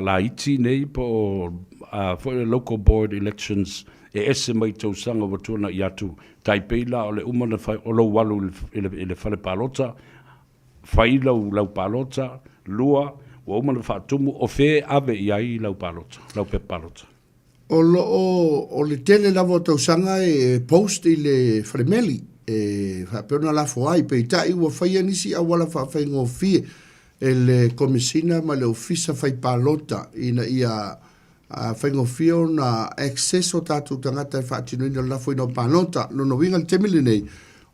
laiti nei po o foi le local board elections e ese mai tausaga ua tuanai atu, tai pei la o le uma ona fai o lou alu i le fale palota, fai lau lau palota, lua, ua uma ona faatumu, o fea e ave i ai lau palota, lau pepa palota? O lo o, o le tele lava o tausaga e post i le falemeli e faapea ona lafo ai, peitai ua faia nisi auala faafaigofie e le Komesina ma le Ofisa Fai Palota ina ia faigofie ona access o tatou tagata e faatinoina le lafoina o palota. Lona uiga i le taimi lenei,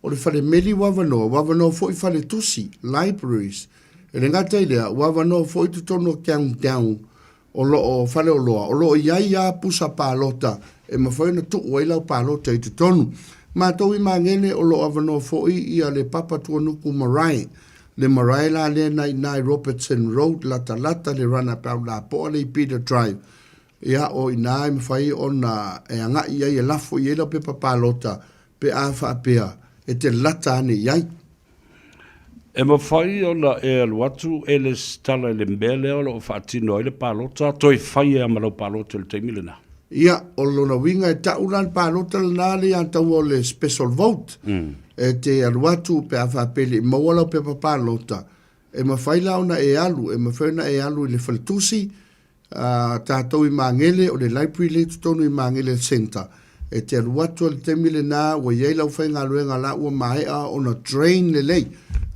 o le falemeli ua avanoa, ua avanoa foi faletusi, libraries. E le gata i lea, ua avanoa foi totonu o Countdown O lo o Faleoloa, o lo o i ai lava pusa palota e mafai ona tuu ai lau palota i totonu. Matou i Magele o lo o avanoa foi ia le Papa Tuanuku Marae. Le marae la lea na i ina i Robertson Road latalata le runabout lapoa le i Peter Drive. Ia o ina e mafai ona e agai i ai e lafo i ai lau pepa palota pe a faapea e te lata ane i ai. E mafai ona e alu atu e lesitala i le mea lea o lo o faatino ai le palota, toe fai ai ma lau palota i le taimi lena. Ia, o lona uiga e tau la le palota lena le ia taua o le special vote. E te alu atu pe a faapea e le i maua lau pepa palota, e mafai la ona e alu, e mafai ona e alu i le faletusi, A tatou i Magele, o le library lea i totonu i Magele Centre, e te alu atu i le taimi lena ua i ai lau faigaluega la ua maea ona train lelei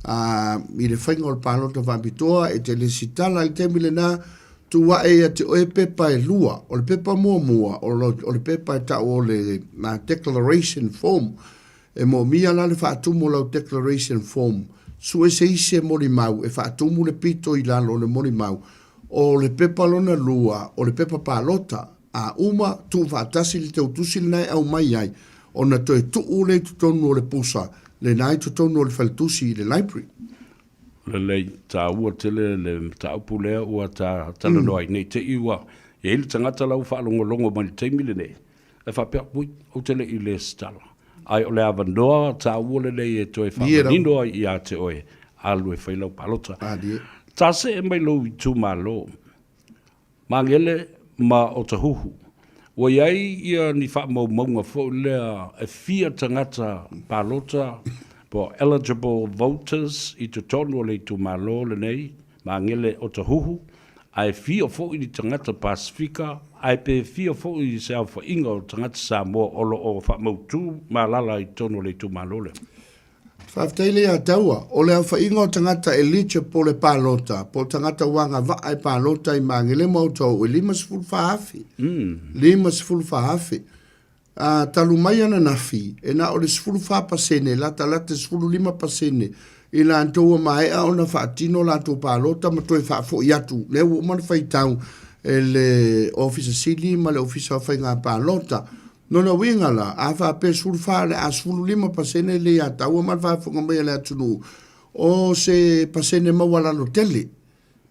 a, i le faiga o le palota faapitoa, e te lesitala i le taimi lena, tuu ae ia te oe pepa e lua. O le pepa muamua, o le pepa e tau o le declaration form. E moomia la le faatumu o lau declaration form. Sue se isi e molimau e faatumu le pito i lalo o le molimau. O le pepa lona lua, o le pepa palota. A uma, tuu faatasi le teutusi lena e aumai ai, ona toe tuu lea i totonu o le pusa lena i totonu o le faletusi i le library. Lelei, taua tele le mataupu lea ua ta talanoa ai, ne i te i ua i ai le tagata la ua faalogologo mai i le taimi lenei, E faapea, ui, ou te le i lesitala. Ae o le avanoa taua lelei e toe faamanino ai ia te oe, alu e fai lau palota. Ta see mai lou itumalo, Magele ma Otahuhu. Ua i ai ia ni faamaumauga foi lea e fia tagata palota po o eligible voters i totonu o le itumalo lenei, Magele Otahuhu, ae fia foi ni tagata Pasefika, ae pe fia foi se aofaiga o tagata Samoa o lo o faamautu ma alaala i totonu o le itumalo lea. Faafetai le ia Taua. O le aofaiga o tagata eligible e palota, po o tagata ua agavaa e palota i Magele ma Otahuhu e 54,000. 54,000. Ā, talu mai ananafi, e na o le 14%, latalata 15% i latou ua maea ona faatino latou palota ma toe faafoi atu. Lea ua uma ona faitau e le Ofisa Sili ma le Ofisa o Faiga Palota. Lona uiga la, a faapea 14 o le a 15% le ia taua ma le faafofoga mai a le atunuu, o se pasene maualalo tele,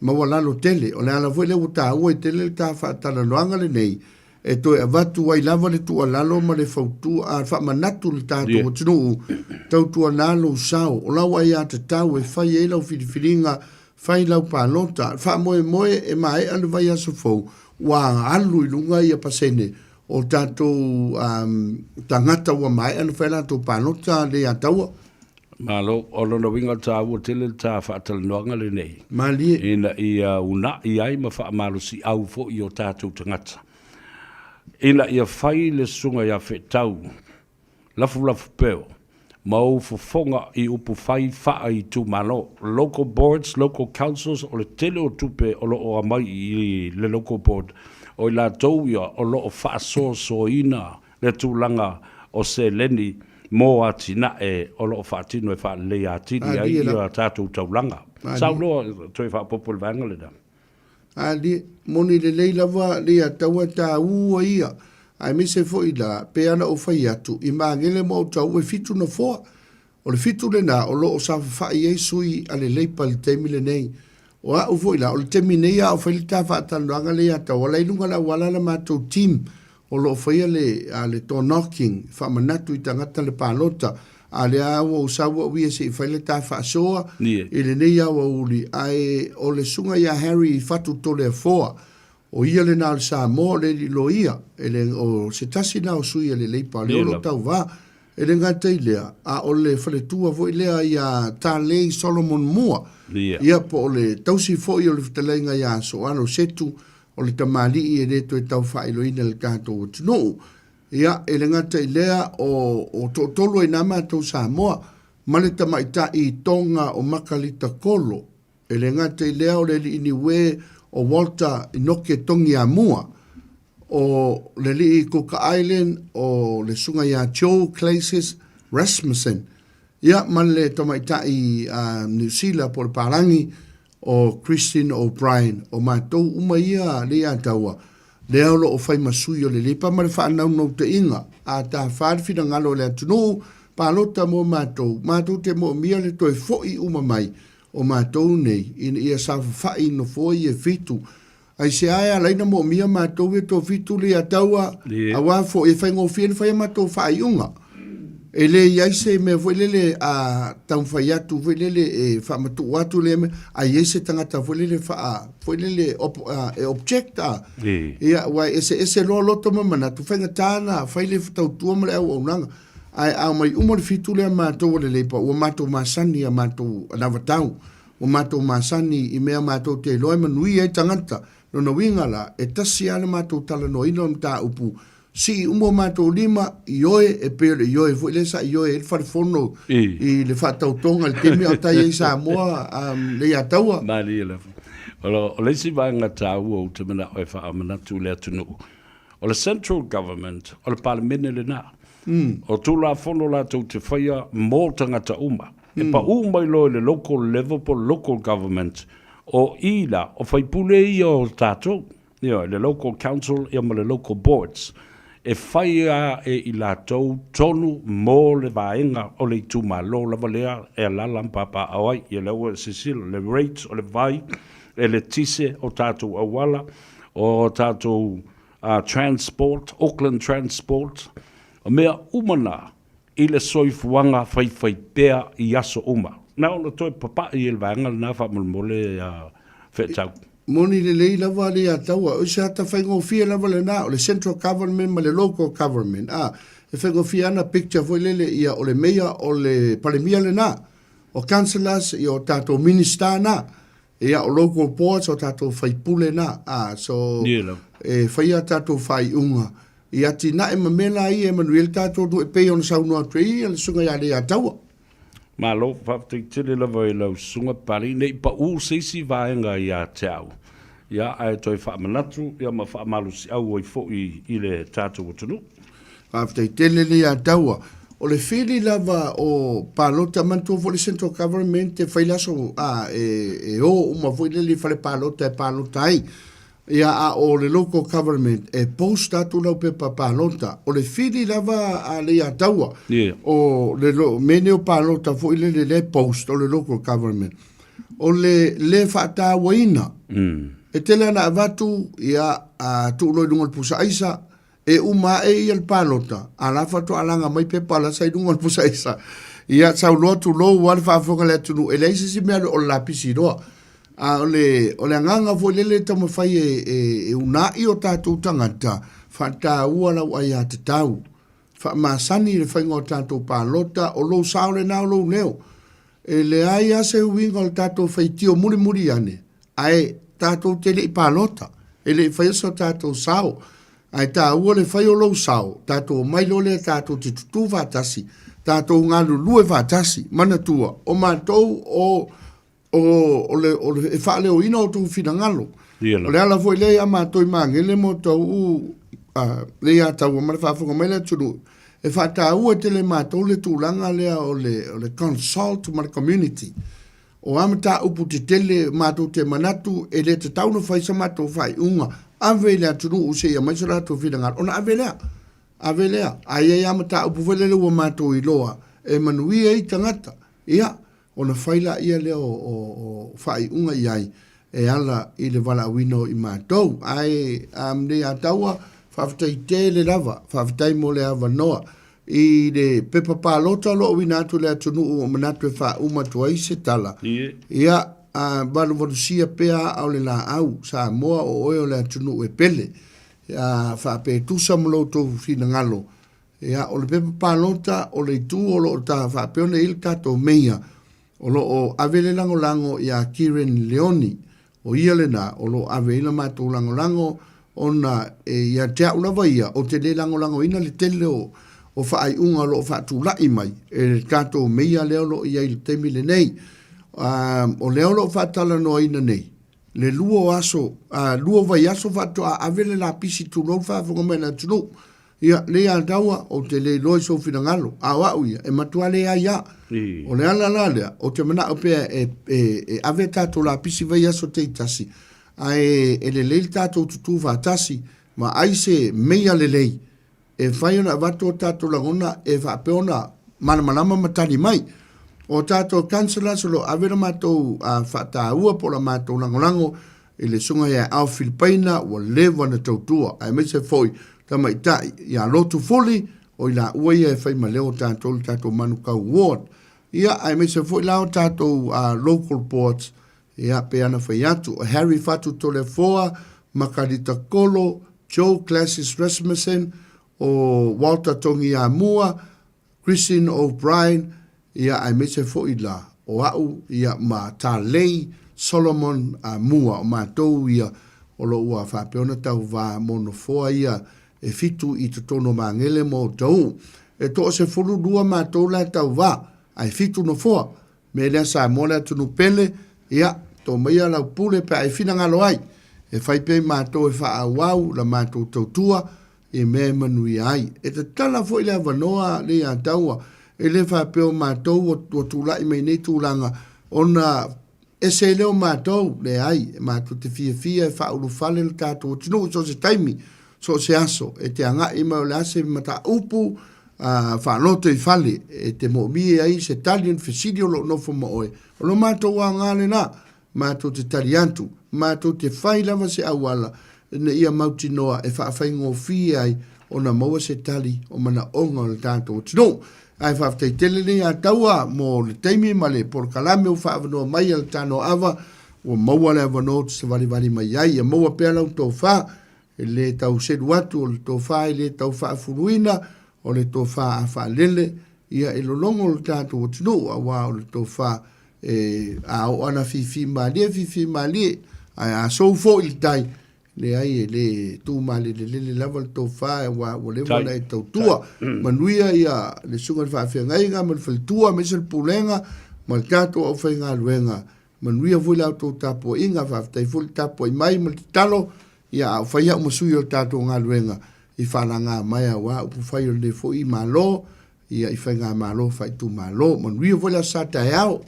maualalo tele. O le ala foi lea ua taua ai tele le ta faatalanoaga lenei, e toe avatu ai lava le tuualalo ma le fautua, a, faamanatu le tatou atunuu, tautuana lou sao, o lau aiatatau e fai ai lau filifiliga, fai lau palota. Faamoemoe e maea le vaiaso fou, ua alu i luga ia pasene o tatou tagata ua maea ona fai a latou palota le ia Taua. Malo, o lona uiga taua tele le ta faatalanoaga lenei. Malie. Ina ia una'i ai ma faamalosi'au foi i o tatou tagata. Ina ia fai le susuga ia Feetau Lafulafupeo ma ou fofoga i upu fai faa-itumalo, local boards, local councils, o le tele o tupe o lo o aumai i le local board, o i latou ia o lo o faasoasoaina le tulaga o seleni mo atinae o lo o faatino e faaleleia atili ai ia tatou taulaga. Saunoa toe faaopoopo i le vaega lena. Alie, moni lelei lava le ataua taua ia, aemaise foi la, pei ona ou fai atu, i Magele ma Otahuhu e fitu nofoa. O le fitu lena o lo o saofafai ai sui a le Leipa i le taimi lenei. O au foi la, o le taimi nei a o fai le ta faatalanoaga lea ia Taua, la i luga o le auala le matou team o lo o faia le, a, le door knocking, faamanatu i tagata le palota, a lea a ua ou sau au ia se i fai le ta faasoa i lenei aoauli, ae o le susuga ia Harry Fatu Toleafoa, o ia lena o le Samoa, o le alii loia, e le, o se tasi lena o sui a le Leipa, o lea o lo o tauva. E le gata i lea, a o le faletua foi lea ia Talei Solomon Mua, ia po o le tausi foi o le fetalaiga ia Soalo Setu, o le tamalii e le toe tau faailoina i le tatou atunuu. Ia, e le gata i lea, o, o toatolu ai nā matou Samoa, ma le tamaitai Tonga o Makalita Kolo. E le gata i lea, o le alii Niue o Walter Inoke Togiamua, o le alii Cook Island o le susuga ia Joe Clases Rasmussen, ia ma le tamaitai Niu Sila po o le palagi o Christine O'Brien. O matou uma ia lea ia taua, lea o lo o fai ma sui o le Leipa ma le faanaunautaiga a tafa le finagalo o le atunuu palota mo matou, matou te moomia le toe foi uma mai o matou nei ina ia saofafai i nofoa ia e fitu. Aisea e ala ai ona moomia matou ia toafitu le ia taua, aua foi e faigofie ona fai a matou faaiuga. E le i ai se mea foi lele a taumafai atu foi lele e faamatuu atu lea mea, a i ai se tagata foi lele faa, foi lele op, e object a. Ia, aua e eseese loa loto ma manatu, faigata ona fai le tautua ma le auaunaga. Ae a omai uma le fitu lea matou o le Leipa, ua matou masani i a matou anavatau. Ua matou masani i mea matou te iloa e manuia ai tagata. Lona uiga la, e tasi lava le matou talanoaina o le mataupu, sii uma o matou lima, ioe, e pei o le ioe foi lea sa ioe ai le Fale Fono i le faatautoga i le taimi a o tai ai Samoa le ia taua. Malie lava. O le isi vaega taua ou te manao e faamanatu i le atunuu, o le Central Government, o le Palemene lena. O Tulafono latou te faia mo tagata uma. E pau mai loa i le local level po o le local government, o i la, o faipule ia o tatou, ioe, le local council ia ma le local boards, e fai lava e i latou tonu mo le vaega o le itumalo lava lea e alaala ma papaaao ai. Ia lea ua e silasila, le rates o le vai, eletise, o tatou auala, o tatou transport, Auckland Transport, o mea uma na, i le soifuaga faifaipea i aso uma. Na ona toe papa'i i le vaega lena faamolemole a Feetau. Moni lelei lava le Ataua, o se ata faigofie lava lena, o le central government ma le local government, a, e faigofie ana picture foi lele ia o le mayor o le palemia lena, o councillors ia o tatou minister na, ia o local boards o tatou faipule na, a, so e faia tatou faaiuga i atinae ma mea la ia e manuia ai le tatou nuu e pei ona saunoa atu ai le susuga ia Leiataua. Malo, faafetai tele lava i lau susuga Papalii, ne i pau se isi vaega ia te au, ia, ae toe faamanatu ia ma faamalosiau ai foi i le tatou atunuu. Faafetai tele Leiataua. O le fili lava o palota, manatua foi le Central Government e fai le aso a, e, e o uma foi lele i fale palota e palota ai. Ia, a o le local government e post atu lau pepa palota. O le fili lava a Leiataua, yeah. o le lo, mea nei o palota foi lele lea e post o le local government. O le le faatauaina, e tele ana avatu, ia, a tuu loa i luga o le pusa aisa, e uma ae ia le palota, a la faatoa laga mai pepa la sa i luga o le pusa aisa. Ia, sau loa tulou lava le faafofoga a le atunuu, e leai se isi mea o le lapisi loa. A o le, o le agaga foi lele e taumafai e, e, e unaai o tatou tagata, faataua lau aiatatau, faamasani le faiga o tatou palota, o lou sao lena o lou leo. E leai lava se uiga o le tatou faitio mulimuli ane, ae tatou te le i palota, e le i faia so tatou sao. Ae taua le fai o lou sao, tatou omai loa lea tatou te tutū faatasi, tatou galulue faatasi. Manatua, o matou o o, o le, o le, e faaleoina o outou finagalo. O le ala foi lea ia matou i Magele ma outou le ia taua ma le faafofoga mai le atunuu, e faataua tele e matou le tulaga lea o le, o le consult ma le community. O a mataupu tetele matou te manatu e le tatau ona fai sa matou faaiuga, ave i le atunuu se i aumai so latou finagalo, ona ave lea. Ave lea. A i ai lava mataupu foi lele ua matou iloa e manuia ai tagata, ia, ona fai laia lea o faaiuga i ai e ala i le valaauina o i matou. Ae a mnei a taua, faafetai tele lava, faafetai mo le avanoa. I le pepa palota o lo o uina atu i le atunuu o manatu e faauma atu ai se tala, ia, a valuvalusia pea aa o le laau, Samoa o oe o le atunuu e pele. A faapetusa ma lo outou finagalo, Ia, o le pepa palota, o le itu o lo o ta faapea ona i ai le tatou meia, o lo o ave le lagolago iā Kieran Leoni, o ia lena o lo o ave ai le matou lagolago ona e ia te au lava ia, ou te le lagolagoina le tele o, o faaiuga o lo o faatulai mai e le tatou meia lea o lo o i ai i le taimi lenei. O lea o lo o faatalanoaina nei, le lua o aso, lua o vaiaso faatoa ave le lapisi tulou le faafofoga mai a le atunuu. Ia, lea ia taua, ou te le iloa i sou finagalo, a o au ia, e matua leai lava. O le ala la lea, ou te manao pea e, e, e ave a tatou lapisi vaiaso taitasi, ae e lelei le tatou tutū faatasi, ma ai se meia lelei, e mafai ona avatu o tatou lagona e faapea ona malamalama ma tali mai. O tatou councillors o lo o ave le matou faataua po o le matou lagolago i le susuga ia Alf Filipaina ua leva ona tautua, aemaise foi tamaitai ia Lotu Fuli, o i laua ia e fai ma leo o tatou i le tatou Manukau Ward. Ia, aemaise foi la o tatou local boards, ia, pei ona fai atu, o Harry Fatu Toleafoa, Makalita Kolo, Joe Classis Rasmussen, o Walter Togiamua, Christine O'Brien, ia aemaise foi la o a'u ia ma Talei Solomon Mua, o matou ia o lo ua faapea ona tauva mo nofoa ia e fitu i totonu o Magele ma Otahuhu. E toa-12 matou la e tauva, ae fitu nofoa. Mea lea Samoa le atunuu pele, ia, to maia lau pule pe a e finagalo ai, e fai pea i matou e faaauau la matou tautua i mea e manuia ai. E tatala foi le avanoa le ia taua, e le faapea o matou ua tulai mai nei tulaga ona ese lea o matou, leai, e matou te fiafia e faaulufale le tatou atunuu i so o se taimi, so o se aso, e te agai mai o le a se mataupu faaloto i fale e te moomia ai se tali o ni fesili o lo o nofo ma oe. O lo matou aoga lena, matou te tali atu, matou te fai lava se auala ina ia mautinoa e faafaigofie ai ona maua se tali o manaoga o le tatou atunuu. Ae faafetai tele nei ia Taua mo le taimi ma le polokalame ua faaavanoa mai e le Tanoa Ava. ua maua le avanoa ou te savalivali mai ai. Ia maua pea lau tofa, e lē tau selu atu, o le tofa e lē tau faafuluina, o le tofa a faalele, ia e lologo lo tatou atunuu, auā o le tofa e a oo ana fifi malie, fifi malie, ae a sou foi le tai, leai e lē tu malelelele lava le tofa auā ua leva ona e tautua. Manuia ia le susuga i le faafeagaiga ma le faletua aemaise le pulega ma le tatou aufaigaluega. Manuia foi la outou tapuaiga, faafetai foi le tapuai mai ma le tatalo, ia a o fai au ma sui o le tatou galuega i faalaga mai auā upu fai o lenei foi Malo, ia i faigamalo faaitumalo. Manuia foi le aso Sa taeao.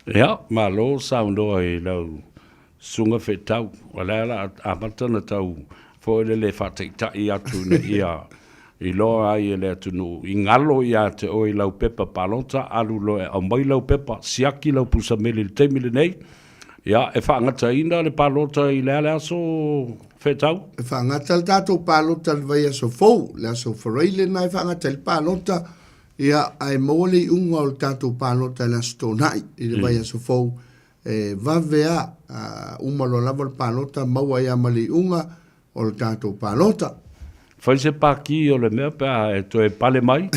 Ia, malo saunoa i lau susuga Fetau. O lea o le a amata ona tau foi lele faataitai atu ina ia iloa ai e le atunuu i galo ia te oe i lau pepa palota, alu loa e aumai lau pepa, siaki lau pusameli i le taimi lenei. Ia, e faagataina le palota i le a le aso, Fetau? E faagata le tatou palota i le vaiaso fou, le aso Faraile lena e faagata ai le palota, ia, ae maua le iuga o le tatou palota i le aso Toonai i le vaiaso fou, e vave lava, a uma loa lava le palota, maua ai lava ma le iuga o le tatou palota. Fai se paki o le mea pe a e toe pale mai.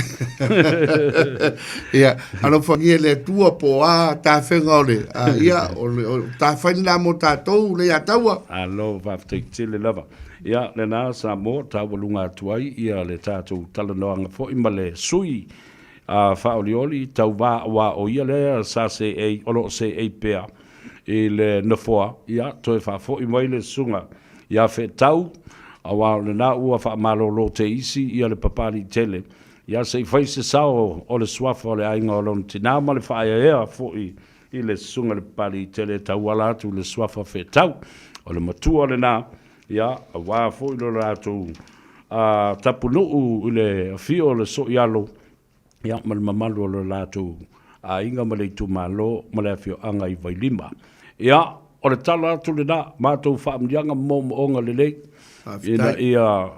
Ia, alofagia e le Atua po o a tafega o le, a, ia, o le o tafai lena mo tatou Leiataua. Malo, faafetai tele lava. Ia, lena Samoa, taualuga atu ai ia le tatou talanoaga foi ma le sui a faaolioli tauva aua o ia lea sa seei, o lo o seei pea i le nofoa, ia, toe faafoi mai le susuga ia Fetau, aua o lena ua faamalolo te isi ia le Papalii tele, ia se i fai se sao o le suafa o le aiga o lona tina ma le faaeaea foi i le susuga i le Papalii tele e tauala atu i le suafa Fetau. O le matua lena, ia, aua foi lo latou tapunuu i le afio o le Soialo, ia, ma le mamalu o lo latou aiga ma le itumalo ma le afioaga i Vailima. Ia, o le tala atu lena, matou faamanuiaga ma moomooga lelei, ina ia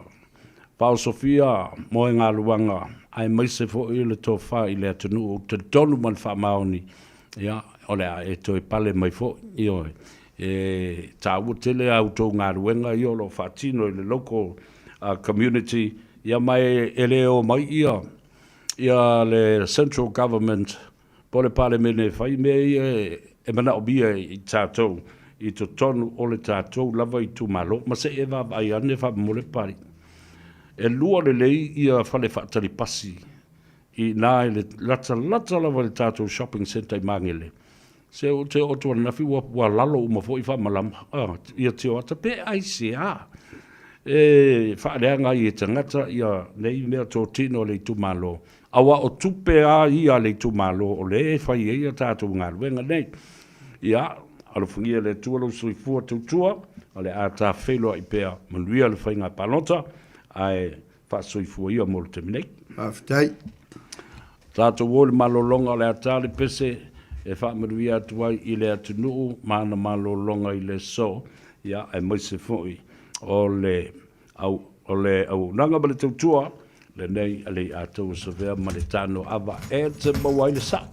faaosofia moegaluaga aemaise foi le tofa i le atunuu. Ou te talitonu ma le faamaoni, ia, o le a e toe pale mai foi, ioe. E taua tele a outou galuega ia o lo o faatino i le local community, ia ma e le omai ia ia le central government po o le Palemene e fai mea ia e manaomia i tatou i totonu o le tatou lava itumalo. Ma se i e vaavaai ane faamolemole Pali. E lua lelei ia fale faatali pasi i ina i le latalata lava i le tatou shopping centre i Magele. Se ou te oo atu ananafi ua, ua lalo uma foi faamalama ah, ia tioata pe aisea e faaleaga ai e tagata ia nei mea totino a le itumalo, aua o tupe a ia a le itumalo o lea e fai ai a tatou galuega nei. Ia, alofagia e le Atua lou soifua tautua, o le a ta feiloai pea, manuia le faiga palota, ae faasoifua ia mo le taimi nei. Faafetai. Tatou o i le malologa o le a ta le pese e faamanuia atu ai i le atunuu ma ana malologa i le aso, ia, aemaise foi o le au, o le auaunaga ma le tautua lenei a Leiataua Savea ma le Tano Ava e te maua ai le sao.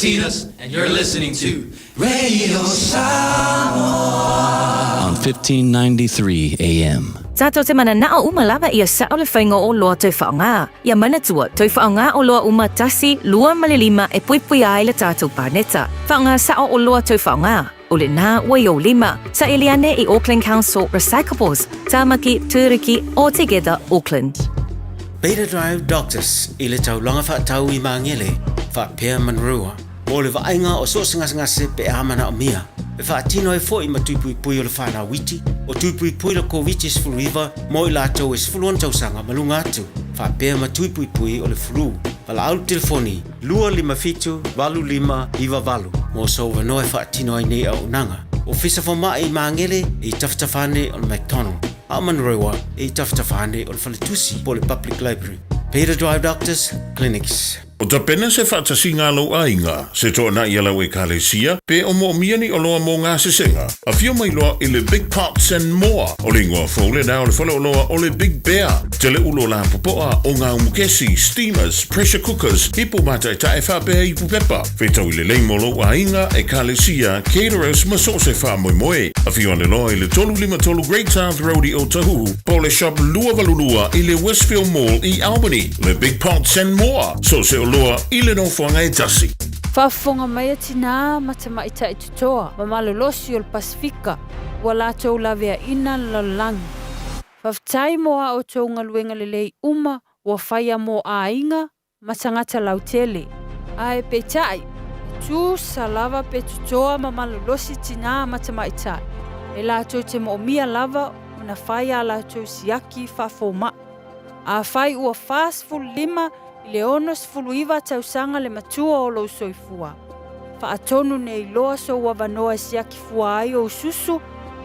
Titas, and you're listening to Radio Samoa on 1593 AM. Tātou te mananao uma lava ia sao le faiga o oloa toe faaaoga. Ia manatua, toe faaaoga oloa uma tasi, lua ma le lima e puipuia ai le tātou paneta. Faaaoga sao oloa toe faaaoga. O lenā ua i ou lima. Saili ane i Auckland Council Recyclables, Tāmaki, Tūruki, or Together Auckland. Beta Drive Doctors i le taulaga faatau i Magele, faapea Manurewa, mo le vaaiga o so o se gasegase pe a manaomia. E faatino ai foi ma tui puipui o le fanau iti, o tui puipui le Koviti-19 mo i latou e 16 tausaga ma luga atu, faapea ma tui puipui o le flu. Valaau le telefoni 257 8598 mo sou avanoa e faatino ai nei auaunaga. Ofisa Fomai i Magele e i tafatafa ane o le McDonald, a o Manurewa e i tafatafa ane o le Faletusi po o le Public Library. Beta Drive Doctors Clinics. O tapena se faatasiga a lou aiga, se toanai a lau Ekalesia, pe o moomia ni oloa mo gasesega. Afio mai loa i le Big Pots and More. O le igoa fou lena o le faleoloa o le Big Bear. Tele ulo lapopoa o ngā umukesi, steamers, pressure cookers, ipu mātaetae faapea ipu pepa. Whetau i lelei mo lou aiga, Ekalesia, caterers ma so o se faamoemoe. Afio ane loa i le 353 Great South Road i Otahuhu, po o le Shop 282 i le Westfield Mall i Albany. Le Big Pots and More, so o se oloa i le nofoaga e tasi. Faafofoga mai a tinā ma tamaitai totoa ma malolosi o le Pasefika ua latou laveaina le lalolagi. Faafetai mo a outou galuega lelei uma ua faia mo aiga ma tagata lautele. Ae peitai, e tusa lava pe totoa ma malolosi tinā ma tamaitai, e latou te moomia lava ona fai a latou siaki faafoma'i. Afai ua 45 i le 69 tausaga le matua o lou soifua, faatonu nei loa sou avanoa e siaki fua ai ou susu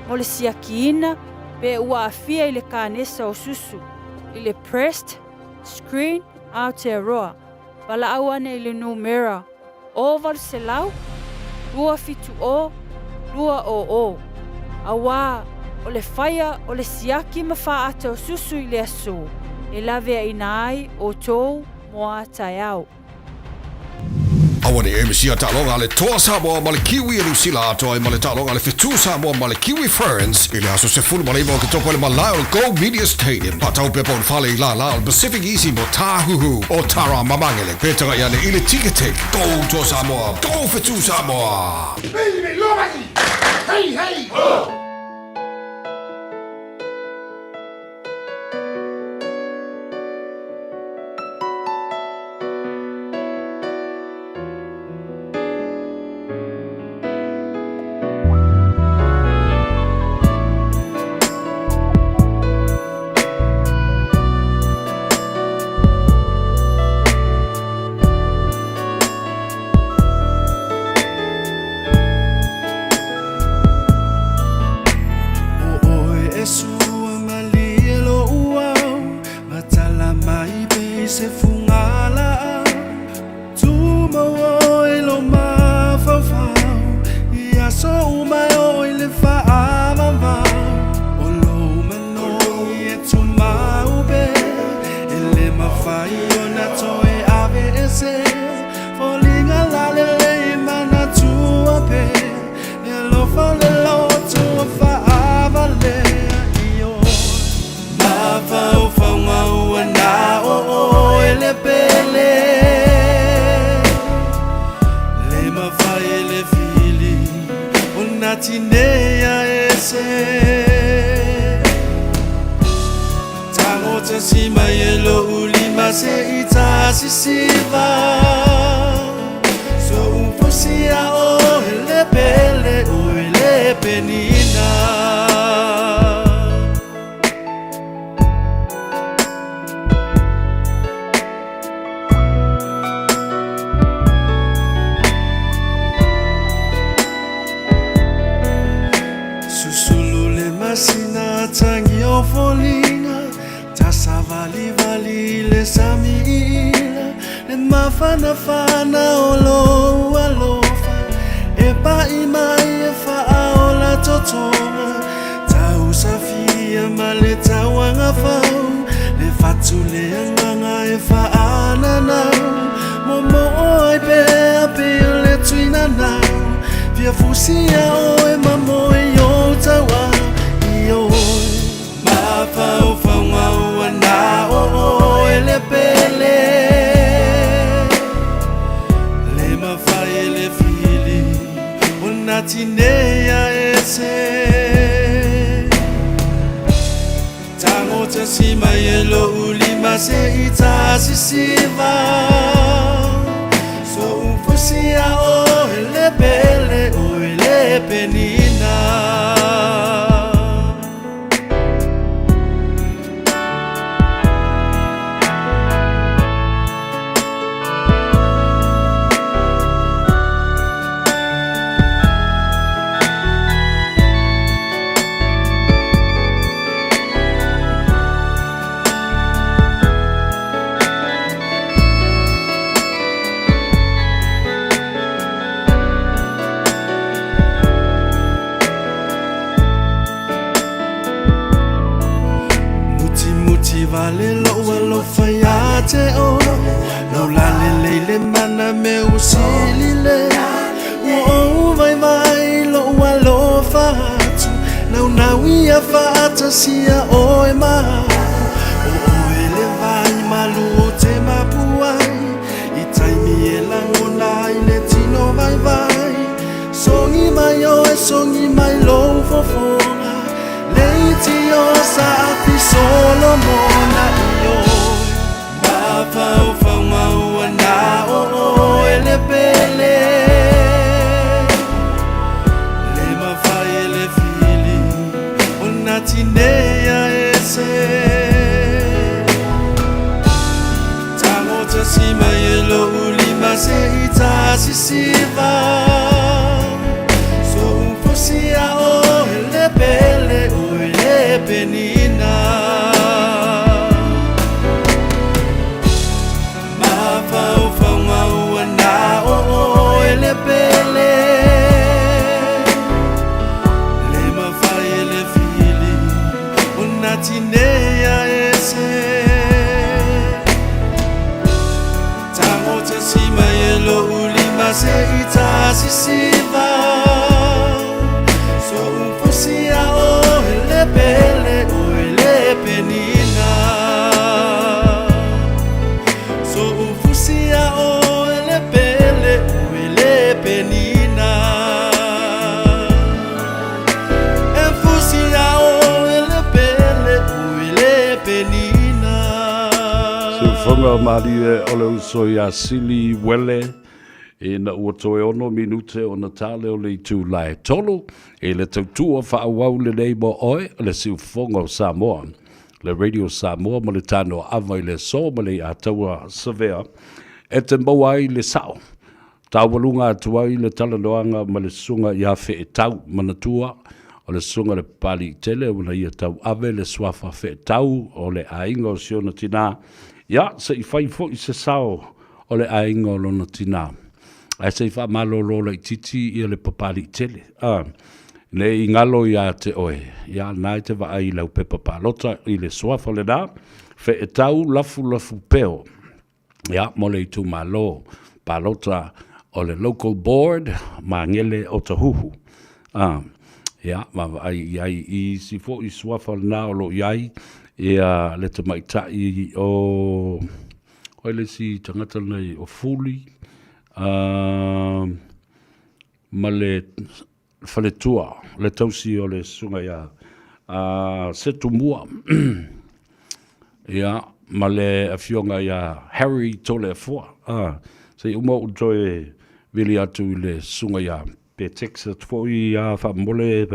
mo le siakiina pe ua aafia i le kanesa o susu, i le breast screen Aotearoa, valaau ane i le numera 800 270 200, auā o le faia o le siaki ma faaata o susu i le aso e laveaina ai outou mo a taeao. Aua ne i misia taaloga a le Toa Samoa ma le Kiwi e Niu Sila atoa ai ma le taaloga a le Fetu Samoa ma le Kiwi Ferns i le aso 19 o Oketopa i le malae o le Go Media Stadium. Faatau pepa o le fale i lālā o le Pacific Easy mo Tāhuhu o Tara ma Magele. Pe tagai ane i le Ticketek. Go Toa Samoa! Go Fetu Samoa! Hey, hey, ho! Susulu le masina tangi o foliga Tasavalivali le sami iila Le mafanafana o lou alofa E pa'i mai e faaola totoga Tausafia ma le tauagafau Le fatu le agaga e faananau Momoo ai pea pei o le Ia fusia oe ma moe i ou tauā i oe. Mafaufauga ua na o oe le pele. Le mafai e le fili ona tineia ese. Tago tasi mai e lo'u lima se i tasisiva. So'u fusia oe le pele oe le penina. Mutimuti vale lou alofa ia te oe Lau lalelei le mana me ua sili le Ua ou vaivai lou alofa atu Naunau ia faatasia oe ma au O oe le vai malu ou te mapu ai I taimi e lagona ai le tino vaivai Songi mai oe, songi mai lou fofoga Leitio sa afi Solomona i oe Mafaufauga ua na o oe le pele Le mafai e le fili ona tineia ese Tago tasi mai e lou lima se i tasisiva So'u fusia oe le pele oe le penina Mafaufauga ua na o oe le pele Le mafai e le fili ona tineia ese Tago tasi mai e lou lima se i tasisiva So'u fusia oe le pele oe le penina So'u fusia oe le pele oe le penina E fusia oe le pele oe le penina. Siufoga o Malie o le uso ia Sili Uele ina ua toe ono minute ona tale o le itula e tolu i le tautua faaauau lenei mo oe o le siufofoga o Samoa, le Radio Samoa ma le tanoa ava i le aso ma le iataua Savea e te maua ai le sao. Taualuga atu ai le talanoaga ma le susuga ia Feetau Manatua o le susuga i le Papaliitele ua na ia tauave le suafa Feetau o le aiga o si ona tinā. Ia, se i fai foi se sao o le aiga o lona tinā. Ae se i faamalolo laitiiti ia le Papaliitele. A, ne i galo ia te oe, ia na e te vaai i lau pepa palota i le suafa lena, Feetau Lafulafu Peo. Ia, mo le itumalo palota o le Local Board, Magele Otahuhu. A, ia, vaavaai i ai i isi foi suafa lena o lo o i ai, ia, le tamaitai o, o ai le isi tagata lenei, o Fuli, a, ma le faletua, le tausi o le susuga ia a Setumua, ia, ma le afioga ia Harry Toleafoa. A, se i uma ou toe vili atu i le susuga ia pe text atu foi ia faamole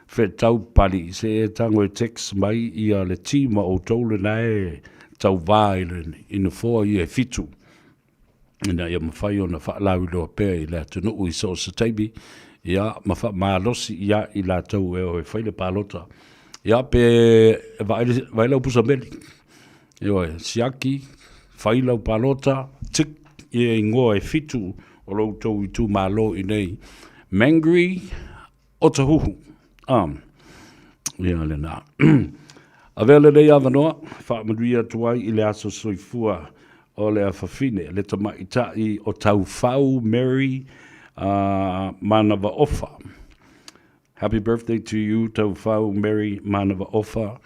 feetau Papalii se e tago e text mai ia le team a outou lena e tauva i le i nofoa ia e fitu ina ia mafai ona faalauiloa pea i le atunuu i so o se taimi, ia, ma faamalosi ia i latou e o e fai le palota. Ia, pe vaai, vaai lau pusa meli, ioe, siaki, fai lau palota, tick ia ingoa e fitu o lo outou itumalo i nei. Mangry, Otahuhu. Ah, ia lena. Avea lenei avanoa, faamanuia atu ai i le aso soifua o le afafine, le tamaitai o Taufau Mary Manava Ofa. Happy birthday to you, Taufau Mary Manava Ofa.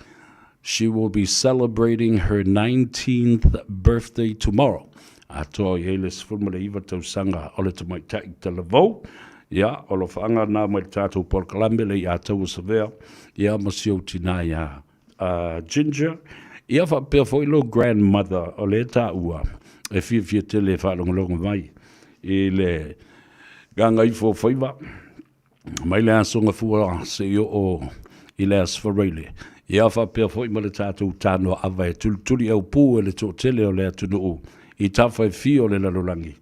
She will be celebrating her 19th birthday tomorrow. Atoa i ai le 19 tausaga o le tamaitai talavou. Ia, o alofaaga na mai le tatou polokalame le ia Taua Savea, ia ma si ou tinā iā Ginger, ia faapea foi lou grandmother o lea e taua e fiafia tele e faalogologo mai i le gagaifo o faiva mai le Aso Gafua seia oo i le Aso Faraile. Ia faapea foi ma le tatou tanoaava e tulituli aupu e le toatele o le atunuu i tafa e fia o le lalolagi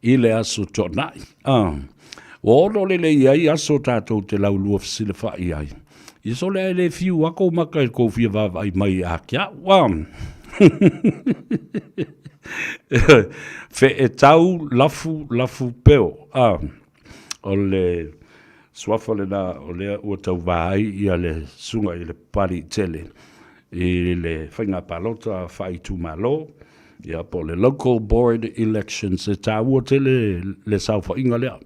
i le Aso Toonai. A, ua ono lelei ai aso tatou te laulua fesilafa'i ai. Ia sole ae le fiu a kou maka i kou fia vaavaai mai ia te a'u, a. Fe'etau lafu lafu peo, a. O le suafa lena o lea ua tauvā ai ia le susuga i le Papaliitele i le faiga palota faaitumalo, ia po o le Local Board Elections. E taua tele le saofaiga lea.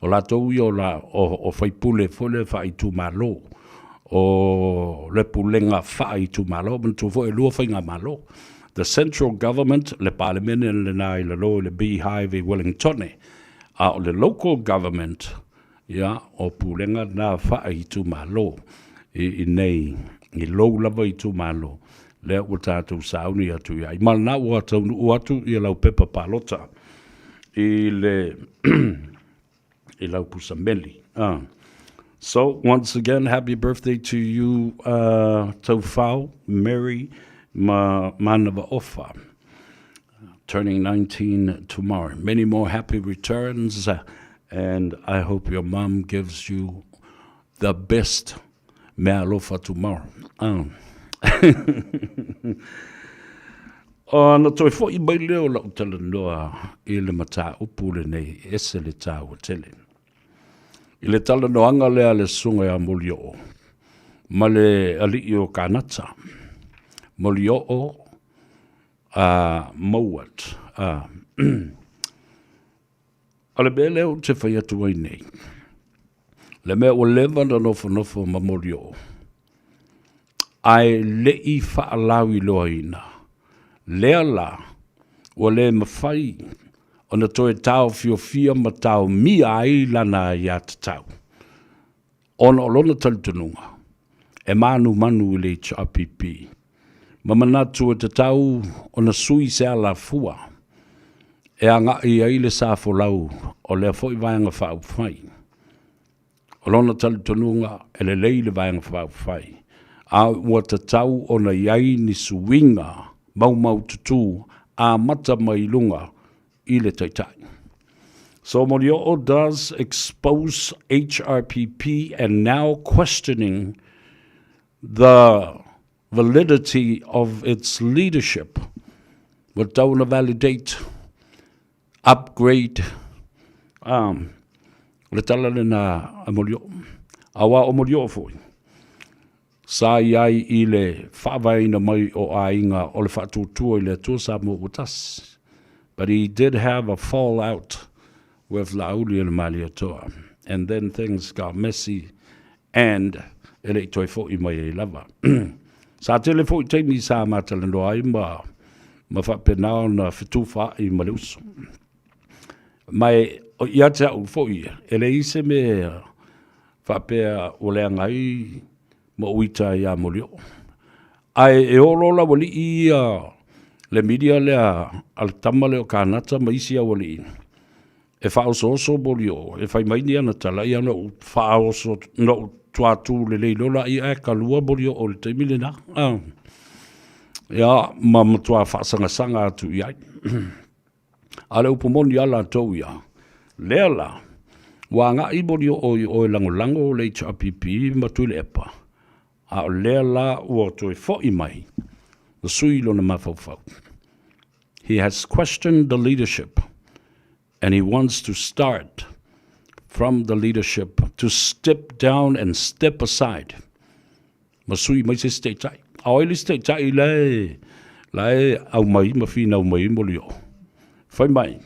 O latou ia o, la, o, o faipule foi lea faaitumalo, o le pulega faaitumalo, manatua foi e lua faigamalo. The Central Government, le Palemene lena i lalo i le Beehive i Wellingtone, a o le Local Government, ia, o pulega na faaitumalo i inei i lou lava itumalo, lea ua tatou sauni atu i ai. Ma lena ua taunuu atu ia lau pepa palota i le i lau pusa meli. So, once again, happy birthday to you, Taufao, Mary ma Manava Ofa, turning 19 tomorrow. Many more happy returns, and I hope your mum gives you the best meaalofa tomorrow. Ona toe fo'i mai lea o la'u talanoa i le mataupu lenei, e ese le taua tele. I le talanoaga lea a le Susuga ia Molioo ma le alii o Kanata, Molioo Mowat, O le mea lea ou te fai atu ai nei, le mea ua leva ona nofonofo ma Molioo, ae le i faalauiloaina, lea la ua le mafai ona toe taofiofia ma taomia ai lana aiatatau, ona o lona talitonuga e manumanu i le HRPP ma manatu e tatau ona sui se alafua e agai ai le sa folau o lea foi Vaega Faaupufai. O lona talitonuga e lelei le Vaega Faaupufai, a ua tatau ona i ai ni suiga maumaututu amata mai luga i le Taitai. So Molioo does expose HRPP and now questioning the validity of its leadership. Ua tatau ona validate, upgrade, o le tala lena a Molioo. Aua o Molioo foi, sa i ai i le faavaeina mai o aiga o le Faatuatua i le Atua Samoa ua tasi. But he did have a fall out with Laauli o le Malietoa and then things got messy and e le i toe fo'i mai ai lava. Sa tele fo'i taimi sa ma talanoa ai ma ma faapena ona fetufaai ma le uso. Ma e, ia te au fo'i ia, e leai se mea faapea ua leaga ai ma ou ita ia Molioo. Ae e oo loa laualii ia le media lea a le tama lea o Kanata ma isi aualii e faaosooso Molioo e fai mai ni ana tala, ia na ou faaoso, na ou tuatu lelei loa laia ae kalua Molioo i le taimi lena. Ia, ma matua faasagasaga atu i ai. A o le upu moni a latou ia, lea la, ua agai Molioo i o e lagolago le HRPP ma Tuilaepa, a o lea la ua toe fo'i mai na sui lona mafaufau. He has questioned the leadership and he wants to start from the leadership to step down and step aside. Ma sui mai se isi taitai. A o ai le isi taitai la e, la e aumai ma finau mai Molioo? Fai mai,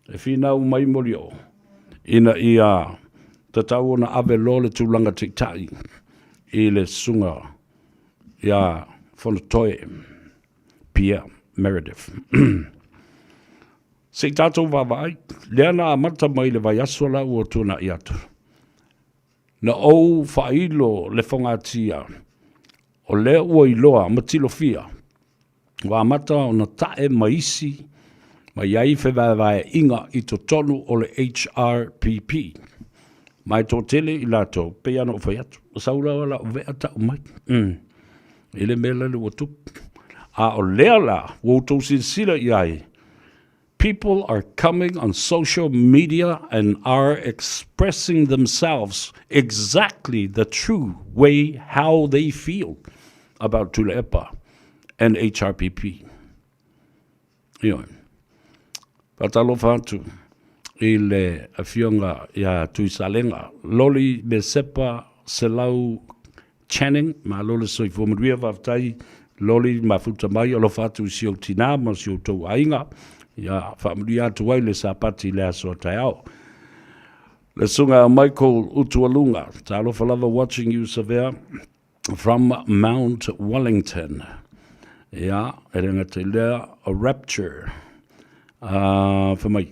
e finau mai Molioo. Ina ia tatau ona ave loa le tulaga taitai i le susuga ia Fonotoe Pierre Meredith. Se i tatou vaavaai, lea na amata mai le vaiaso la ua tuanai atu. Na ou faailo le fogatia, o lea ua iloa ma tilofia, ua amata ona ta'e ma isi ma i ai fevaevaeaiga i totonu o le HRPP. Ma e toatele i latou, pei lava ona ou fai atu, ua sau lava lau vea ta'u mai i le mea lale ua tupu. A o lea la ua outou silasila i ai, People are coming on social media and are expressing themselves exactly the true way how they feel about Tuilaepa and HRPP. Ioe. Faatalofa atu i le afioga ia Tuisalega, Loli Mesepa Selau Channing, malo le soifua manuia, faafetai Loli mafuta mai, alofa atu i si ou tinā ma si outou aiga, ia faamanuia atu ai le Sapati i le aso a taeao. Le susuga ia Michael Utualuga, talofa lava watching you Savea from Mount Wellington. Ia, e le gata i lea, a rapture. Fai mai,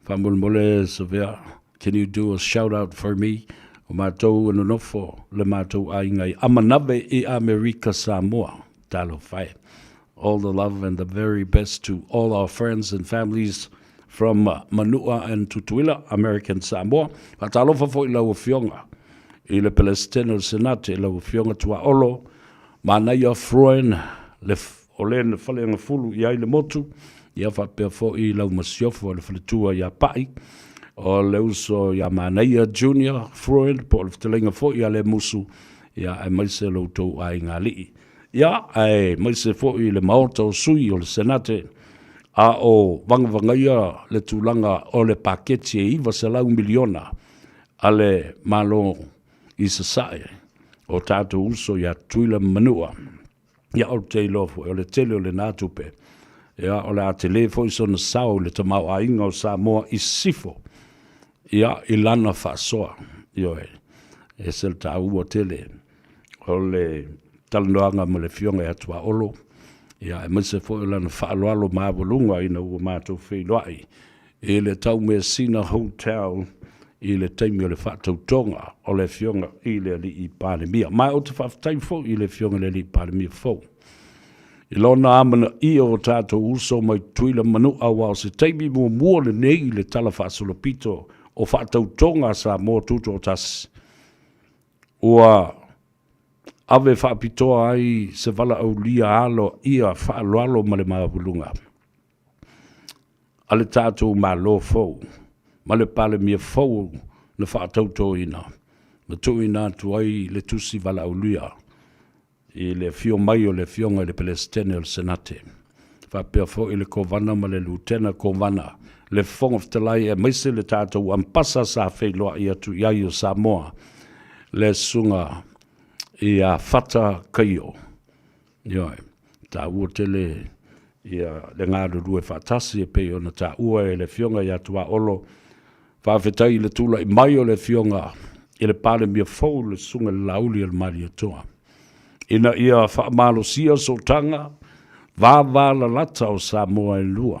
Faamolemole Savea, can you do a shout out for me? O matou e nonofo le matou aiga i Amanave i Amerika Samoa. Talofa e. All the love and the very best to all our friends and families from Manua and Tutuila, American Samoa. Faatalofa foi i lau Afioga i le Pelesitene o le Senate, lau Afioga Tuaolo Manaia Froen, le o le na faleagafulu i ai le motu, ia faapea foi lau masiofo le faletua ia Pa'i, o le uso ia Manaia Junior Freud, po o le fetalaiga foi ia Lemusu, ia aemaise lo outou aiga alii. Ia, aemaise foi le Maota o Sui o le Senate, a o vagavagaia le tulaga o le paketi e 900 miliona a le Malo i Sasae, o tatou uso ia Tutuila ma Manua. Ia, ou te iloa foi, o le tele o lena tupe, ia, o le a tele foi sona sao i le tamaoaiga o Samoa i sisifo, ia, i lana faasoa. Ioe, e ese le taua tele o le talanoaga ma le Afioga ia Tuaolo, ia, aemaise foi o lana faaaloalo maualuga ina ua matou feiloai i le Taumeasina Hotel i le taimi o le faatautoga o le Afioga i le Alii Palemia. Ma ou te faafetai foi i le Afioga i le Alii Palemia fou i lona amanaia o tatou uso mai Tutuila ma Manua, aua o se taimi muamua lenei i le Tala Faasolopito o faatautoga a Samoa Tutoatasi ua ave faapitoa ai se valaaulia aloaia faaaloalo ma le maualuga a le tatou Malo fou ma le Palemia fou na faatautoina, na tuuina atu ai le tusi valaaulia i le afio mai o le Afioga i le Pelesitene o le Senate, faapea foi le Kovana ma le Lutena Kovana, le Fofoga Fetalai aemaise le tatou Ampasa sa feiloai atu i ai o Samoa, le Susuga ia Fata Kaio. Ioe, e taua tele ia le galulue faatasi e pei ona taua e le Afioga ia Tuaolo. Faafetai i le tulai mai o le Afioga i le Palemia fou le Susuga i le Laauli o le Malietoa ina ia faamalosia sootaga vavalalata o Samoa e lua.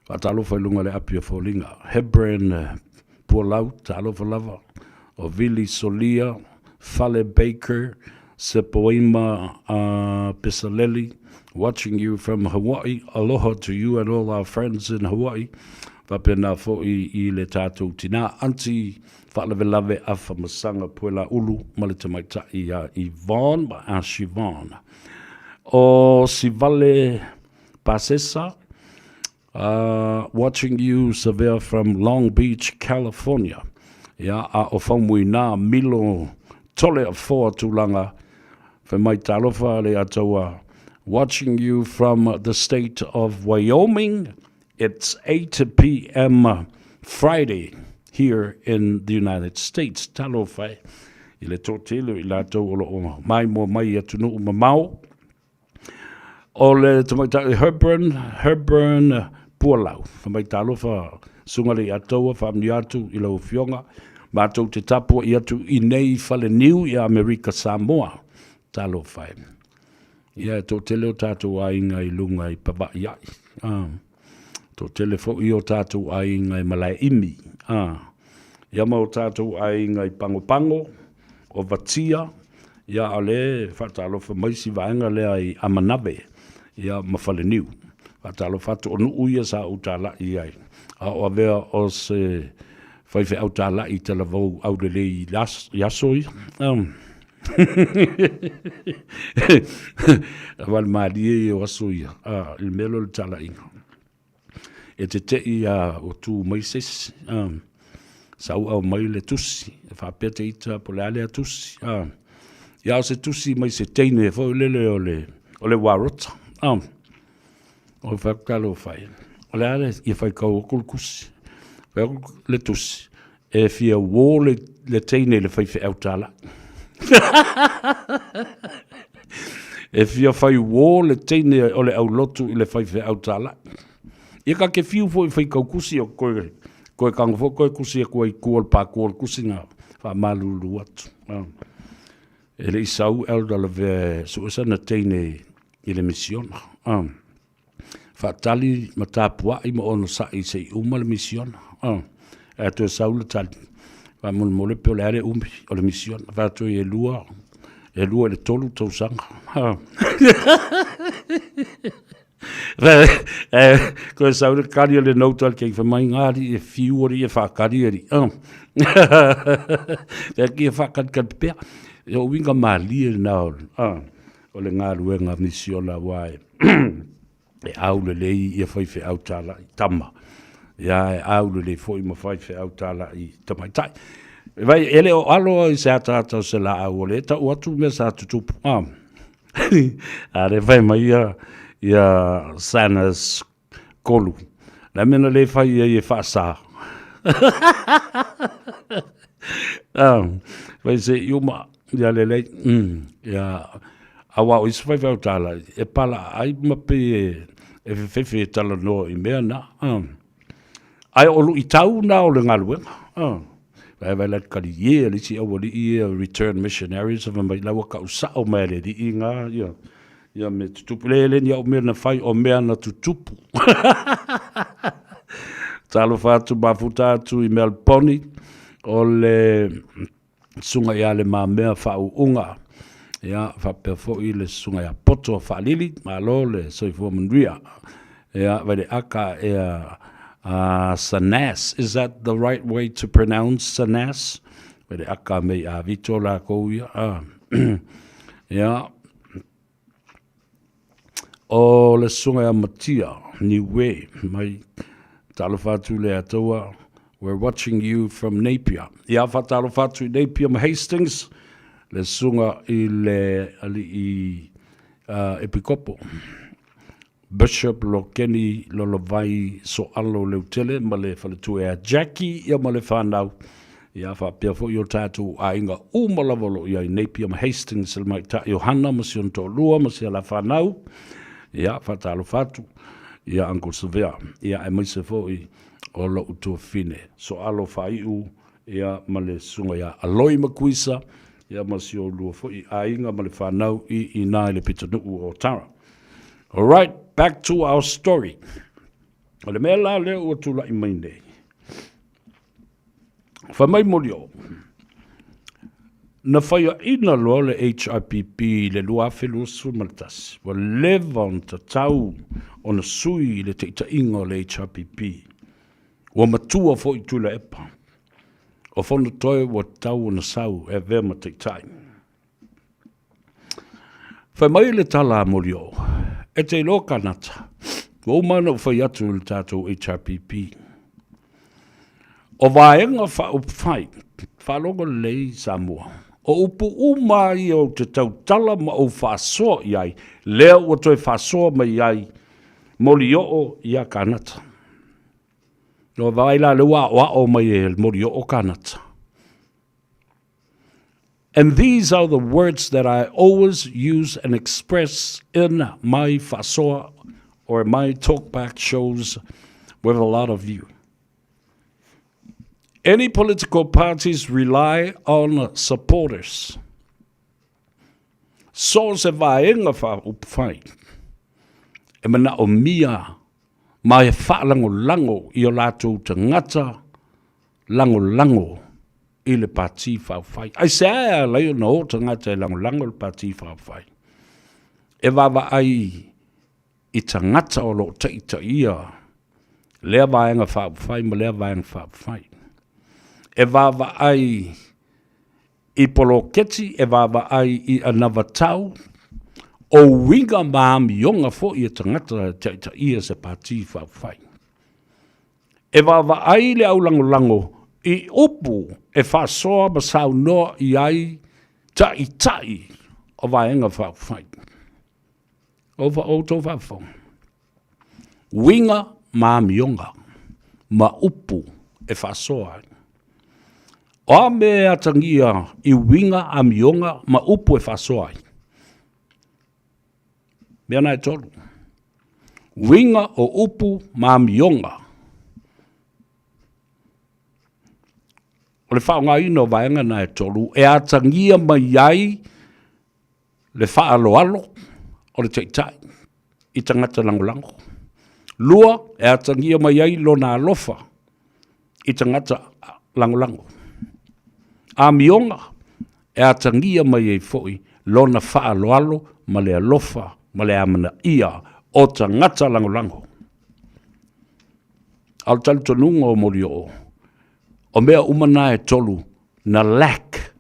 Faatalofa i luga o le api o foliga. Hebron Pualau, talofa lava. O Vili Solia, Fale Baker, Sepoima Pesaleli, watching you from Hawaii. Aloha to you and all our friends in Hawaii. Faapena foi i le tatou tinā, Aunty Faalavelave Afa Masaga Puelaulu ma le tamaitai ia Yvonne ma Ashivon. O Sivale Pasesa, watching you Savea from Long Beach, California. Ia, a o Faumuina Milo Toleafoa Tulaga, fai mai talofa le Ataua, watching you from the state of Wyoming. It's 8 p.m. Friday here in the United States. Talofa e i le toatele o i latou o lo o maimoa mai i atunuu mamao. O le tamaitai Herburn, Herburn Pualau. Fai mai talofa Susuga Leiataua, faamanuia atu i lau Afioga, matou te tapuai atu i nei Faleniu i Amerika Samoa. Talofa e. Ia, e toatele o tatou aiga i luga i Pavaʻi aʻi. Ah. Toatele foi o tatou aiga i Malaeimi. Ah. Ia ma o tatou aiga i Pagopago, o Vatia, ia a o lea e faatalofa mai si vaega lea i Amanave, ia ma Faleniu. Faatalofa atu, o nuu ia sa ou talai ai, a o avea o se faifeau talai i talavou aulelei i aso ia. Aua le malie ia o aso ia, i le mea lea o le talaiga. E teteʻi a ua tu mai se isi, a, sauau mai le tusi, e faapea te ita po o le a lea tusi, a. Ia o se tusi mai se teine foi lele o le, o le Warota, a. O fai atu talofa e, o le a le, ia faitau atu le tusi. Fai atu le tusi, E fia uō le, le teine i le faifeau tālaʻi. e fia fai uō le teine o le aulotu i le faifeau tālaʻi. Ia ka ke fiu foi faitau kusi o koe, koe kago foi koe kusi atu ai i tua o le pākua o le kusi na faamalulu atu. E le i sau Elder Lavea e sue sana teine i le misiona. Faatali ma tapuai ma onosai se i uma le misiona. Ae toe sau le tali, faamolemole pe o le a le umi o le misiona. Fai atu ai e lua, e lua i le tolu tausaga. Toe sau le kali o le note a le keiki, fai mai ngā alii e whiu alii e whakari alii. Pea ki e whakalikali pea. E o uiga malie na o, o le galuega misiona aua e e aulelei ia faifeau tālaʻi tama, ia e aulelei foi ma faifeau tālaʻi tamaitai. E vai, e le o alo i se ataata o se laau, o lea e tau atu mea sa tutupu. A, a lea fai mai ia, ia Sanas Kolu. Le a mea na le fai ai e faasa. Ah, fai se i uma, ia lelei. Mm, ia, aua o isi faifeau tālaʻi, e pala ai ma pei e, e fefefe e talanoa i mea na. Ah. Ae o luʻitau na o le galuega. Ah. Vai vai la kali ye le isi aualii ia return missionaries fai mai la ua kau sao mai e le alii nga ia ia mea tutupu. Le le ni au mea na fai o mea na tutupu. Talofa atu mafuta atu i Melboni o le Susuga ia Le Mamea Faauuga, ia, faapea foi le Susuga ia Poto Faalili, malo le soifua manuia. Ia, Vaileaka ea Sanas, is that the right way to pronounce Sanas? Vaileaka mei a Vito lakou ia. Ia, O le Susuga ia Matia, Niue, mai talofa atu le Ataua, we're watching you from Napier. Ia faatalofa atu i Napier ma Hastings, le Susuga i le Alii uh, Epikopo. Bishop Lokeni Lolovai Soalo Leutele ma le faletua ia Jackie ia ma le whanau. Ia faapea foi o tatou aiga uma lava o lo o i ai Napier ma Hastings le tamaitai o Hana ma si ona toalua ma si a la fanau. Ia faatalofa atu ia Uncle Savea ia aemaise foi o lou tuafafine Soalo Faaiu ia ma le susuga ia Aloi Makuisa ia ma si o lua foi aiga ma le fanau i ina i le pitonuu o Tara. Alright, back to our story. O le mea la lea ua tulai mai nei, Fai mai Molioo, Na faiaina loa le HRPP i le 2021, ua leva ona tatau ona sui i le taitaiga o le HRPP. Ua matua foi Tuilaepa. O Fonotoe ua tatau ona sau e avea ma taitai. Fai mai le tala a Molioo, E te iloa Kanata, ua uma ona ou fai atu i le tatou HRPP. O Vaega Faaupufai, faalogo lelei Samoa, o upu uma lava ia ou te tautala ma ou faasoa i ai, lea ua toe faasoa mai ai Molioo ia Kanata. Ua vaai la lea ua aoao mai e Molioo Kanata. And these are the words that I always use and express in my faasoa or my talkback shows with a lot of you. Any political parties rely on supporters. So o se vaega faaupufai e manaomia ma e faalagolago i o latou tagata lagolago i le Pati Faaupufai. Aisea e ala ai ona o tagata e lagolago le Pati Faaupufai? E vaavaai i tagata o lo o taitaia lea Vaega Faaupufai ma lea Vaega Faaupufai. E vaavaai i poloketi, e vaavaai i anavatau, o uiga ma amioga foi a tagata e taitaia se Pati Faaupufai. E vaavaai le aulagolago i upu e faasoa ma saunoa i ai taitai o Vaega Faaupufai. O outou faafofoga, uiga ma amioga ma upu e faasoa ai. O a mea e atagia i uiga, amioga ma upu e faasoa ai? Mea na e tolu. Uiga o upu ma amioga. O le faaaogaina o vaega na e tolu e atagia mai ai le faaaloalo o le Taitai i tagata lagolago. Lua, e atagia mai ai lona alofa i tagata lagolago. Amioga, e atagia mai ai foi lona faaaloalo ma le alofa ma le amanaia o tagata lagolago. A o le talitonuga o Molioo, o mea uma na e tolu na lack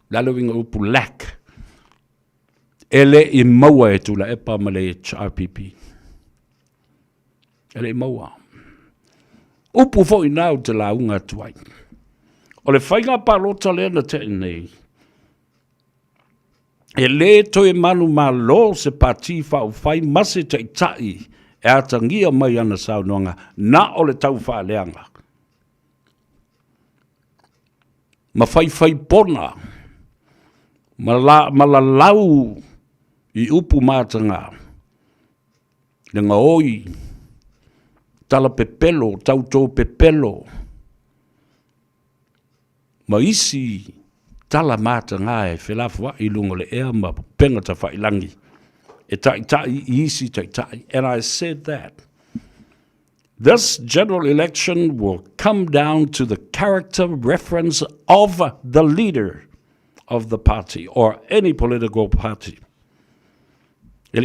Le a le uiga o upu lack? E le i maua e Tuilaepa ma le HRPP. E le i maua. Upu foi na ou te lauga atu ai. O le faiga palota lea na tea nei, e le toe manumalo se pati faaupufai ma se taitai e atagia mai ana saunoaga na o le taufaaleaga. ma faifaipona ma, la, ma lalau i upu mataga, le gaoi, tala pepelo, tautō pepelo, ma isi tala mataga e felafoai i luga o le ea ma upega tafailangi e taitai i isi taitai. And I said that This general election will come down to the character reference of the leader of the party or any political party. I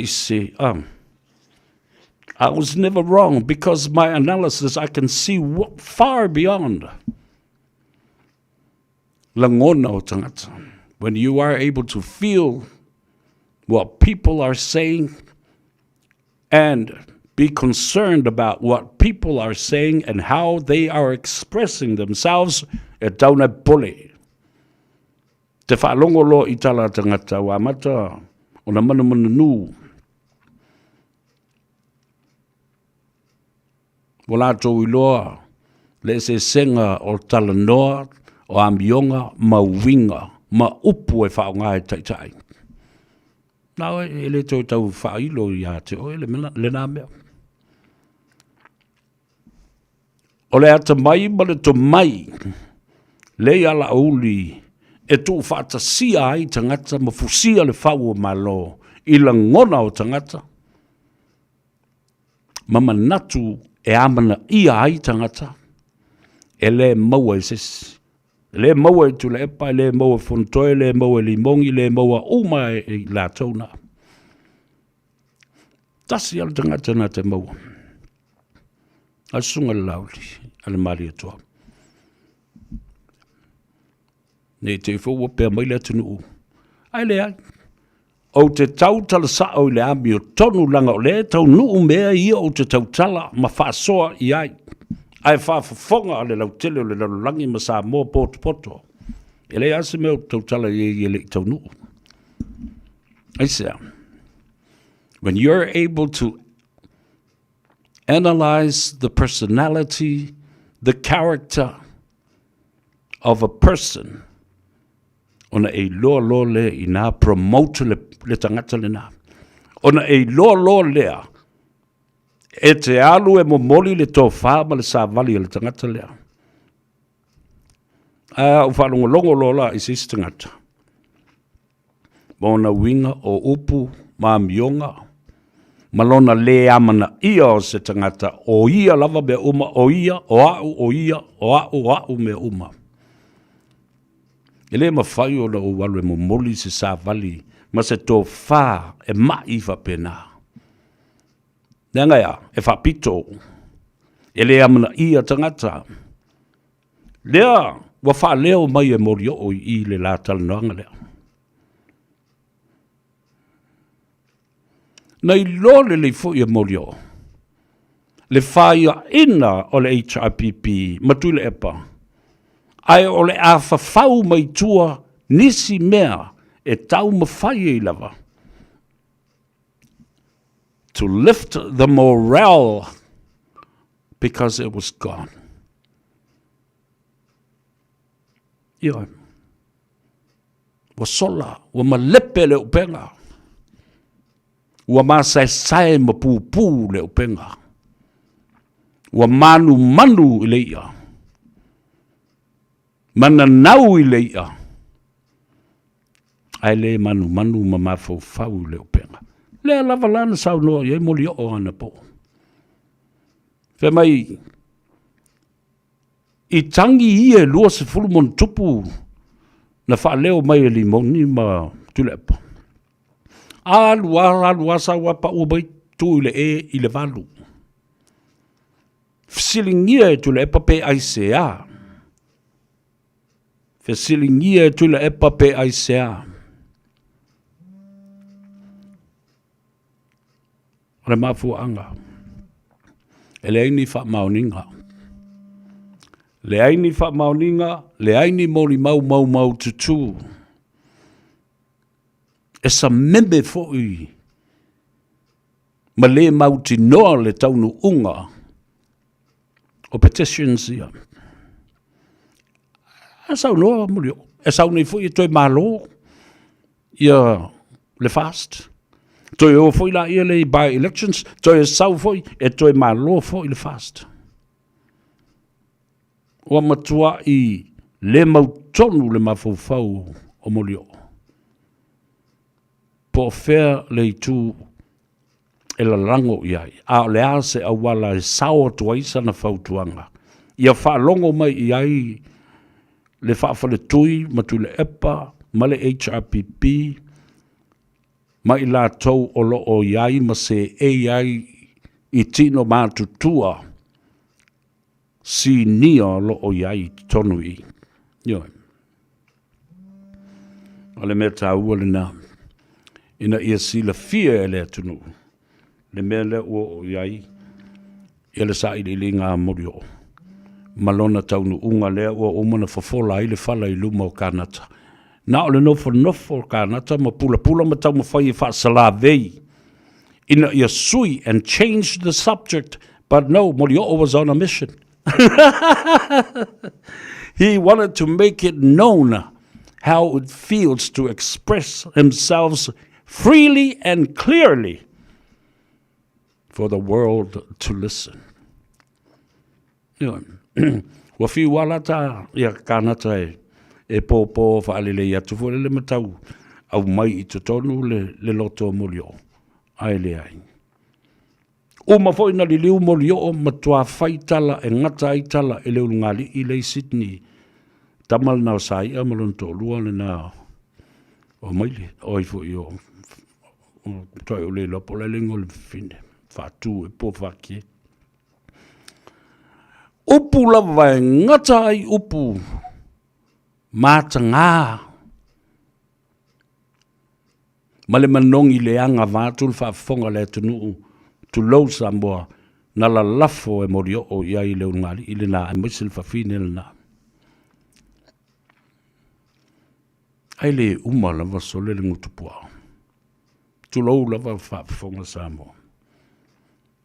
was never wrong because my analysis, I can see far beyond lagona o tagata. When you are able to feel what people are saying and be concerned about what people are saying and how they are expressing themselves, e tau nei pole. Te whaalongo loa i tala tangata ua amata ona manumanunu. Ua latou iloa le eseesega o talanoa, o amioga ma uiga ma upu e faaaoga e taitai. Na oe, e le toe tau faailo ia te oe lena mea. O le atamai ma le tomai le i alauli e tuufaatasia ai tagata ma fusia le fau o Malo i lagona o tagata ma manatu e amanaia ai tagata, e le maua e se isi. E le maua e Tuilaepa, e le maua e Fonotoe, e le maua e Limogi, e le maua uma e i latou na. Tasi lava le tagata na te maua. A le susuga i le Laauli, a le Malietoa. Ne i te i foi ua pea mai le atunuu. Ae leai. Ou te tautala sao i le amiotonu leaga o lea e taunuu mea ia ou te tautala ma faasoa i ai. Ae faafofoga le lautele o le lalolagi ma Samoa potopoto. E leai lava se mea ou te tautala i ai e le i taunuu. Aisea? When you're able to analyze the personality, the character of a person, ona e iloa loa lea inā promote le, le tagata lenā. Ona e iloa loa lea, e te alu e momoli le tofā ma le savali a le tagata lea. Ae a ou faalogologo loa la i se isi tagata, ma ona uiga o upu ma amioga ma lona lē amanaia o se tagata, o ia lava mea uma, o ia, o au, o ia, o au, o au mea uma. E lē mafai ona ou alu e momoli se savali ma se tofā e ma'i faapena. Leaga e a? E faapito, e lē amanaia tagata. Lea ua faaleo mai e Molioo i i le la talanoaga lea. Na iloa lelei foi e Molioo le faiaina o le HRPP ma Tuilaepa, ae o le a fafau mai tua nisi mea e taumafai ai lava to lift the morale because it was gone. Ioe. Ua sola, ua malepe le upega. Ua masaesae ma pupū le upega. Ua manumanu i le i'a. Mananau i le i'a. Ae le manumanu ma mafaufau i le upega. Lea lava la na saunoa i ai Molioo anapo. Fai mai, i tagi ia e 20 ma ona tupu na faaleo mai e Limoni ma Tuilaepa. Alu a, alu a, sau a, pau mai, tu i le e i le 8. Fesiligia e Tuilaepa pe aisea. Fesiligia e Tuilaepa pe aisea. O le mafuaaga, e leai ni faamaoniga. Leai ni faamaoniga, leai ni molimau maumaututu. E sameme foi ma le mautinoa le taunuuga o petitions ia. A saunoa Molioo, e sau nei foi e toe malo ia le FAST. Toe o foi laia lea i by-elections, toe sau foi e toe malo foi le FAST. Ua matuai le mautonu le mafaufau o Molioo. Po o fea le itu e lalago i ai, a o le a se auala e sao atu ai sana fautuaga, ia faalogo mai i ai le faafaletui ma Tuilaepa ma le HRPP ma i latou o lo o i ai ma seei ai i tino matutua sinia o lo o i ai i totonu i i. Ioe. O le mea taua lena, ina ia silafia e le atunuu le mea lea ua oo i ai ia le sailiiliga a Molioo ma lona taunuuga lea ua uma ona fofola ai le fala i luma o Kanata. Na o le nofonofo o Kanata ma pulapula ma taumafai e faasalavei ina ia sui and change the subject, but no, Molioo was on a mission. He wanted to make it known how it feels to express himself freely and clearly for the world to listen. Ua fiu ala ta ia kānata e, e pōpō whaalelei atu fo le matau au mai i totonu le, le loto o Molioo. Ae leai. Uma foi na liliu Molioo matuā fai tala e gata ai tala i le ulugalii lea i Sydney. Tama lena o Saia ma lona toalua lena o Maile, o ai foi o matuai ou le iloa po o le a le igoa o le fafine, Faatu e po Faakie. Upu lava e gata ai upu matagā ma le manogi leaga vaeatu le faafofoga a le atunuu, tulou Samoa, na lalafo e Molioo i ai le ulugalii lena aemaise le fafine lena. Ae le uma lava sole le gutu puaa. Tulou lava faafofoga Samoa.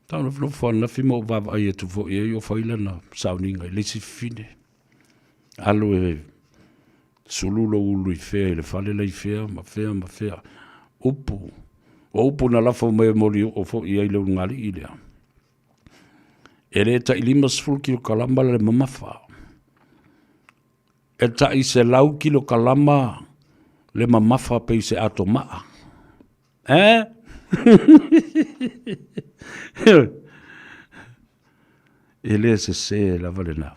Tau nofonofo ananafi ma ou vaavaai atu foi i ai o fai lana sauniga i le isi fafine. Alu e sulu lou ulu i fea i le fale la i fea ma fea ma fea. Upu, o upu na lafo mai e Molioo foi i ai le ulugalii lea. E le tai 50 kilokalama le mamafa. E tai 100 kilokalama le mamafa pei se ato maa. Eh? E le sese lava lena.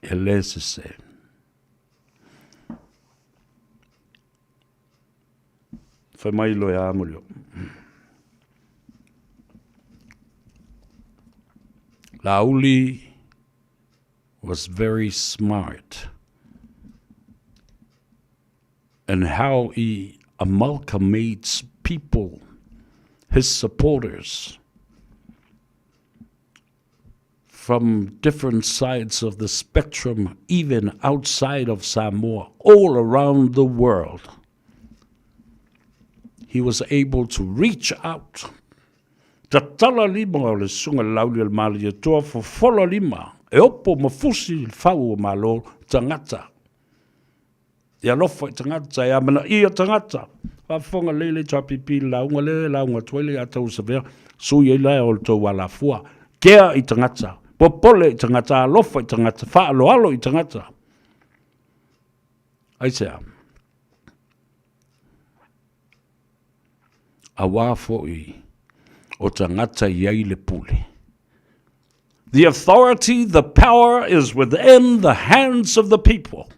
E le sese. Fai mai loe a molio. Laauli was very smart and how he amalgamates people, his supporters, from different sides of the spectrum, even outside of Samoa, all around the world. He was able to reach out. Tatala lima o le susuga i le Laaulialemalietoa, fofola lima, e opo ma fusi le fau o Malo, tagata. E alofa i tagata, e amanaia tagata. Faafofoga lelei le HRPP i le lauga lea e lauga atu ai le ia tou Savea, sui ai lae o le tou alafua. Kea i tagata, popole i tagata, alofa i tagata, faaaloalo i tagata. Aisea? Auā foi o tagata i ai le pule. The authority, the power is within the hands of the people.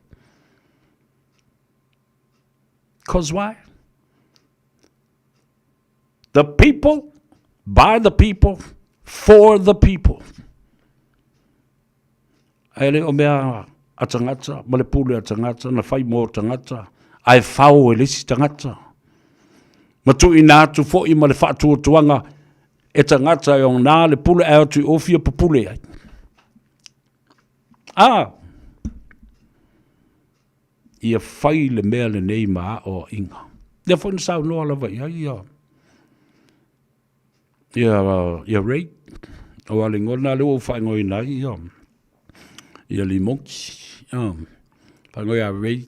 Cause why? The people, by the people, for the people. Ae le o mea a tagata, ma le pule a tagata, na fai mō tagata, ae fao e le isi tagata. Ma tuuina atu foi ma le faatuatuaga e tagata e ona le pule ae atu i o fia pupule ai. A! Ia fai le mea lenei ma aoaiga. Lea foi na saunoa lava i ai ia, ia, ia Ray, aua le igoa lena lea ua ou faaigoaina ai ia, ia Limoki. Ah, faaigoa ia Ray,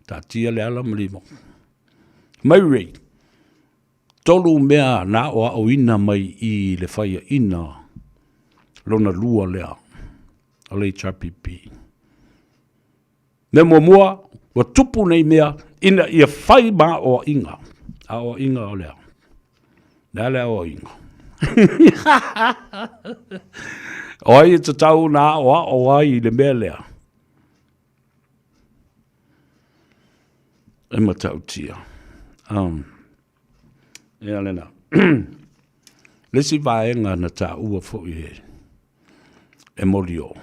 taatia le ala ma Limoki. Mai Ray, 3 mea na aoaoina mai i le faiaina lona lua lea o le HRPP. Mea muamua, ua tupu nei mea ina ia fai ma aoaiga. Aoaiga o le a? Le a le aoaiga? O ai e tatau na aoao ai i le mea lea? E matautia. Um, ia lena. Le isi vaega na taua foi e, e Molioo.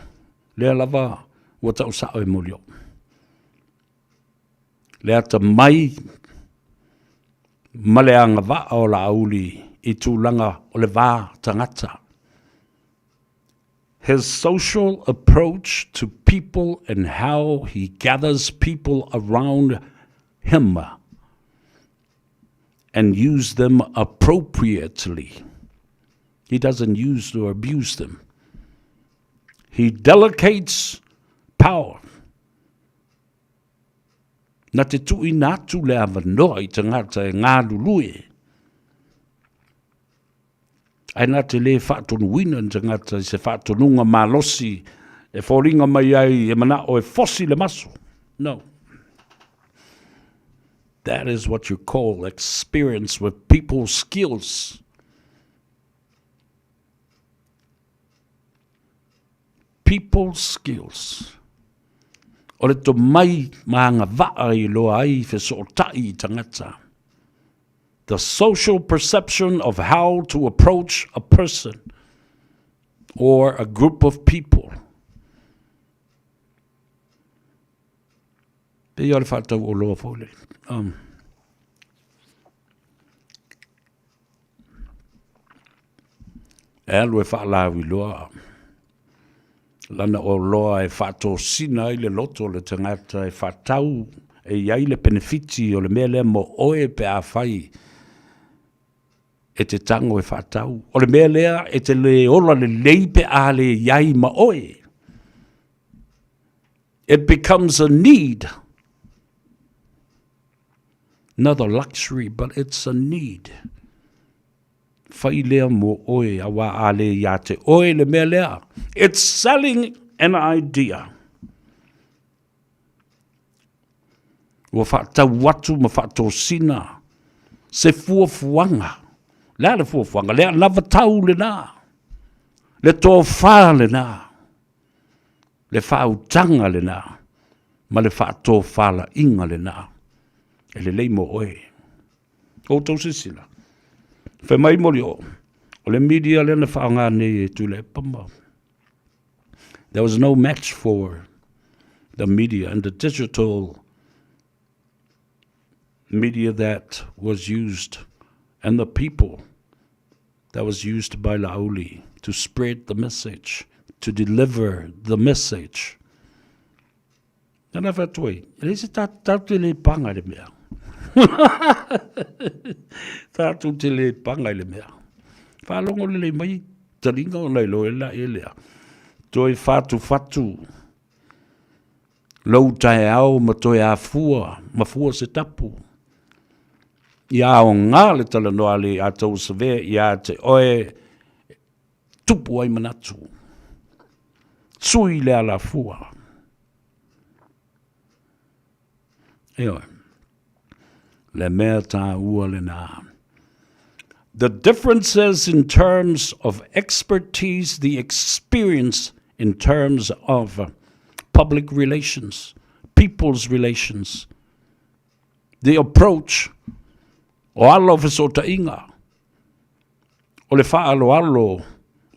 Lea lava ua tau sao e Molioo. Le atamai ma le agavaa o Laauli i tulaga o le va tagata. His social approach to people and how he gathers people around him and use them appropriately. He doesn't use or abuse them. He delegates power. Na te tuuina atu le avanoa i tagata e galulue. Ae na te le faatonuina ni tagata i se faatonuga malosi e foliga mai ai e manao e fosi le maso. No. That is what you call experience with people skills. People skills. O le tomai ma agavaa i iloa ai fesootai i tagata. The social perception of how to approach a person or a group of people. Pei o le faatauoloa foi le. Um, e alu e faalauiloa lana oloa e faatosina ai le loto o le tagata e faatau e i ai le penefiti o le mea lea mo oe pe afai e te tago e faatau. O le mea lea e te le ola lelei pe a le i ai ma oe. It becomes a need. Not a luxury, but it's a need. Fai lea mo oe, auā a le iā te oe le mea lea. It's selling an idea. Ua faatau atu ma faatosina se fuafuaga. O le a le fuafuaga? Le anavatau lena, le tofa lena, le faautaga lena, ma le faatofalaiga lena e lelei mo oe. Outou silasila, fai mai Molioo, o le media lea na faaaoga nei e Tuilaepa ma There was no match for the media and the digital media that was used and the people that was used by Lauli to spread the message, to deliver the message. Nana whatu ai, e leai se tātou te le panga i le mea. Tātou te le panga i le mea. Whaalongo lelei mai taringa ona i loe la e lea. Toe whatu whatu, lou taeao ma toe afua, ma fua se tapu. Ia aoga le talanoa le a tou savea ia te oe tupu ai manatu. Sui le alafua. Ioe. Le mea tāua lena. The differences in terms of expertise, the experience in terms of public relations, people's relations, the approach o ala o fesootaiga, o le faaaloalo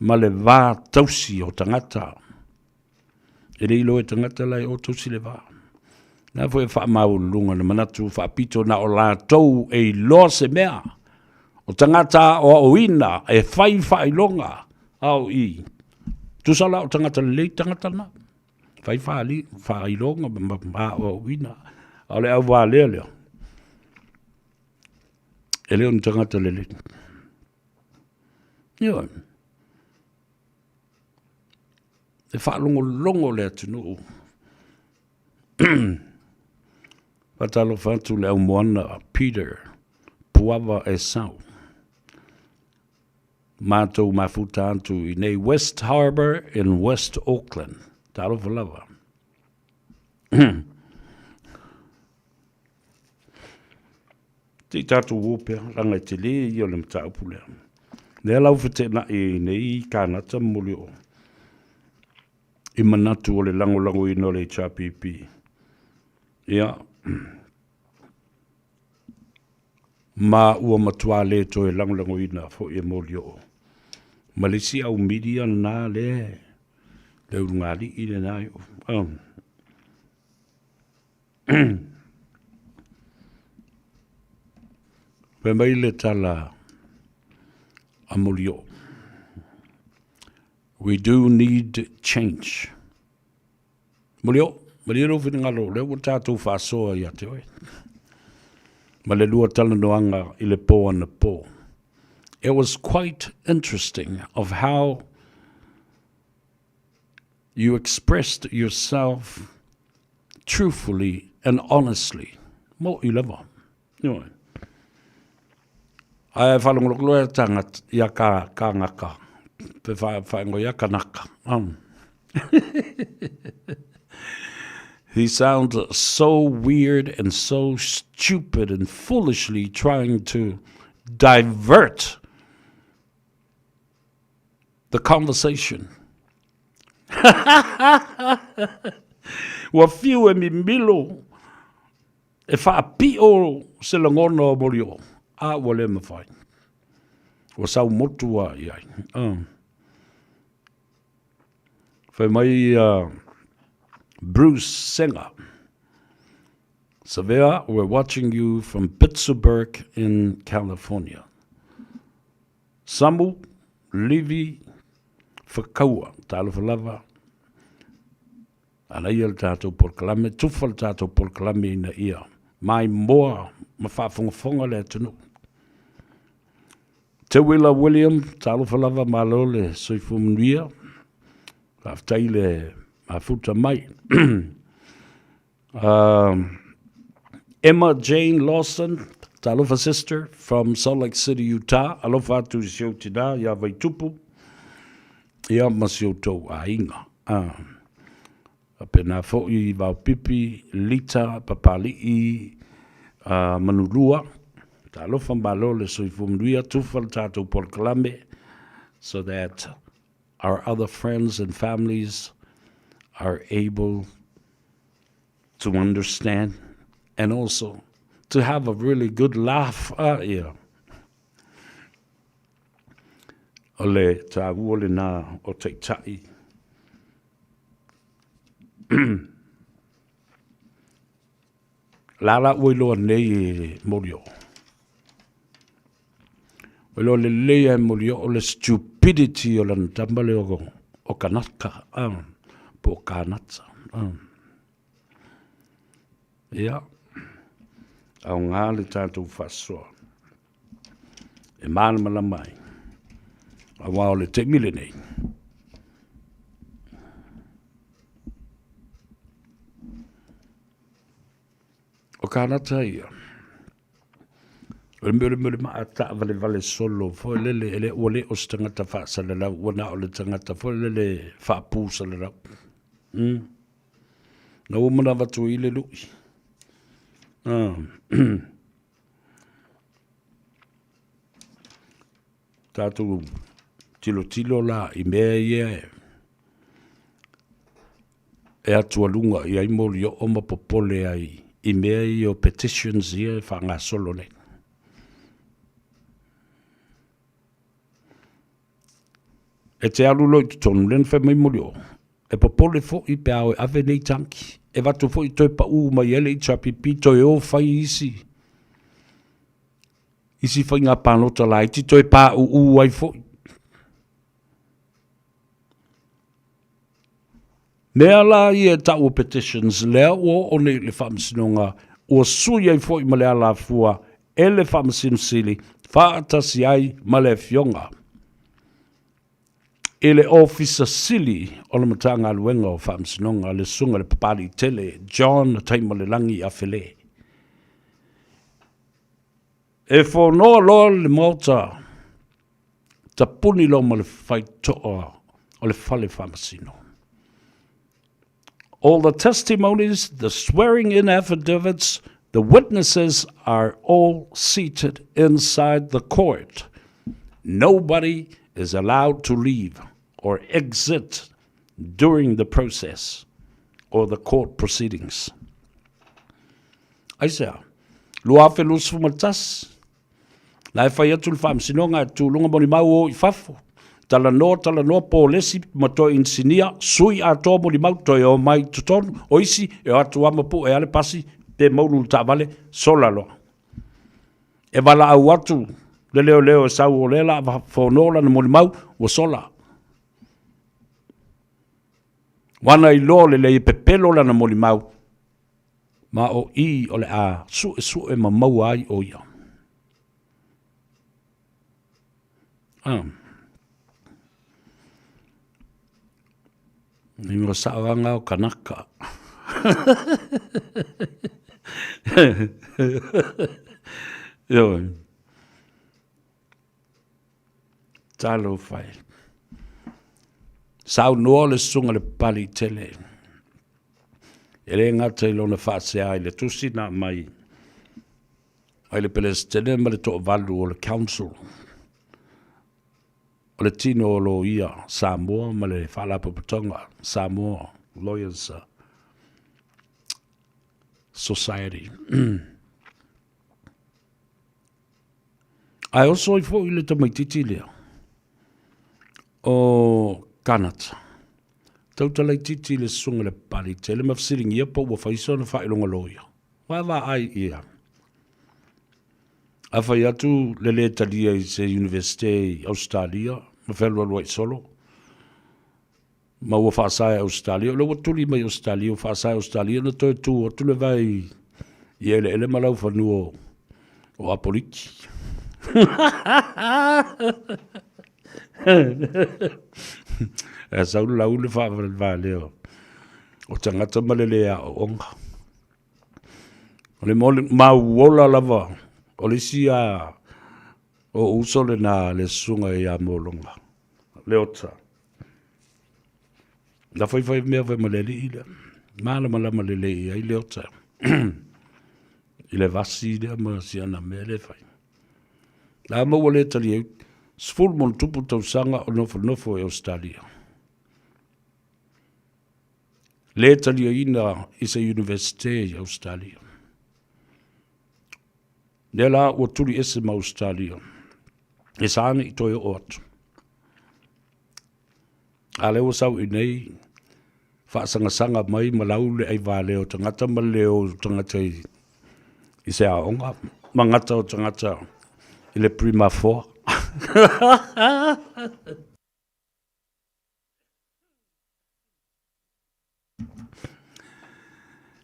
ma le va tausi o tagata. E le iloa e tagata la e o tausi le va. Na foi e faamaualuluga le manatu faapito na o latou e iloa se mea. O tagata aoaoina e fai faailoga ao i. Tusa la o tagata lelei tagata na. Fai faali, faailoga ma aoaoina. A o le auvalea lea. E le o ni tagata lelei. Ioe. E faalogologo le atunuu. Faatalofa atu le au moana Peter Puava Esau. Matou mafuta atu i nei West Harbour in West Auckland. Talofa lava. Te i tātou ō pea, ranga e te lē ia o le mataupu lea. Lea lau feteenai i nei kānata moli o i manatu o le lagolagoina o le HRPP. Ia, ma ua matua le toe lagolagoina foi e moli o. Ma le isi au media lena le, le ulugalii lena. Fai mai le tala a Molioo, We do need change. Molioo, malie lou finagalo, lea ua tatou faasoa ia te oe. Ma le lua talanoaga i le pō anapo. It was quite interesting of how You expressed yourself truthfully and honestly. Moʻi lava. Ioe. Ae whalongolokolo e tangata, ia ka, kāngaka, pe wha, whaingo ia kanaka. He sounds so weird and so stupid and foolishly trying to divert the conversation. Ua fiu e mimilo e faapio se lagona o Molioo, a ua le mafai. Ua sau motu a i ai. Fai mai Bruce Senga, Savea, we're watching you from Pittsburgh in California. Samu, Livi, Whakaua, talofa lava, ana ia le tātou polokalame, tufa le tātou polokalame ina ia maimoa ma faafogafoga le atunuu. Te Willa William, talofa lava, malo le soifua manuia, faafetai le mafuta mai. Emma Jane Lawson, talofa sister, from Salt Lake City, Utah. Alofa atu i si ou tinā, iā Vaitupu, ia ma si outou aiga. Faapena foi Vaopipi, Lita, Papali'i, Manulua. Talofa malo le soifua manuia, tufa le tatou polokalame so that our other friends and families are able to understand and also to have a really good laugh. Ah, yeah. O le tāua lena o Taitai. Lala ua iloa nei e Molioo. Ua iloa lelei e Molioo le stupidity o lana tama lea o Kanaka, po o Kanata. Ia, aoga le tatou faasoa e malamalama ai, aua o le taimi lenei, O Kanata ia, o le mea o le mea o le maa taavalevale solo foi lele, e le, ua le o se tagata faasalalau, ua na o le tagata foi lele faapū salalau. Na ua manava atu i le lui. Ah. Tatou tilotilo la i mea ia e atualuga i ai molioo ma popole ai i mea ia o petitions ia e faagasolo nei. E te alu loa i totonu, lea na fai mai molioo, e popole foi pe a o e ave nei tanki, e avatu foi toe pau mai ai le HRPP, toe o fai isi isi faiga palota laiti toe pauu ai foi. Mea la ia e tau o petitions, lea ua oo nei i le Faamasinoga, ua sui ai foi ma le alafua e le Faamasino Sili faatasi ai ma le Afioga i le Ofisa Sili o le Matagaluega o Faamasinoga, le Susuga i le Papaliitele John Taimalelagi Afele. E fonoa loa le Maota, tapuni loa ma le faitoa o le fale faamasino. All the testimonies, the swearing in affidavits, the witnesses are all seated inside the court. Nobody is allowed to leave or exit during the process or the court proceedings. Aisea? 2021, la e fai atu le Faamasinoga e tuluga molimau o i fafo, talanoa, talanoa, polesi ma toe inisinia, sui atoa molimau, toe omai i totonu, o isi e o atu lava ma pue lava le pasi pe maulu le taavale, sola loa. E valaau atu le leoleo e sau o lea la a fono lana molimau, ua sola. Ua na iloa lelei e pepelo lana molimau, ma o i o le a suesue ma maua ai ʻo ia. Ah. Ingoa saʻoaga o kanaka. Ioe. Talofa e. Saunoa le susuga le Papaliitele. E le gata i lona faasea i le tusi na aumai ai le Peresetene ma le toavalu o le Council o le tino o loia Samoa ma le Faalapotopotoga Samoa Lawyers Society. Ae oso ai foi le tamaititi lea o Kanata. Tautala itiiti le susuga i le Papaliitele ma fesiligia po ua fai sona faailoga loia. Ua vaai ia. A fai atu le lē talia i se Universite i Ausetalia ma fealualuai solo, ma ua faasae Ausetalia, o lea ua tuli mai Ausetalia, ua faasae Ausetalia na toe tu atu le vae i eleele ma laufanua o Apoliki. E sau le lau le faavalevalea o tagata ma le lē aoaoga. O le mau ola lava o le isi a o uso lena le susuga ia Mologa Leota. Na faifai mea foi ma le alii lea. Malamalama lelei i ai Leota i le vasi lea ma si ana mea lea e fai. La maua le tali ai, 10+ tausaga o nofonofo i Ausetalia. Le taliaina i se Universite i Ausetalia. Lea la ua tuli ese ma Ausetalia, e sa ne i toe oo atu. A lea ua sau i nei, faasagasaga mai ma lau le aivalea o tagata ma le o tagata i, i se aoga, ma gata o tagata i le prima four.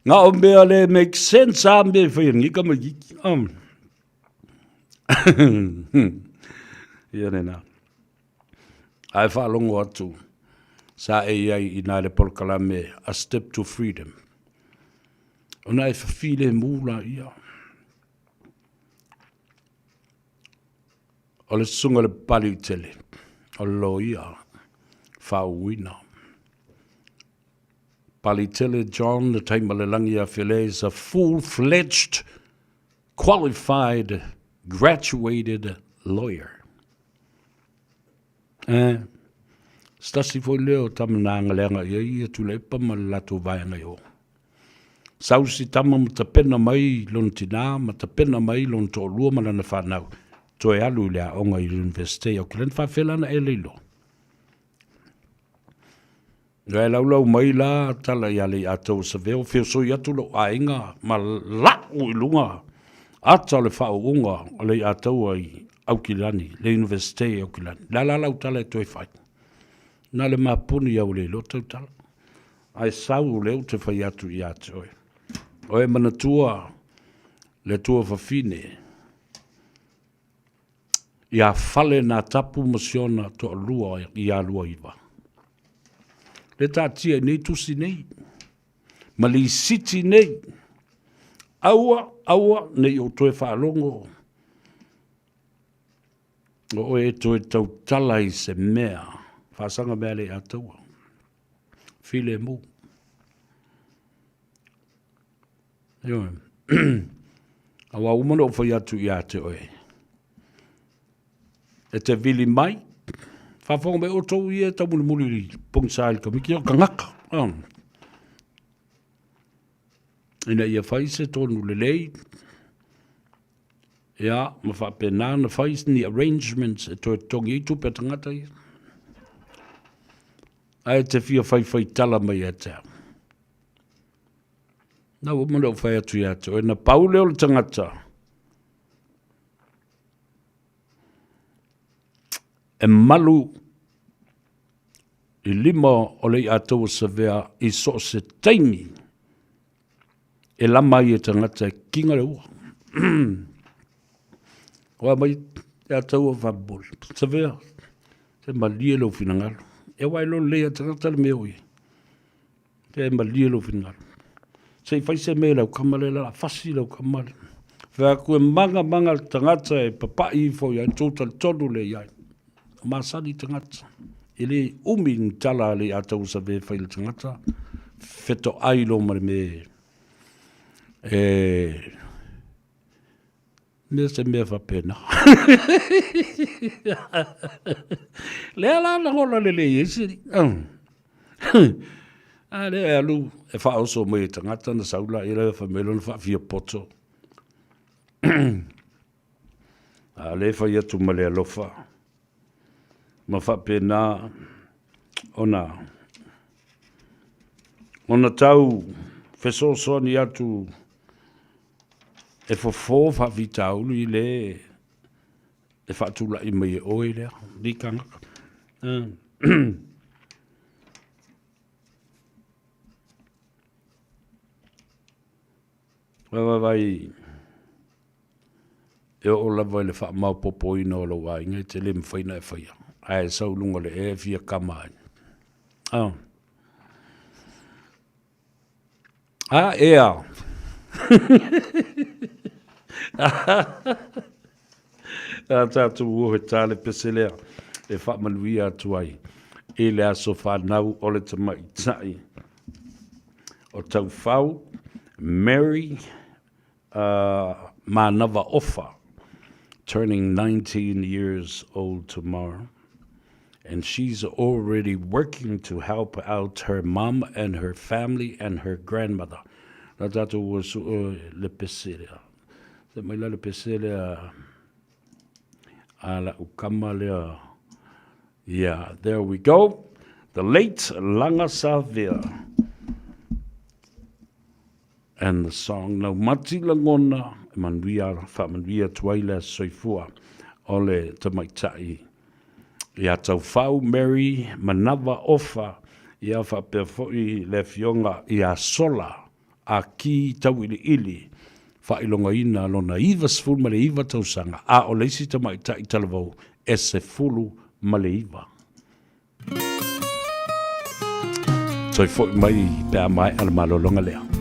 Nga o mea le make sense a me whai ngi ka mai ki. Ia nena. Ae whaalongo atu sa e iai i nā le polokalame A Step to Freedom. Ona e whawhile mū la ia. O le susuga le pali tele, o le loia faauuina. Palitele John Taimalelagi Afele is a full-fledged, qualified, graduated lawyer. Eh, se tasi foi lea o tama na agaleaga i ai ia Tuilaepa ma le latou vaega i o. Sau si tama ma tapena mai lona tinā ma tapena mai lona toalua ma lana fanau, toe alu i le aoga i le Universite i Auckland, faafefea la ona e le iloa? Ae laulau mai la tala ia Leiataua Savea, ua feosoi atu lou aiga ma la'u i luga ata o le faauuga o Leiataua i Aukilani, le Universite i Aukilani. Le a la lau tala e toe fai? Na le mapuni au le iloa tautala. Ae sau lea ou te fai atu ia te oe. Oe manatua le tua fafine ia Fale nā Tapu ma si ona toalua ia Luaiva. Le taatia i nei tusi nei, ma lisiti nei, aua, aua ne i ou toe faalogo o oe e toe tautala i se mea, faasaga mea le ataua, filemu. Ioe. Aua uma ona ou fai atu ia te oe, e te vili mai, faafofoga mai outou ia e taumolimoli i pogisa i le Komiti, o tagata. Oh. Ina ia fai se tonu lelei, ia, ma faapena ona fai ni arrangements e toe totogi ai tupe a tagata ia. Ae te fia faifai tala mai ia te au. Na ua uma ona ou fai atu ia te oe, na pau lea o le tagata e malu i lima o le Iataua Savea i so o se taimi e lama ai e tagata e kinga le ua. Oa mai Iataua faamolemole, Savea, se malie lou finagalo. E aua e lolo lelei a tagata le mea o i ai. Te malie lou finagalo. Se i fai se mea i lau kama lea, la fasi lau kama lea. Fai atu e maga maga le tagata e papai ifo i ai, tou talitonu lea i ai. O masani tagata. E le umi ni tala a le Ataua Save e fai i le tagata, fetoai lo ma le mea e Mea se mea faapena. Lea la lagona lelei ai se A lea e alu e faaoso mai e tagata na sau la ia fai mai lona faafia poto. A lea fai atu ma le alofa ma faapena ona ona tau fesoasoani atu E fofo faafitauli le e faatulai mai e oe lea, ni tagata. Vaivai e oo lava i le faamaopoopoina o lou aiga e te le mafai ona e faia, ae sau i luga o le ea e fia kama ai. Ah. A ea. A tātou o he tāle pese lea e whaamanuia atu ai i le aso whanau o le tamaitai. o Taufau, Mary uh, Manava Ofa, turning 19 years old tomorrow. And she's already working to help out her mom and her family and her grandmother. Na tātou ua su le pese lea. Se mai la le pese lea a la ukama lea. Yeah, there we go. The late Langa Savea. And the song Lau Mati Lagona, e manuia, faamanuia atu ai le aso soifua o le tamaitai ia Taufau Mary Manava Ofa, ia faapea foi le afioga ia Sola Aki Tauiliili, faailogaina lona 99 tausaga, a o le isi tamaitai talavou e 19. Toe foi mai pe a maea le malologa lea.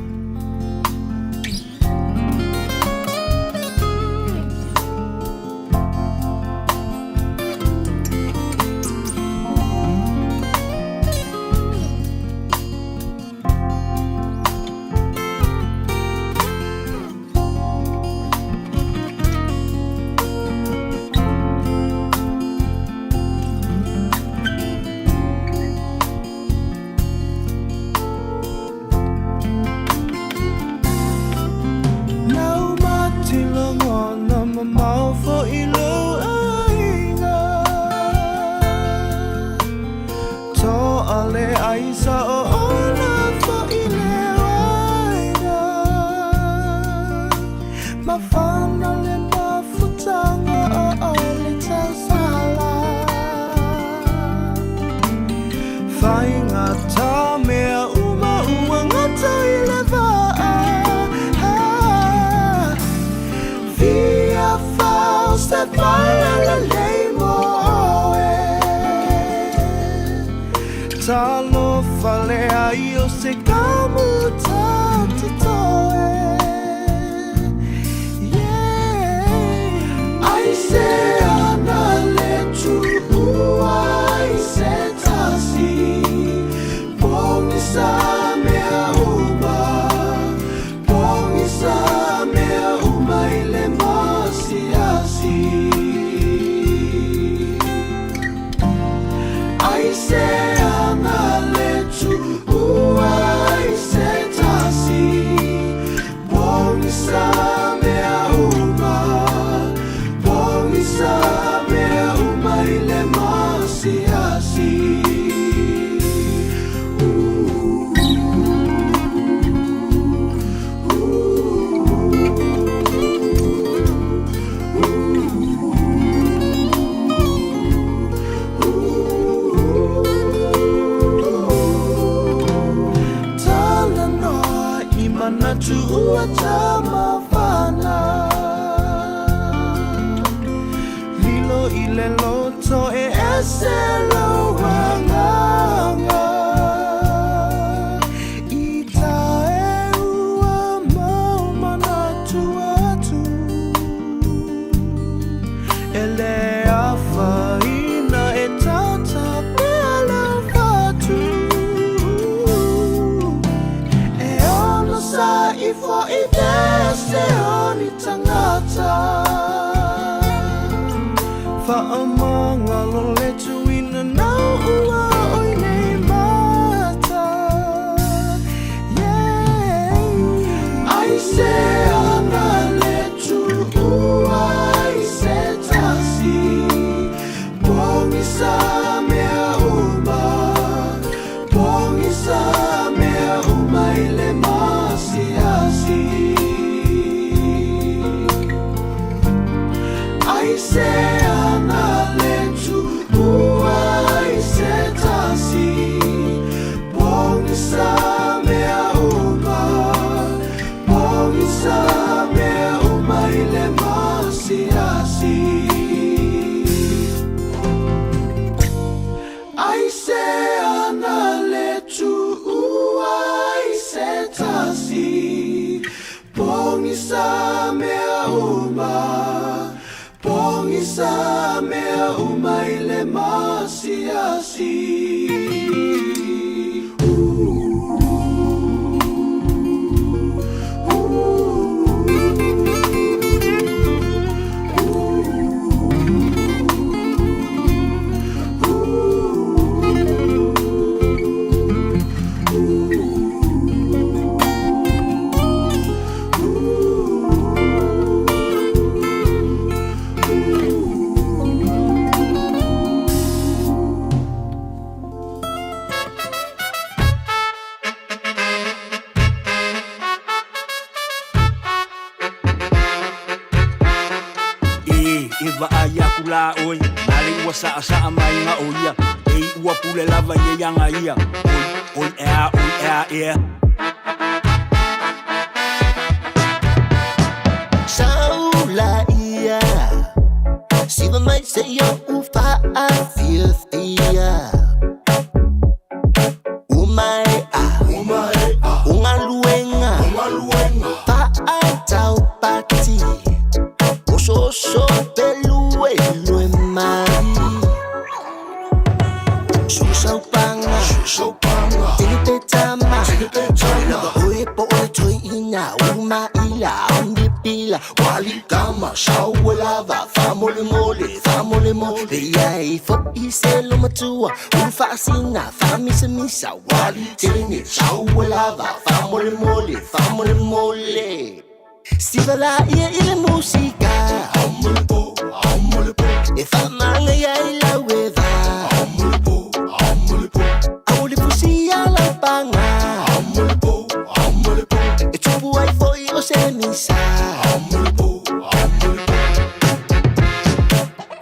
E vaai aku lā ʻoe, ale ua saʻasaʻa mai ga ʻo ia, e i ua pule lava ia iā ga ia, ʻoi, ʻoi ʻeā, ʻoi ʻeā, ea. Saula ia Siva mai se i oʻu faafiafia Ua maeʻa O galuega Faataupati Osooso peluelue mai Susaupanga Tini pe tama Lava oe po o le toeina Uma ila Ombi pila Wali kama Saue lava Faamolemole Faamolemole Leai foʻi se lomatua Ulu faasina Faamisamisa Wali tene Saue lava Faamolemole Faamolemole Siva laia i le musika E faamagaia i lau e va Au le fusia lau paga E tupu ai foʻi o se misa.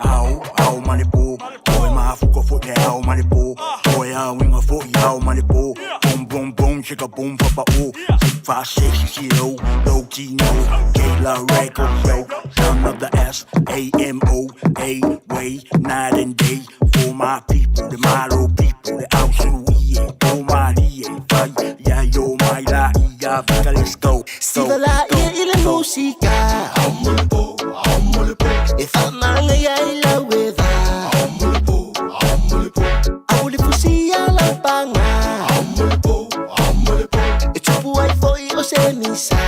Ao, ao ma le pō, Toe mafuka foʻi le ao ma le pō, Toe auiga foʻi ao ma le pō, Boom boom boom chicka boom papa o, Six five six zero, low T no, K La record yo, Son of the S A M O A way night and day for my people, the Malo people, the Ausuie, O Marie, Fai, ya yo mai la ia, vika let's go. Siva laia i le musika E faamagaia i lau e va Au le fusia lau paga E tupu ai foʻi o se misa.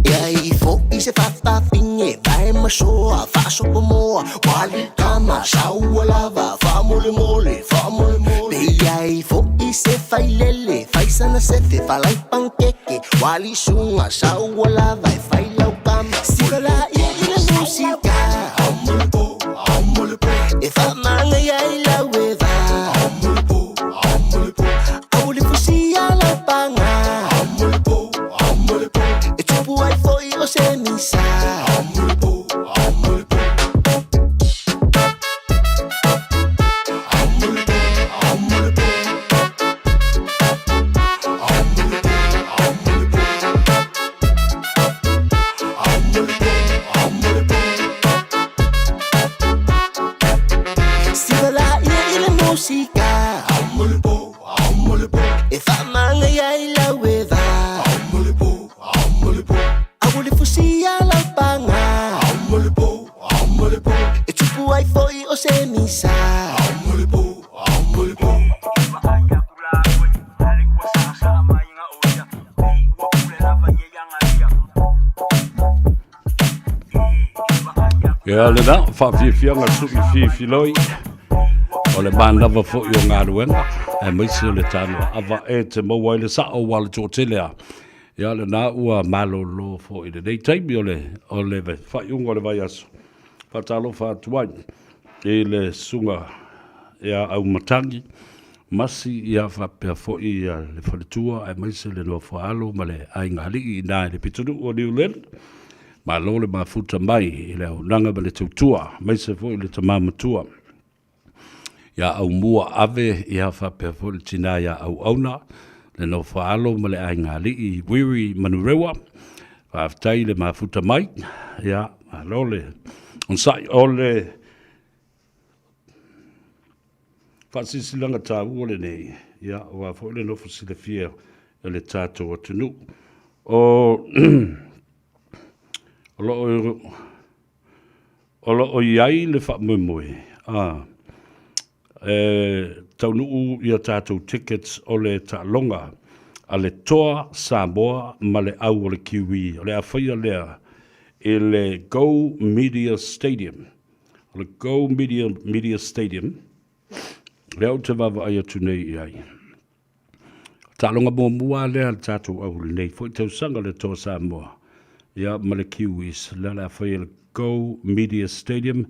E ai foʻi se fafafine Vae masoa faasopomoa Wali kama saua lava Faamolemole faamolemole Pe ai foʻi se failele Faisana sefe falai pankeke Wali suga saua lava E fai lau kama Siva laia i le musika E faamagaia i lau e va Au le fusia lau paga E tupu ai foʻi o se misa. Siva laia i le musika E faamagaia i lau e va Au le fusia lau paga E tupu ai foʻi o se misa. Ia lena, faafiafiaga suʻi fifiloi o le manava foʻi o galuega aemaise o le tanoa ava e te maua ai le saʻo ua le toʻatele a. Ia lena ua malōlō foʻi lenei taimi o le o le faaiuga o le vaiaso. Faatalofa atu ai i le susuga ia Aumatagi Masi ia faapea foʻi ia le faletua aemaise le nofoaalo ma le aiga alii i ina i le pitonuu o Niuland. Malo le mafuta mai i le auaunaga ma le tautua, aemaise foi le tama matua ia Aumua Ave, ia faapea foi le tina ia Auauna, le nofoaalo ma le aiga alii Wiri Manurewa. Faafetai le mafuta mai, ia malo le onosai. O le faasilasilaga taua lenei, ia aua foi le nofo silafia e le tatou atunuu. O o lo o o lo o i ai le faamoemoe a e taunuu ia tatou tickets o le taaloga a le Toa Samoa ma le Au o le Kiwi o le a faia lea i le Go Media Stadium. O le Go Media, Media Stadium, lea ou te vaavaai atu nei i ai. Taaloga muamua lea a le tatou au lenei foi tausaga le Toa Samoa ia ma le Kiwis lea le a fai e le Go Media Stadium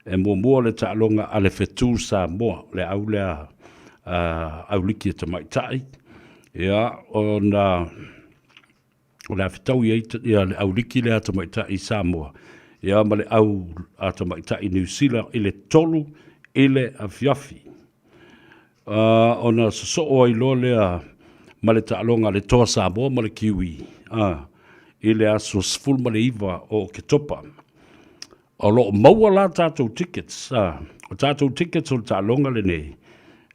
e muamua le taaloga a le Fetu Samoa le au lea auliki e tamaitai ia ona. O le a fetaui ai ia le auliki lea a tamaitai Samoa ia ma le au a tamaitai Niu Sila i le 3 i le afiafi. Ona sosoo ai loa lea ma le taaloga a le Toa Samoa ma le Kiwi i le aso 19 o Oketopa. O lo o maua la tatou tickets, o tatou tickets o le taaloga lenei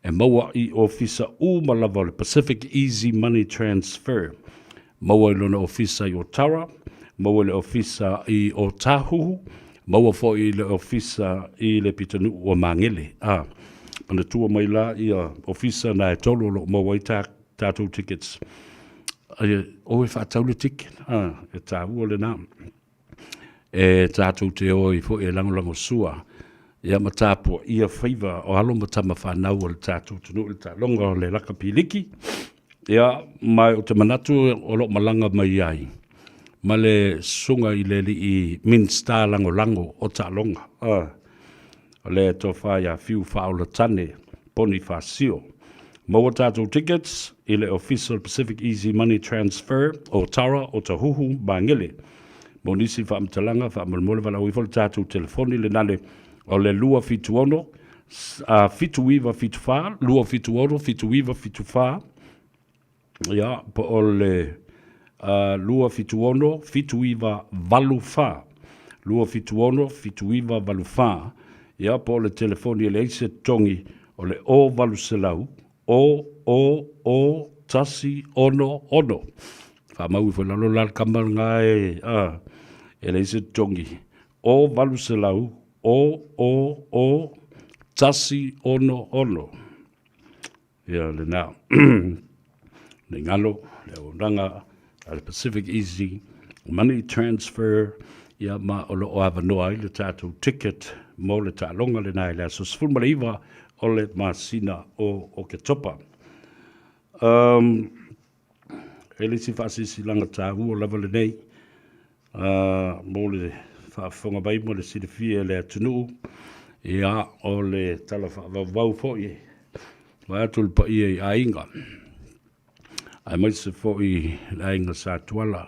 e maua i ofisa uma lava o le Pacific Easy Money Transfer. Maua i lona ofisa i Otara, maua i le ofisa i Otahuhu, maua foi i le ofisa i le pitonuu o Magele. A, manatua mai la ia ofisa na e tolu o lo o maua ai ta, tatou tickets. Ai, o e faatau le ticket, a, e tāua lena. E tatou te o ai foi e lagolagosua ia ma tapuaia faiva o alo ma tama fanau o le tatou atunuu i le taaloga o le lakapi liki. Ia, ma ou te manatu o lo o malaga mai ai ma le susuga i le alii Minisita Lagolago o Taaloga, o le Tofa ia Fiu Faaolatane Ponifasio. Maua tatou tickets i le Ofisa o le Pacific Easy Money Transfer o Tara, Otahuhu, Magele. Mo nisi faamatalaga, faamolemole valaau ifo le tatou telefoni le nale o le 276 7974, 276 7974, ia, po o le 276 7984, 276 7984, ia, po o le telefoni e leai se totogi o le 0800 000 166. Faamau ifo i lalo la le kama lena e, a, e leai se totogi. 0800 000 166. Ia lena. Ne galo, le auaunaga a le Pacific Easy Money Transfer, ia ma o lo o avanoa ai le tatou ticket mo le taaloga lena i le aso 19 o le masina o Oketopa. Um, e le isi faasilasilaga taua lava lenei uh, mo le faafofoga mai mo le silafia e le atunuu, ia, o le tala faavauvau foi, vae atu le paia i aiga, aemaise foi le aiga Sa Tuala,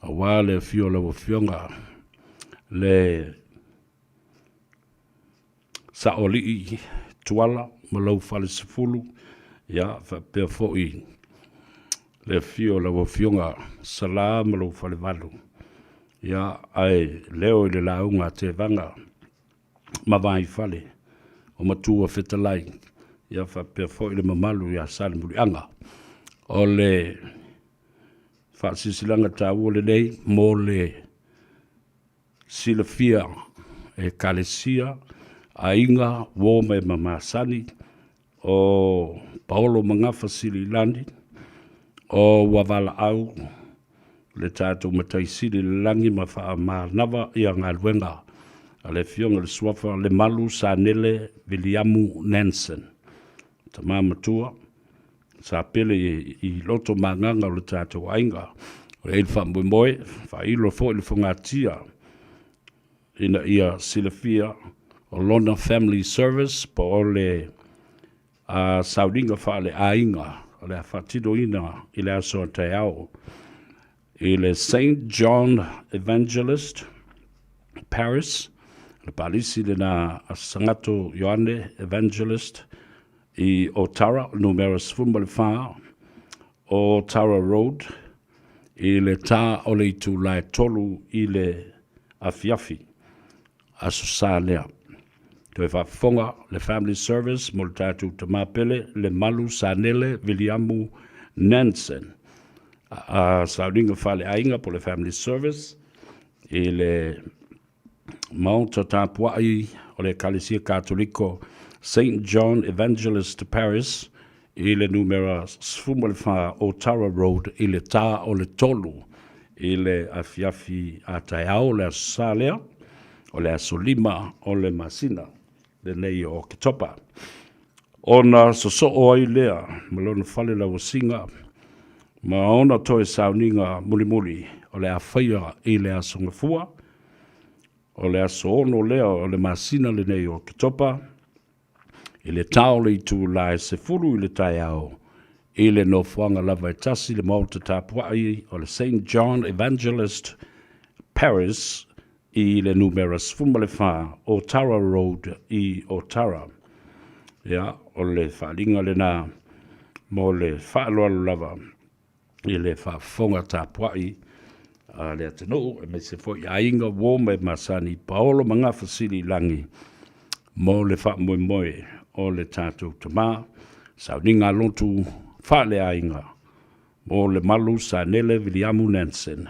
aua le afio o lau Afioga, le Saoalii Tuala ma lou falesefulu, ia, faapea foi le afio o lau Afioga Sala ma lou falevalu, ia, ae leo i le lauga a Tevaga ma Vaifale o Matua Fetalai, ia, faapea foi le mamalu ia Salemuliaga. O le faasilasilaga taua lenei mo le Silafia e Ekalesia, aiga, uo ma e masani, o Paolo Magafa Sililani, o ua valaau le tatou Matai Sili i le Lagi ma faamanava ia galuega a le Afioga i le Suafa Lemalu Sanele Viliamu Nansen, tama matua sa pele i loto magaga o le tatou aiga. O i ai le faamoemoe, faailo foi le fogatia ina ia silafia o lona family service po o le sauniga faaleaiga o le a faatinoina i le aso a taeao i le Saint John Evangelist Paris, le palisi lena a Sagato Ioane Evangelist i Otara, numera 14 o Tara Road, i le tā o le itula e 3 i le afiafi, Aso Sa lea. Toe faafofoga le Family Service mo le tatou tama pele, Lemalu Sanele Viliamu Nansen. A, sauniga faaleaiga po le Family Service i le Maota tapuai o le Ekalesia Katoliko Saint John Evangelist Paris i le numera 14 o Tara Road i le tā o le 3 i le afiafi a taeao o le Aso Sa lea, o le aso 5 o le masina lenei o Oketopa. Ona sosoo ai lea ma lona fale lauasiga ma ona toe sauniga mulimuli o le a faia i le Aso Gafua, o le aso 6 lea o le masina lenei o Oketopa, i le tā o le itula e 10 i le taeao i le nofoaga lava e tasi, le maota tapuai o le Saint John Evangelist Parish i le numera 14 Otara Road i Otara. Ia, o le faaaliga lena mo le faaaloalo lava i le faafofoga tapuai a le atunuu, aemaise foi aiga, uo ma e masani, paolo ma gafasili i lagi mo le faamoemoe o le tatou tama, sauniga lotu faaleaiga mo Lemalu Sanele Viliamu Nansen.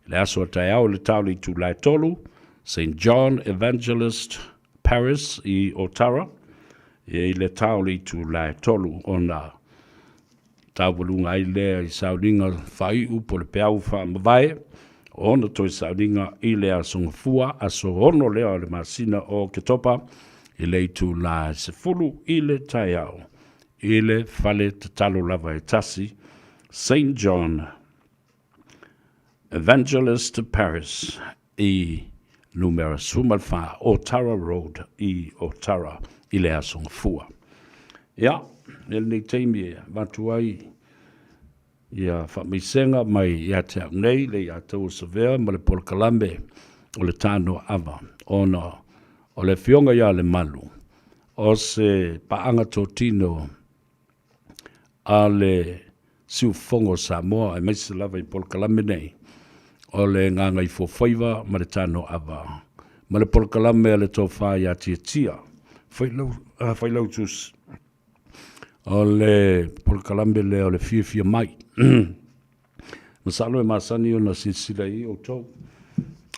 I le aso a taeao i le tau i le itula e 3, St John Evangelist Parish i Otara, i le tau i le itula e 3 ona taualuga ai lea i sauniga faaiu po o le peau faamavae, ona toe sauniga i le aso Gafua, aso 6 lea o le masina o Oketopa, i le itula e 10 i le taeao, i le fale tatalo lava e tasi, St John Evangelist Parish i numera 14 Otara Road i Otara i le Aso Gafua. Ia, i lenei taimi e avatu ai ia faamaisega mai ia te au nei, le ia tau o Savea ma le polokalame o le Tanoa Ava, ona o le afioga ia Lemalu, o se paaga totino a le siufofoga o Samoa, aemaise lava i polokalame nei, o le Gagaifofaiva ma le Tanoava, ma le polokalame a le Tofa ia Tiatia, Failautusi, o le polokalame lea o le fiafia mai. Masalo e masani ona silasila i ai outou,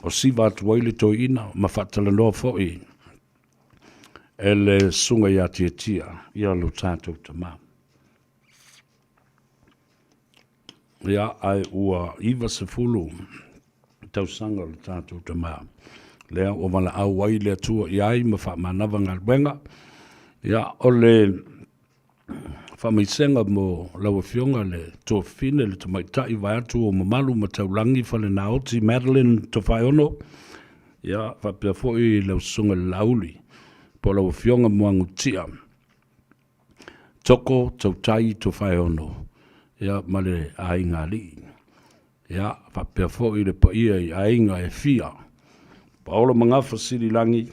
o siva atu ai le toeaina ma faatalanoa foi e le susuga ia Tiatia ia lo tatou tama. Ia, ae ua 90 tausaga o le tatou tama. Lea ua valaau ai le Atua i ai ma faamanava galuega. Ia, o le faamaisega mo lau Afioga le Tuafafine, le Tamaitai vaeatu o mamalu ma taulagi Falenaoti Madeline Tofaeono, ia, faapea foi lau Susuga i le Laauli, po o lau Afioga Muagututia Toko Tautai Tofaeono, ia, ma le aiga alii. Ia, faapea foi le paia i aiga e fia. Paolo ma Gafa Sililagi,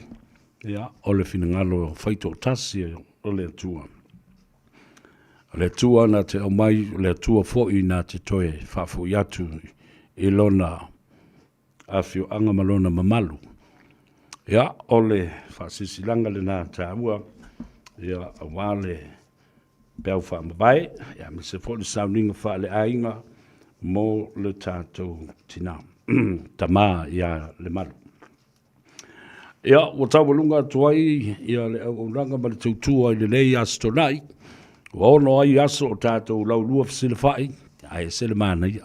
ia, o le finagalo faitoatasi o le Atua. O le Atua na te aumai, o le Atua foi na te toe faafoi atu i lona afioaga ma lona mamalu. Ia, o le faasilasilaga lena taua, ia, aua le peau faamavae, ia, aemaise foi le sauniga faaleaiga mo le tatou tina, tama ia Lemalu. Ia, ua taualuga atu ai ia le auaunaga ma le tautua i lenei Aso Toonai. Ua ono ai aso o tatou laulua fesilafai, ae ese le manaia.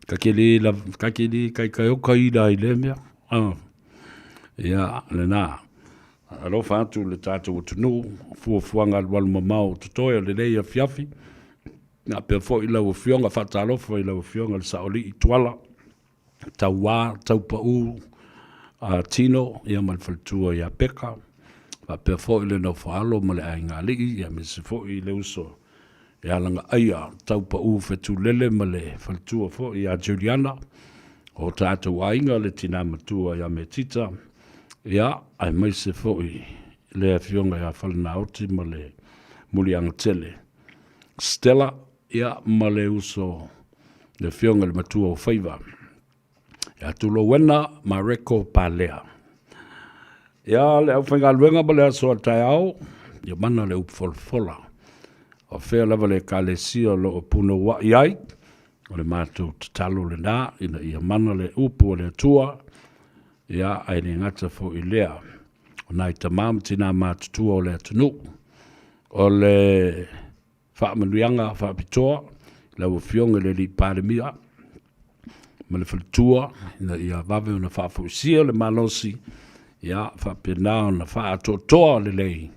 Ka ke le, ka ke le kaikai o ka ira i lea mea. Ia, lena. Alofa atu le tatou atunuu, fuafuaga alualu mamao o totoe o lenei afiafi. Faapea foi lau Afioga, faatalofa i lau Afioga i le Saoalii Tuala, Tauā, Taupau, Tino ia ma le faletua ia Peka, faapea foi le nofo-a-alo ma le aiga alii, ia aemaise foi le uso ia Lagaaia Taupau Fetulele ma le faletua foi ia Juliana, o tatou aiga le tina matua ia Metita, ia aemaise foi le afioga ia Falenaoti ma le Muliagatele Stella, ia ma le uso le afioga i le matua o Faiva ia Tulouena Mareko Palea. Ia le aufaigaluega ma le aso a taeao, ia mana le upu folafola. O fea lava le Ekalesia o lo o punouai ai, o le matou tatalo lena ina ia mana le upu a le Atua, ia ae le gata foi i lea, o nai tama ma tina matutua o le atunuu. O le faamanuiaga faapitoa i lau Afioga i le Alii Palemia ma le faletua ina ia vave ona faafoisia le malosi, ia faapena ona faaatoatoa lelei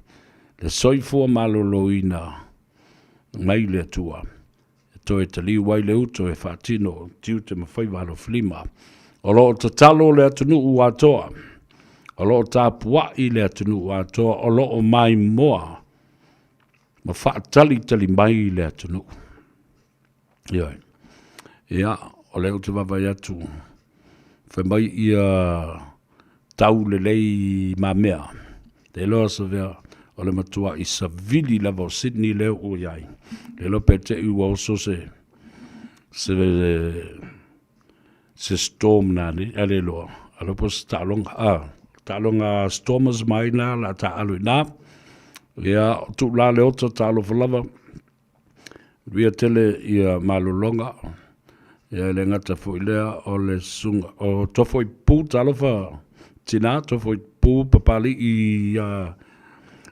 le soifua maloloina mai le Atua e toe taliu ai le uto e faatino tiute ma faiva alofilima. O lo o tatalo le atunuu atoa, o lo o tapuai le atunuu atoa, o lo o maimoa. ma faatalitali mai le atunuu. Ioe. Ia, o lea ou te vaavaai atu, fai mai ia tau lelei mamea. Te iloa Savea, o le matua'i savili lava o Sydney lea ua i ai. Le iloa pe te i ua oso se, se, se storm nani, a le iloa. A lo po se taaloga, a, taaloga Stormers mai na, la taalo i na. Ia, o tuu la le ota talofa lava. Manuia tele ia malologa. Ia e le gata foi lea o le susuga o Tofoipu, talofa tina, Tofoipu Papali'i ia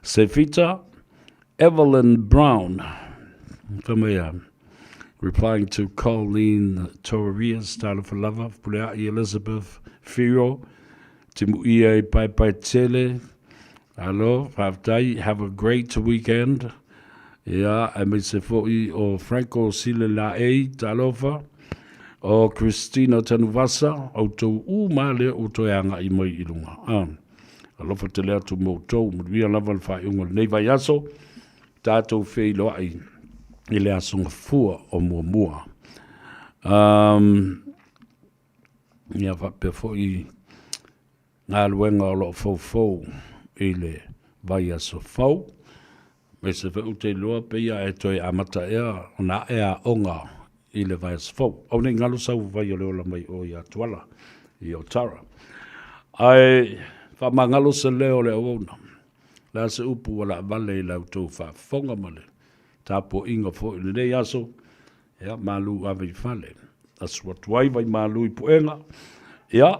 Sefita, Evelyn Brown, fai mai a, replying to Colleen Torias, talofa lava, Pulea'i Elizabeth Whiro, Timuia i Paepaetele, Alo, faafetai, have a great weekend. Ia, aemaise foi o Franco Sile Laei, talofa, o Christina Tanuvasa, outou uma lea ua toe agai mai i luga. Ah, alofa tele atu mo outou, manuia lava le faaiuga o lenei vaiaso, tatou feiloai i le Aso Gafua o muamua. Um, ia faapea foi galuega o lo o foufou i le vaiaso fou. Aemaise foi ou te iloa pei a e toe amata ea ona ae aoga i le vaiaso fou. Aua ne i galo sau vai o le ola mai o ia Tuala i Otara. Ae faamagalo se leo o le auauna. Le a se upu ua laavale i la outou faafofoga ma le tapuaiga foi i lenei aso. Ia, malu ave i fale. Asu atu ai vai malu i puega. Ia,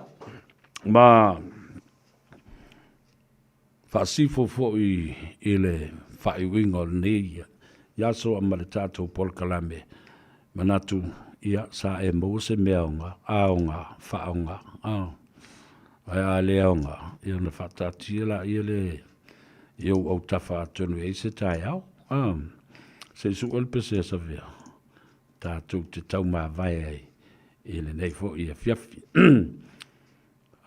ma faasifo foi i le faaiuina o lenei aso ma le tatou polokalame. Manatu, ia, sa e maua se mea aoga, aoga, faaoga, a. Ae a le aoga, ia ona faataatia laia le i ou autafa atonu e i ai se taeao. A, se i sue le pese a Savea, tatou te taumavae ai i lenei foi afiafi.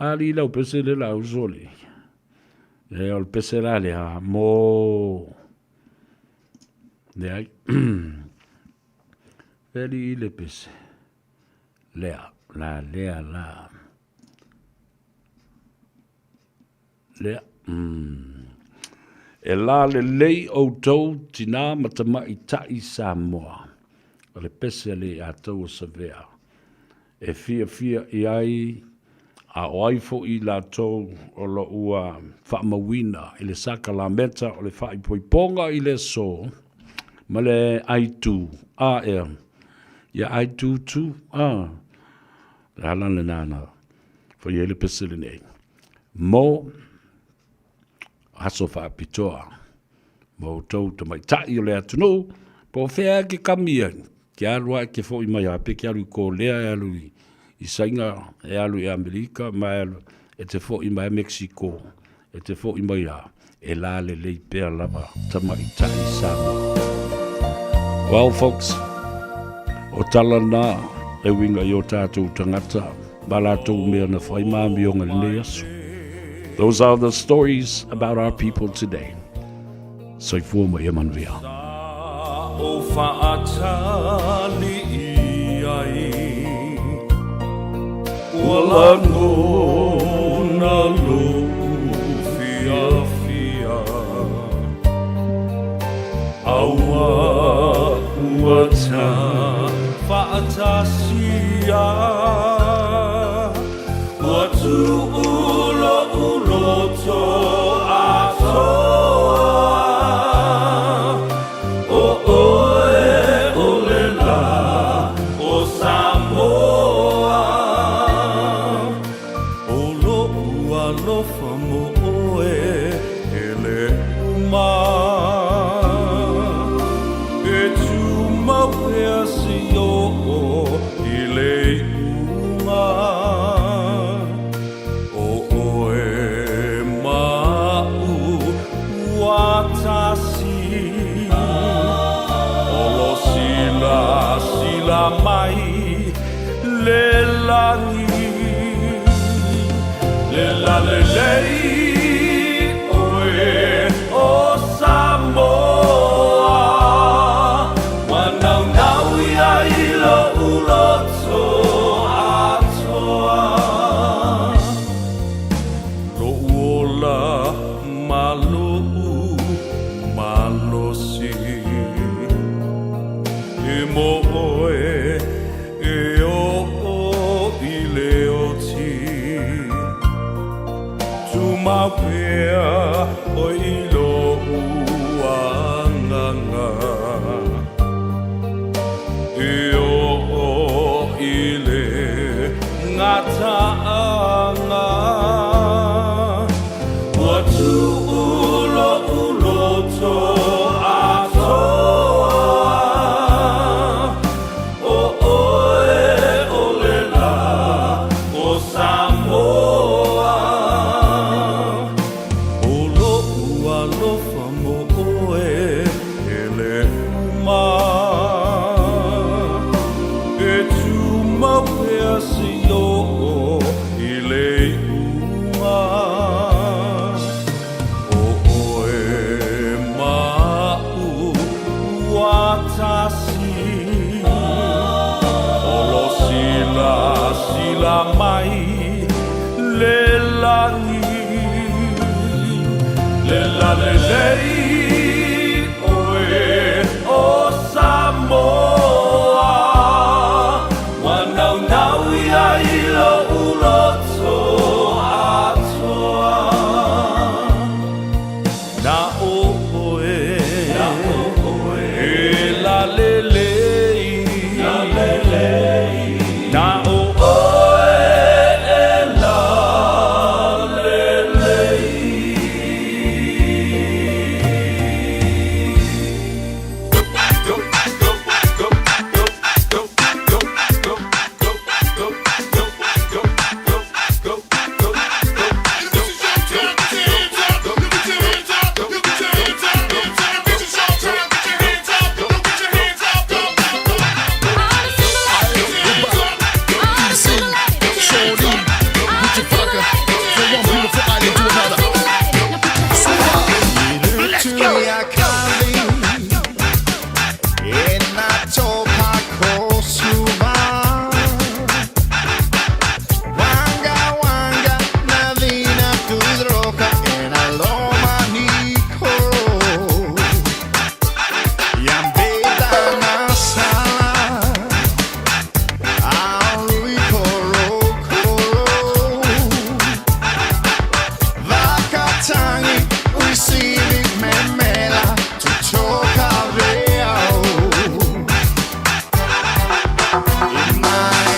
Alii lau pese le la uso le. E o le pese la lea mo leai. Veli i le pese. Lea, la lea la. Lea, mm. E la lelei outou tinā ma tamaitai Samoa. O le pese a le atou o Savea. E fiafia i ai a o ai foi i latou o lo ua faamauina i le sakalameta o le faaipoipoga i le aso ma le aitu a ea ia aitu tu a le ala lena na fai ai le pese lenei mo aso faapitoa ma outou tamaitai o le atunuu, po o fea e ke kami ai, ke alu ae ke foʻi mai a pe ke alu i Kolea, e alu i Saina, e alu i Amerika, ma e alu, e te foʻi mai Mexico, e te foʻi mai a, e la lelei pea lava tamaitai Samoa. Well folks, o tala na e uiga i o tātou tangata, ma latou mea na whai ma amioga lenei aso. Those are the stories about our people today. Soifua ma ia manuia. O whaatali i ai Ua langona lo'u fiafia Aua ua ta whaatasia Ua tuu lo'u loto atoa O oe o le la o Samoa. tumau pea ʻoe i loʻu agaga. E oo i le gataaga. Ua tuu loʻu loto atoa. ʻO ʻoe o le lā o Samoa. ʻO loʻu alofa mo ʻoe e le uma. E tumau pea seia oo i le iuga. ʻO ʻoe ma aʻu ua tasi. Olo silasila mai le lagi. Le lalelei.